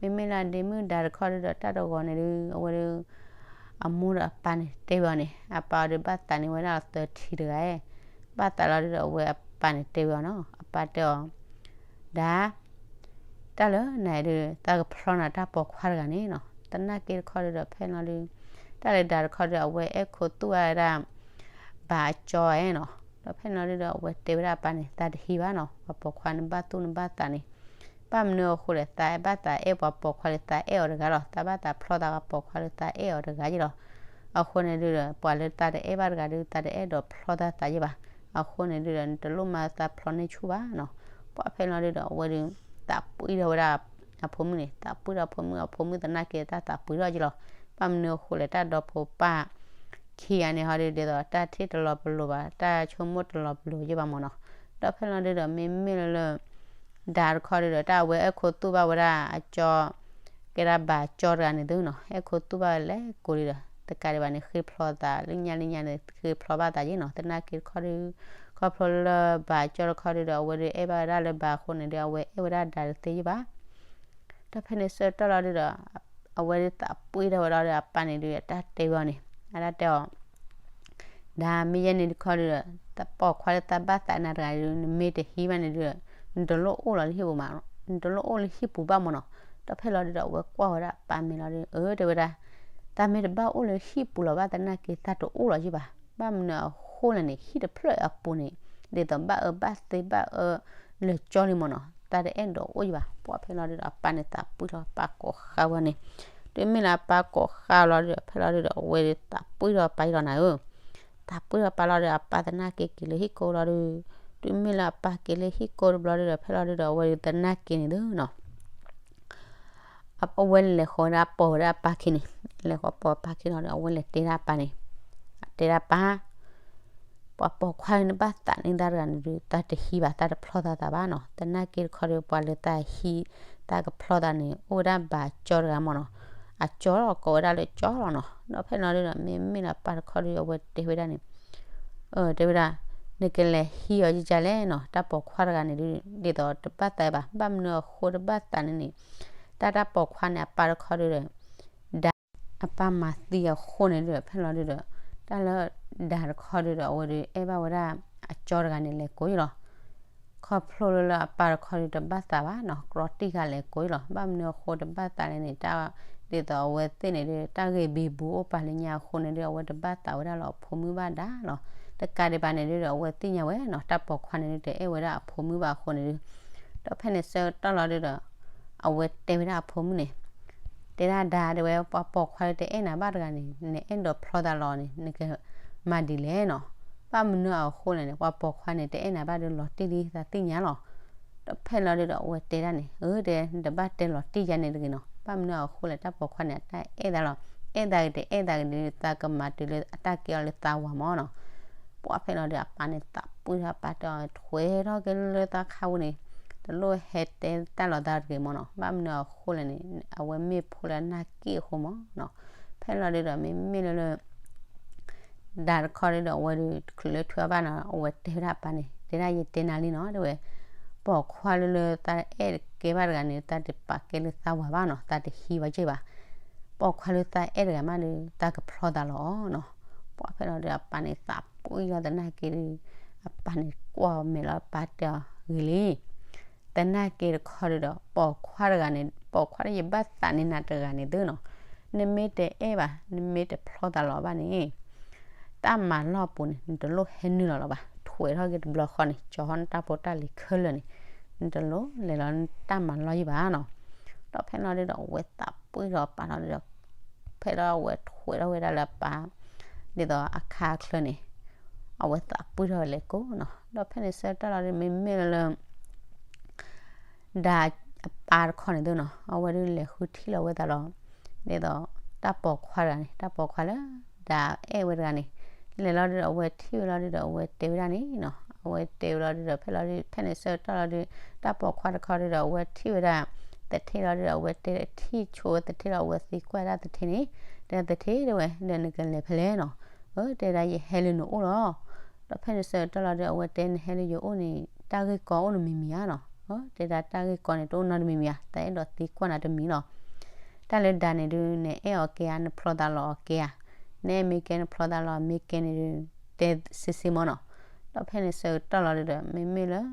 ၢ. မ့မ့ၢ်လၢအဒ့မုၣ်ဒါတခီဒုးဒီး တၢ်တဂီၤန့ၣ်ဒုး အဝဲဒုး အမိၢ်ဒီးအပၢ်န့ၣ်တဲဝဲအီၤန့ၣ် အပၢ်အီၤဒုးဘၣ်သးန့ၢ်ဝဲဒၣ်သၢထံတဂၤဧၢ. ဘၣ်သးလီၤဒုးဒီး အဝဲအပၢ်န့ၣ်တဲဝဲအီၤနီၤ အပၢ်တဲအီၤ ဒါ တၢ်လၢနၤဒုး သးကဖျီနၤတၢ်ပိာ်ခွါတဂၤန့ၣ်နီၤ. သနာ်က့တခီဒုးဒီး ဖဲလီၤဒုး တၢ်လၢဒါတခီဒုး အဝဲအဲၣ်ခိသူၣ်ဝဲဒၣ် ဘၣ်အကၠီဧါနီၤ. ဒီးဖဲလီၤဒုးဒီး အဝဲတဲဝဲဒၣ်အပၢ်န့ၣ် သးတဟံးဘၣ်နီၤ ပှၤပိာ်ခွါနဘၣ်သူၣ်နဘၣ်သးန့ၣ် ဘၣ်မနုၤအဃိလဲၣ် သးဘၣ်သးအဲၣ်ပှၤပိာ်ခွါလၢသးအဲၣ်အီၤတဂၤလီၤ. သးဘၣ်သးဖျီသးပှၤပိာ်ခွါလၢသးအဲၣ်အီၤတဂၤယ့ၣ်လီၤ. အဃိန့ၣ်ဒုးဒီး ပှၤလၢသးတအဲၣ်ဘၣ်တဂၤဒုး သးတအဲၣ်ဒိးဖျီသးသးယ့ၣ်ဘၣ်. အဃိန့ၣ်ဒုးဒီး နတလိၣ်မၤသးဖျီန့ၢ်ဆူၣ်ဘၣ်နီၤ. ပှၤဖဲလီၤဒုးဒီး အဝဲဒုး သးပှံၢ်ထီၣ်ဝဲဒၣ် အဖိမုၣ်န့ၣ် သးပှံၢ်ထီၣ်အဖိမုၣ် အဖိမုၣ်သနာ်က့တၢ်သးပှံၢ်ထီၣ်ယ့ၣ်လီၤ. ဘၣ်မနုၤအဃိလဲၣ် တၢ်ဒီဖိပၢ်ခံဂၤန့ၣ်ဟီဒုး ဒ်သိးတၢ်ထံၣ်တလီၤပလိာ်ဘၣ် တၢ်ဆိကမိၣ်တလီၤပလိာ်ယ့ၣ်ဘၣ်မၢ်နီၤ. ဒီးဖဲလီၤဒုးဒီး မ့မ့ၢ်လၢလၢ ဒါတခီဒုးဒီး တၢ်အဝဲအဲၣ်ခိသူၣ်ဘၣ်ဝဲဒၣ်အကၠီ ကဲဒၣ်ဘၣ်ကၠီတဂၤန့ၣ်သုနီၤ အဲၣ်ခိသူၣ်ဘၣ်လဲၤကိးလံဒီး တကးဒံးဘၣ်န့ၣ် ဃ့ဖျီသးလၢညါလၢညါန့ၣ် ဃ့ဖျီဘၣ်သးက့နီၤ သနာ်က့တခီဒီး ခီဖျိလၢဘၣ်ကၠီတခီဒီး အဝဲဒီးအဲၣ်ဘၣ်ဝဲဒၣ်လၢဘၣ်အဃိန့ၣ်ဒီး အဝဲအဲၣ်ဝဲဒၣ်ဒါတသ့ယဘၣ် ဒီးဖဲန့ၣ်ဆၢကတီၢ်လီၤဒုဒီး အဝဲဒုးသးပှံၢ်ထီၣ်ဝဲလီၤဒီး အပၢ်န့ၣ်ဒုး အတၢ်တဲဝဲအီၤန့ၣ် အတၢ်တဲအီၤ ဒါမ့ၢ်ယဲန့ၣ်တခီဒုဒီး တၢ်ပိာ်ခွါလၢသးဘၣ်သးနၤတဂၤဒုး နမ့ၢ်တဟံးဘၣ်န့ၣ်ဒုး နတလိၣ်အိၣ်လီၤလၢဟံၣ်ပူၤမး နတလိၣ်အိၣ်လၢဟံၣ်ပူၤဘၣ်မးနီၤ ဒီးဖဲလီၤဒုဒီး အဝဲကွၢ်ဝဲဒၣ်အပၢ်မဲာ်လီၤဒုး အၢ တဲဝဲဒၣ် တၢ်မ့ၢ်တဘၣ်အိၣ်လၢဟံၣ်ပူၤလီၤဘၣ်သနာ်က့ တၢ်တအိၣ်လီၤယံၣ်ဘၣ် ဘၣ်မနုၤအဃိလဲၣ်န့ၣ် ဟံၣ်တဖျၢၣ်အပူၤန့ၣ် ဒ်သိးဘၣ်အၢဘၣ်သီဘၣ်အၢ လၢာ်ကၠီလံမးနီၤ တၢ်တအဲၣ်ဒိးအိၣ်ယံၣ်ဘၣ် ပှၢ်ဖဲလီၤဒုဒီး အပၢ်န့ၣ်သးပှံၢ်ထီၣ်အပၢ်ကိးဃါဝဲန့ၣ် တုၤမ့ၢ်လၢအပၢ်ကိးဃါလီၤဒုဒီး ဖဲလီၤဒုဒီး အဝဲဒုးသးပှံၢ်ထီၣ်အပၢ်ယံၤလီၤနၤဧၢ သးပှံၢ်ထီၣ်အပၢ်လီၤဒုဒီး အပၢ်သနာ်က့က့ၤလၢဟံၣ်ကိၢ်လီၤဒုး တုၤမ့ၢ်လၢအပၢ်က့ၤလၢဟံၣ်ကိၢ်တဘျီဒုဒီး ဖဲလီၤဒုဒီး အဝဲဒုးသနာ်က့န့ၣ်သုနီၤ အဝဲလဲၤဃီၤဝဲဒၣ်ပိာ်ဝဲဒၣ်အပၢ်ခံန့ၣ် လဲၤဃီၤပိာ်အပၢ်ခံလီၤဒီး အဝဲလဲၤတဲဒၣ်အပၢ်န့ၣ် တဲဒၣ်ပၢ် ပှၤပိာ်ခွါလၢနဘၣ်သးန့ၢ်တၢ်တဂၤန့ၣ်ဒုး တၢ်တဟံးဘၣ် တၢ်တဖျီသးသးဘၣ်နီၤ သနာ်က့တခီဒီး ပှၤလၢတၢ်ဟံး တၢ်ကဖျီသးန့ၣ် အိၣ်ဝဲဒၣ်ဘၣ်ကၠီတဂၤမးနီၤ အကၠီလီၤ ကိးဝဲဒၣ်လၢကၠီလီၤနီၤ ဒီးဖဲလီၤဒုဒီး မ့မ့ၢ်လၢအပၢ်တခီဒီး အဝဲတဲဝဲဒၣ်န့ၣ် တဲဝဲဒၣ် နကလဲၤဟံးအီၤယကလဲၣ်နီၤ တၢ်ပိာ်ခွါတဂၤန့ၣ်ဒုး ဒ်သိးတဘၣ်သးဘၣ် ဘၣ်မနုၤအဃိတဘၣ်သးန့ၣ်န့ၣ် တၢ်တၢ်ပိာ်ခွါန့ၣ် အပၢ်တခီဒုဒီး ဒါ အပၢ်မၤသံအဃိန့ၣ်ဒုး ဖဲလီၤဒုဒီး တၢ်လၢဒါတခီဒုဒီး အဝဲဒုးအဲၣ်ဘၣ်ဝဲဒၣ်အကၠီတဂၤန့ၣ် လဲၤကိးယံၤလီၤ ခီဖျိလၢလၢအပၢ်တခီဒုးတဘၣ်သးဘၣ်နီၤ ကြီတံၢ်ဃာ်လဲၤကိးယံၤလီၤ ဘၣ်မနုၤအဃိတဘၣ်သးလဲၣ်န့ၣ် တၢ် ဒ်သိးအဝဲသ့ၣ်န့ၣ်ဒုး တၢ်ဂ့ၢ်ဘံဘူအိၣ်ပာ်လၢညါအဃိန့ၣ်ဒုး အဝဲတဘၣ်သးဝဲဒၣ်လၢအဖိမုၣ်ဘၣ်ဒါလီၤ တကးဒံးဘၣ်န့ၣ်ဒုးဒီး အဝဲသ့ၣ်ညါဝဲနီၤ တၢ်ပိာ်ခွါန့ၣ်ဒုး တအဲၣ်ဝဲဒၣ်အဖိမုၣ်ဘၣ်အဃိန့ၣ်ဒုး ဒီးဖဲန့ၣ်ဆၢကတီၢ်လီၤဒုဒီး အဝဲတဲဝဲဒၣ်အဖိမုၣ်န့ၣ် တဲဒၣ်ဒါ တဲဝဲ ပှၤပိာ်ခွါလၢတအဲၣ်နၤဘၣ်တဂၤန့ၣ် နအဲၣ်ဒိးဖျီသးလီၤန့ၣ် နကမၤဒ်လဲၣ်နီၤ ဘၣ်မနုၤအဃိလဲၣ်န့ၣ် ပှၤပိာ်ခွါန့ၣ် တအဲၣ်နၤဘၣ်ဒုး လီၤတံၢ်လံ သးသ့ၣ်ညါလီၤ ဒီးဖဲလီၤဒုဒီး အဝဲတဲဒၣ်န့ၣ် အၢ တဲ နတဘၣ်တဲလီၤတံၢ်ယါန့ၣ်တဂ့ၤနီၤ ဘၣ်မနုၤအဃိလဲၣ် တၢ်ပိာ်ခွါန့ၣ် အတၢ်အဲၣ်သးလီၤ အဲၣ်သးဂ့ၤတအဲၣ်သးဂ့ၤဒုး သးကမၤတုၤလၢအတၢ်ကဲအီၤလၢသးဝၤမးနီၤ ပှၢ်ဖဲလီၤဒုး အပၢ်န့ၣ်သးပှံၢ်ထီၣ်အပၢ်တဲအီၤ ထွဲထီၣ်က့ၤလၢသးခါဝဲန့ၣ် တလိၣ်ဟဲတဲတၢ်လီၤသးတဂ့ၤမးနီၤ ဘၣ်မနုၤအဃိလဲၣ်န့ၣ် အဝဲမ့ၢ်ဖိလၢအနၢ်က့ၣ်အဃိမးနီၤ ဖဲလီၤဒုဒီး မ့မ့ၢ်လၢလၢ ဒါတခီဒုဒီး အဝဲဒုးတချုးလၢထွဲအီၤဘၣ်နီၤ အဝဲတဲဝဲဒၣ်အပၢ်န့ၣ် တဲဒၣ် ယတဲနၤလံနီၤ တဲဝဲ ပိာ်ခွါလၢလၢသးအဲၣ်တကဲဘၣ်တဂၤန့ၣ် သးတပာ်ကဲလၢသးဝၤဘၣ်နီၤ သးတဟံးဝဲက့ၢ်ဘၣ် ပိာ်ခွါလၢသးအဲၣ်တဂၤမးဒုး သးကဖျီသးလီၤနီၤ ပှၢ်ဖဲလီၤဒုး အပၢ်န့ၣ်သးပှံၢ်လီၤသနာ်က့ဒုး အပၢ်န့ၣ်ကွၢ်အီၤမဲာ်လီၤ အပၢ်တဲအီၤဂ့ၤလံ သနာ်က့တခီဒုဒီး ပိာ်ခွါတဂၤန့ၣ် ပိာ်ခွါလၢယဘၣ်သးန့ၢ်နၤတဂၤန့ၣ်သုနီၤ နမ့ၢ်တအဲၣ်ဘၣ် နမ့ၢ်တဖျီသးလီၤဘၣ်န့ၣ် တၢ်မၤလီၢ်ပူၤန့ၣ် နတလိၣ်ဟဲနုာ်လီၤလီၤဘၣ် ထွဲထီၣ်က့ၤတဘျီဃီန့ၣ် ကၠီၤဟီၣ်နတၢ်ဖိတၢ်လံၤခဲလၢာ်န့ၣ် နတလိၣ်လဲၤလီၤတၢ်မၤလီၢ်ယံၣ်ဘၣ်နီၤ ဒီးဖဲလီၤဒုဒီး အဝဲသးပှံၢ်လီၤအပၢ်လီၤဒုဒီး ဖဲလီၤအဝဲထွဲထီၣ်ဝဲဒၣ်လၢအပၢ် ဒ်သိးအခါအချၢန့ၣ် အဝဲသးပှံၢ်ထီၣ်ဝဲလဲၤကိးနီၤ ဒီးဖဲန့ၣ်ဆၢကတီၢ်လီၤဒုး မ့မ့ၢ်လၢလၢ ဒါအပၢ်တခီန့ၣ်သုနီၤ အဝဲဒုးလဲၤဃုထံၣ်လီၤဝဲသးလီၤ ဒ်သိးတၢ်ပိာ်ခွါတဂၤန့ၣ် တၢ်ပိာ်ခွါလၢ ဒါအဲၣ်ဝဲတဂၤန့ၣ် လဲၤလီၤဒုဒီး အဝဲထံၣ်ဝဲလီၤဒုဒီး အဝဲတဲဝဲဒၣ်န့ၣ်နီၤ အဝဲတဲဝဲလီၤဒုဒီး ဖဲလီၤဒုး ဖဲန့ၣ်ဆၢကတီၢ်လီၤဒုး တၢ်ပိာ်ခွါတခီဒုဒီး အဝဲထံၣ်ဝဲဒၣ် သထ့လီၤဒုဒီး အဝဲတဲထံၣ်ဆိဝဲသထ့လီၤ အဝဲသံကွၢ်ဒၣ်သထ့န့ၣ် တဲသထ့တဲဝဲ ဒီးနကလဲၤဖဲလဲၣ်နီၤ အၢ တဲဒၣ်ယဟဲလၢနအိၣ်လီၤ ဒီးဖဲန့ၣ်ဆၢကတီၢ်လီၤဒုး အဝဲတဲနဟဲလၢယအိၣ်န့ၣ် တၢ်ဂ့ၢ်ကီအိၣ်နမံၤမံၤဧါနီၤ အၢ တဲဒၣ်တၢ်ဂ့ၢ်ကီန့ၣ် တအိၣ်နီတမံၤမံၤဧါ သးအဲၣ်ဒိးသံကွၢ်နၤတမံၤလီၤ တၢ်လၢဒါန့ၣ်ဒုး နအဲၣ်အီၤကဲဧါ နဖျီသးလီၤအီၤကဲဧါ နအဲၣ်မ့ၢ်ကဲနဖျီသးလီၤမ့ၢ်ကဲန့ၣ်ဒုး တဲစ့စ့မးနီၤ ဒီးဖဲန့ၣ်ဆၢကတီၢ်လီၤဒုဒီး မ့မ့ၢ်လၢ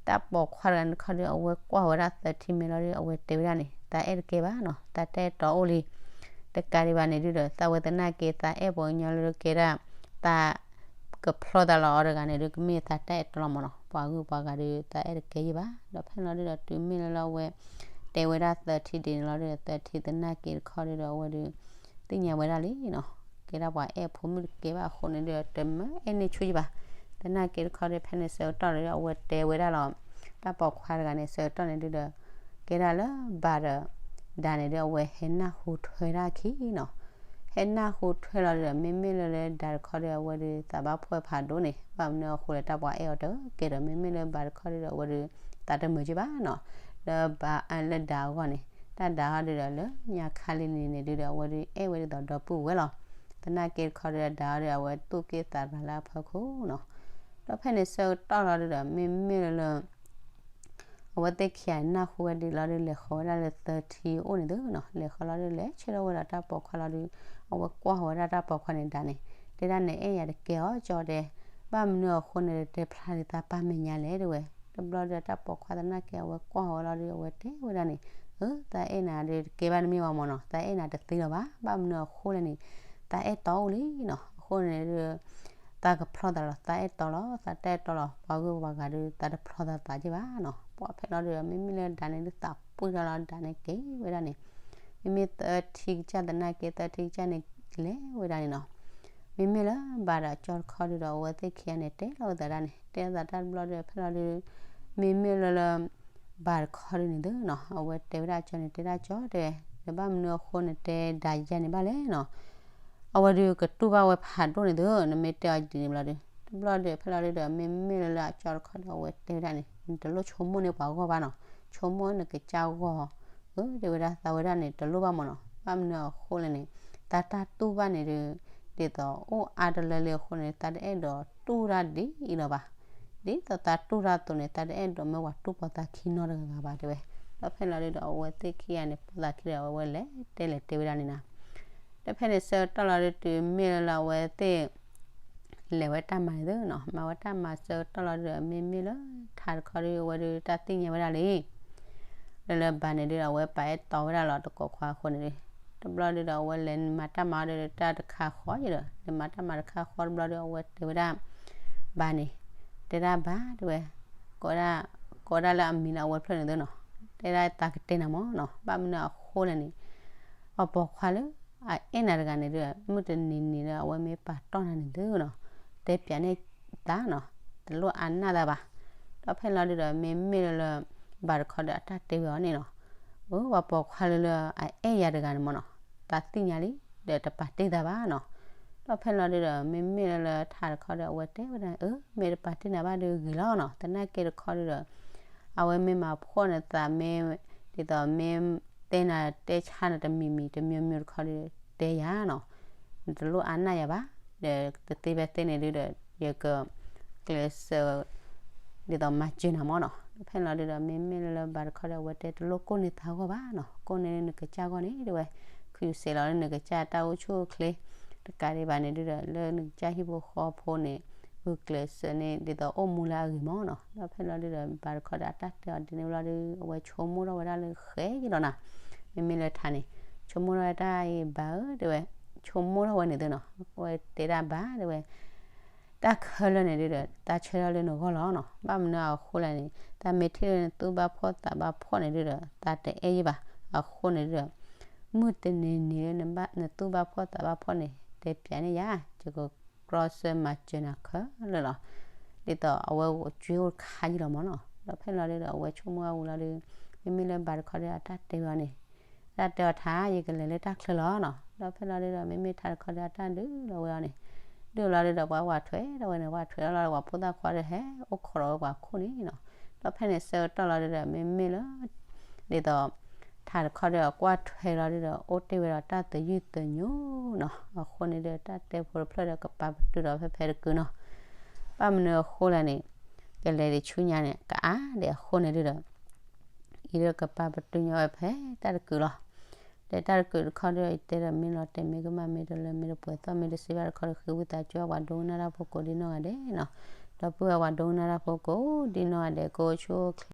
တၢ်ပိာ်ခွါတဂၤန့ၣ်တခီဒုး အဝဲကွၢ်ဝဲဒၣ်သထ့မဲာ်လီၤဒုး အဝဲတဲဝဲဒၣ်န့ၣ် သးအဲၣ်တကဲဘၣ်နီၤ သးတၢ်အဲၣ်တီအိၣ်လံ တကးဒံးဘၣ်န့ၣ်ဒုဒီး သးဝဲသနာ်က့ သးအဲၣ်ပှၤကညီလၢကဲဒၣ် သး ကဖျီသးလီၤအီၤတဂၤန့ၣ်ဒုး ကမ့ၢ်သးတၢ်အဲၣ်တီလီၤမးနီၤ ပှၤဂုၤပှၤဂၤဒုး သးအဲၣ်တကဲယံၣ်ဘၣ် ဒီးဖဲန့ၣ်လီၤဒုဒီး တုၤမ့ၢ်လၢလၢအဝဲ တဲဝဲဒၣ်သထ့ဒ်န့ၣ်လီၤဒုဒီး သထ့သနာ်က့တခီဒုဒီး အဝဲဒုး သ့ၣ်ညါဝဲဒၣ်လံနီၤ ကဲဒၣ်ပှၤအဲၣ်အဖိမုၣ်တကဲဘၣ်အဃိန့ၣ်ဒုး တမၢအဲၣ်န့ၢ်ဆူၣ်ယံၣ်ဘၣ် သနာ်က့တခီဒုး ဖဲန့ၣ်ဆၢကတီၢ်လီၤဒုး အဝဲတဲဝဲဒၣ်လီၤ တၢ်ပိာ်ခွါတဂၤန့ၣ် ဆၢကတီၢ်န့ၣ်ဒုဒီး ကဲဒၣ်လၢဘၣ်ဒီး ဒါန့ၣ်ဒုး အဝဲဟဲနၢ်ဟူထွဲဒၣ်အခံနီၤ ဟဲနၢ်ဟူထွဲလီၤဒုဒီး မ့မ့ၢ်လၢလၢဒါတခီဒုး အဝဲဒုးသးဘၣ်ဖှီၣ်ဖးဒိၣ်န့ၣ် ဘၣ်မနုၤအဃိလၢတၢ်ပှၤအဲၣ်အီၤတကဲဒီး မ့မ့ၢ်လၢဘၣ်တခီဒုဒီး အဝဲဒုး သးတမုာ်က့ဘၣ်နီၤ လၢဘၣ်လၢဒါအဂီၢ်န့ၣ် တၢ်ဒၣ်ဟီဒုဒီးလၢညါခါလံန့ၣ်န့ၣ်ဒုဒီး အဝဲဒုးအဲၣ်ဝဲဒ်သိးဒီပုၢ်ဝဲၢ်လီၤ. သနာ်က့တခီဒုဒီး ဒၣ်ဟီဒုဒီး အဝဲသူၣ်က့ၣ်သးရၤလၢအဖီခိၣ်နီၤ. ဒီးဖဲန့ၣ်ဆၢကတီၢ်လီၤဒုဒီး မ့မ့ၢ်လၢလၢ အဝဲသ့ၣ်ခံဂၤနၢ်ဟူဝဲဒ်လီၤဒု လဲၤဃီၤဝဲဒၣ်လၢသၢထံအိၣ်န့ၣ်သုနီၤ, လဲၤဃီၤလီၤဒု လဲၤဆၢထၢၣ်ဝဲဒီးတၢ်ပိာ်ခွါလီၤဒု, အဝဲကွၢ်ဃီၤဝဲဒၣ်တၢ်ပိာ်ခွါန့ၣ်ဒၣ်န့ၣ်, တဲဒၣ်န့ၣ် အဲၣ်ယၤတကဲအီၤကၠီတဲ, ဘၣ်မနုၤအဃိန့ၣ် တဲဖျါလံသးပၢ်မဲာ်ညါလဲၣ်တဲဝဲ. တဘျီဒု တၢ်ပိာ်ခွါသနာ်က့ အဝဲကွၢ်ဃီၤဝဲလီၤဒု အဝဲတဲဝဲဒၣ်န့ၣ်, အၢ သးအဲၣ်နၤဒုတကဲဘၣ်တမ့ၢ်ဘၣ်မၢ်နီၤ, သးအဲၣ်နၤတသ့လၢၤဘၣ်, ဘၣ်မနုၤအဃိလဲၣ်န့ၣ် သးအဲၣ်တီအိၣ်လံနီၤ, အဃိန့ၣ်ဒု သးကဖျီသးလီၤ, သးအဲၣ်တီလီၤ, သးတအဲၣ်တီလီၤ, ပှၤဂုၤပှၤဂၤဒု သးတဖျီသးသးက့ဘၣ်နီၤ. ပှၤဖဲလီၤဒုဒီး မ့မ့ၢ်လၢဒၣ်န့ၣ်ဒု သးပှ့ၤထီၣ်လီၤဒၣ်န့ၣ်က့ၤဝဲဒၣ်န့ၣ်, မ့မ့ၢ်သၢထံကစၢ်သနာ်က့ သၢထံကစၢ်န့ၣ် လဲၤဝဲဒၣ်န့ၣ်နီၤ. မ့မ့ၢ်လၢဘၣ်ဒီးကၠီတခီဒုဒီး အဝဲသ့ၣ်ခံဂၤန့ၣ် တဲလီၤဝဲသးဒၣ်န့ၣ်, တဲလီၤသးတၢ်တဘျီဒု ဖဲလီၤဒု မ့မ့ၢ်လၢလၢ ဘၣ်တခီဒုန့ၣ်သုနီၤ, အဝဲတဲဝဲဒၣ်ကၠီန့ၣ် တဲဒၣ်ကၠီတဲ, ဒီးဘၣ်မနုၤအဃိန့ၣ် တဲဒၣ်ယၤန့ၣ်ဘၣ်လဲၣ်နီၤ, အဝဲဒုကတူၢ်ဘၣ်ဝဲဖးဒိၣ်န့ၣ်သု, နမ့ၢ်တဲအီၤဒ်န့ၣ်ဘျီဒု, တဘျီဒု ဖဲလီၤဒုဒီး မ့မ့ၢ်လၢလၢအကၠီတခီဒီး အဝဲတဲဝဲဒၣ်န့ၣ် နတလိၣ်ဆိကမိၣ်န့ၢ်ပှၤဂီၢ်ဘၣ်နီၤ, ဆိကမိၣ်နကစၢ်ဂီၢ်, အၢ တဲဝဲဒၣ်သးဝဲဒၣ်န့ၣ် တလိၣ်ဘၣ်မၢ်နီၤ, ဘၣ်မနုၤအဃိလဲၣ်န့ၣ် သးတၢ်တူၢ်ဘၣ်န့ၣ်ဒု ဒ်သိးအိၣ်အါတလၢလံအဃိန့ၣ် သးတအဲၣ်ဒိးတူၢ်တၢ်ဒ်အံၤလီၤဘၣ်, ဒ်သိးသးတူၢ်တၢ်အသိးန့ၣ် သးတအဲၣ်ဒိးမၢပှၤတူၢ်ပိာ်သးခံနီတဂၤဂၤဘၣ်တဲဝဲ. ဒီးဖဲလီၤဒုဒီး အဝဲသ့ၣ်ခံဂၤန့ၣ် ပိာ်သးခံဒီး အဝဲလဲၤတဲလဲၤတဲဝဲဒၣ်န့ၣ်နီၤ. ဒီးဖဲန့ၣ်ဆၢကတီၢ်လီၤဒု တုၤမ့ၢ်လၢလၢအဝဲသ့ၣ် လဲၤဝဲတၢ်မၤန့ၣ်သုနီၤ, မၤဝဲတၢ်မၤဆၢကတီၢ်လီၤဒုဒီး မ့မ့ၢ်လၢထးတခီဒု အဝဲဒုတၢ်သ့ၣ်ညါဝဲဒၣ်လံ လၢလၢဘၣ်န့ၣ်ဒုဒီး အဝဲပာ်အဲၣ်တီဝဲဒၣ်လီၤတကိးခွါအဃိန့ၣ်ဒု, တဘျီဒုဒီး အဝဲလဲၤမၤတၢ်မၤအီၤဒု တၢ်တခါဃီယဒီး လဲၤမၤတၢ်မၤတခါဃီတဘျီဒု အဝဲတဲဝဲဒၣ် ဘၣ်န့ၣ်, တဲဒၣ်ဘၣ်တဲဝဲ, ကိးဒၣ်, ကိးဒၣ်လၢအမံၤလၢအဝဲဖျၢၣ်န့ၣ်သုနီၤ, တဲဒၣ်သးကတဲနၤမၢ်နီၤ, ဘၣ်မနုၤအဃိလဲၣ်န့ၣ် အပိာ်ခွါလၢ အအဲၣ်နၤတဂၤန့ၣ်ဒု မုၢ်တနံၤနံၤလၢအဝဲမ့ၢ်ပာ်တီၢ်နၤန့ၣ်သုနီၤ, တဲပျးန့ၢ်သးနီၤ, တလိၣ်အါနၢ်သးဘၣ်. ဒီးဖဲလီၤဒုဒီး မ့မ့ၢ်လၢလၢ ဘၣ်တခီဒီးအတၢ်တဲဝဲအီၤန့ၣ်နီၤ, အၢ ပှၤပိာ်ခွါလၢလၢအအဲၣ်ယၤတဂၤန့ၣ်မၢ်နီၤ, သးသ့ၣ်ညါလံ, ဒီးတပာ်တ့ၢ်သးဘၣ်နီၤ. ဒီးဖဲလီၤဒုဒီး မ့မ့ၢ်လၢလၢထးတခီဒီး အဝဲတဲဝဲဒၣ် အၢ မ့ၢ်တပာ်တ့ၢ်နၤဘၣ်ဒုဂ့ၤလီၤနီၤ, သနာ်က့တခီဒုဒီး အဝဲမ့ၢ်မၤဖှီၣ်နသးမ့ၢ် ဒ်သိးမ့ၢ်တဲနၤတဲဆါနၤတမံၤမံၤတမျိုးမျိုးတခီဒု တဲယၤနီၤ, နတလိၣ်အါနၢ်ယၤဘၣ်, ဒီးတသ့ဖဲသ့န့ၣ်ဒုဒီး ယက ကျဲးစၢး ဒ်သိးမၤစၢၤနၤမၢ်နီၤ. ဒီးဖဲလီၤဒုဒီး မ့မ့ၢ်လၢလၢဘၣ်တခီဒီး အဝဲတဲတလိၣ်ကိၢ်န့ၢ်သးဂီၢ်ဘၣ်နီၤ, ကိၢ်န့ၢ်နကစၢ်ဂီၢ်န့ၣ်တဲဝဲ, ခုစဲးလီၤလၢနကစၢ်တၢ်အိၣ်ဆူၣ်အိၣ်ချ့ တကးဒံးဘၣ်န့ၣ်ဒုဒီး လၢနကစၢ်ဟံၣ်ဖိဃီဖိန့ၣ် ဂုာ်ကျဲးစၢးန့ၣ် ဒ်သိးအိၣ်မူလၢအဂ့ၤမၢ်နီၤ. ဒီးဖဲလီၤဒုဒီး ဘၣ်တခီဒီးအတၢ်တဲအီၤဒ်န့ၣ်ဘျီဒု အဝဲဆိကမိၣ်ထီၣ်ဝဲဒၣ်လၢဃဲယလီၤနၤ, မ့မ့ၢ်လၢထးန့ၣ် ဆိကမိၣ်ထီၣ်ဝဲတၢ်အံၤဘၣ်ဧၢတဲဝဲ, ဆိကမိၣ်ထီၣ်ဝဲန့ၣ်သုနီၤ, အဝဲတဲဒၣ်ဘၣ်တဲဝဲ တၢ်ခဲလၢာ်န့ၣ်ဒုဒီး သးဆၢထၢၣ်လၢနဂီၢ်လီၤနီၤ, ဘၣ်မနုၤအဃိလဲၣ်န့ၣ် သးမ့ၢ်ထံၣ်လၢနသူၣ်ဘၣ်ဖှီၣ်သးဘၣ်ဖှီၣ်န့ၣ်ဒုဒီး သးတအဲၣ်ယဘၣ်, အဃိန့ၣ်ဒုဒီး မုၢ်တနံၤနံၤလၢနဘၣ်နသူၣ်ဘၣ်ဖှီၣ်သးဘၣ်ဖှီၣ်န့ၣ် တဲပျးန့ၢ်ယၤ, ယကကျီစၢၤမၤစၢၤနၤခဲလၢာ်လီၤ. ဒ်သိးအဝဲအိၣ်ကွ့အိၣ်တခါယလီၤမၢ်နီၤ. ဒီးဖဲလီၤဒုဒီး အဝဲဆိကမိၣ်အဝံၤလီၤဒု မ့မ့ၢ်လၢဘၣ်တခီဒီးအတၢ်တဲဝဲအီၤန့ၣ် တၢ်တဲအီၤထါ ယကလဲၤလၢတၢ်ချၢလီၤနီၤ. ဒီးဖဲလီၤဒုဒီး မ့မ့ၢ်ထးတခီဒီးအတၢ်ဒုးလီၤဝဲအီၤန့ၣ်, ဒုးလီၤဒုဒီးပှၤဝးထွဲထီၣ်ဝဲန့ၣ် ဝးထွဲထီၣ်လီၤဒီး ပှၤဖိသၣ်ခွါဒီးဟဲအိၣ်ခိးဒီးဝဲပှၤခိၣ်န့ၣ်နီၤ. ဒီးဖဲန့ၣ်ဆၢကတီၢ်လီၤဒုဒီး မ့မ့ၢ်လၢ ဒ်သိး ထးတခီဒီးအကွၢ်ထွဲလီၤဒုဒီး အိၣ်တ့ၢ်ဝဲဒီးတၢ်သယုၢ်သညိနီၤ. အဃိန့ၣ်ဒီး တၢ်တဲဖိတဖျၢၣ်ဒီးကပာ်ပတုာ်ဒီးဖဲဖဲတကုာ်နီၤ. ဘၣ်မနုၤအဃိလဲၣ်န့ၣ် ကလဲၤဒံးဆူညါန့ၣ် ကအါဒံးအဃိန့ၣ်ဒုဒီး အံၤဒီးကပာ်ပတုာ်ညီဝဲဖဲတၢ်တကုာ်လီၤ. ဒီးတၢ်တကုာ်တခီဒီး ယတဲဒီးမ့ၢ်လီၤတဲာ်မ့ၢ်ကမၣ်မ့ၢ်တလၢမ့ၢ်တပှဲၤသီၣ်မ့ၢ်တစံးဘၣ်တခီဒီး ဃ့ဝံသးစူၤပှၤဒိကနၣ်တၢ်ဖိကိးဒ်နီၢ်ဂၤဒဲးနီၤ. ဒီပုၢ်ဝဲၢ်ပှၤဒိကနၣ်တၢ်ဖိကိးဒ်နီၢ်ဂၤဒဲး ကအိၣ်ဆူၣ်အိၣ်ချ့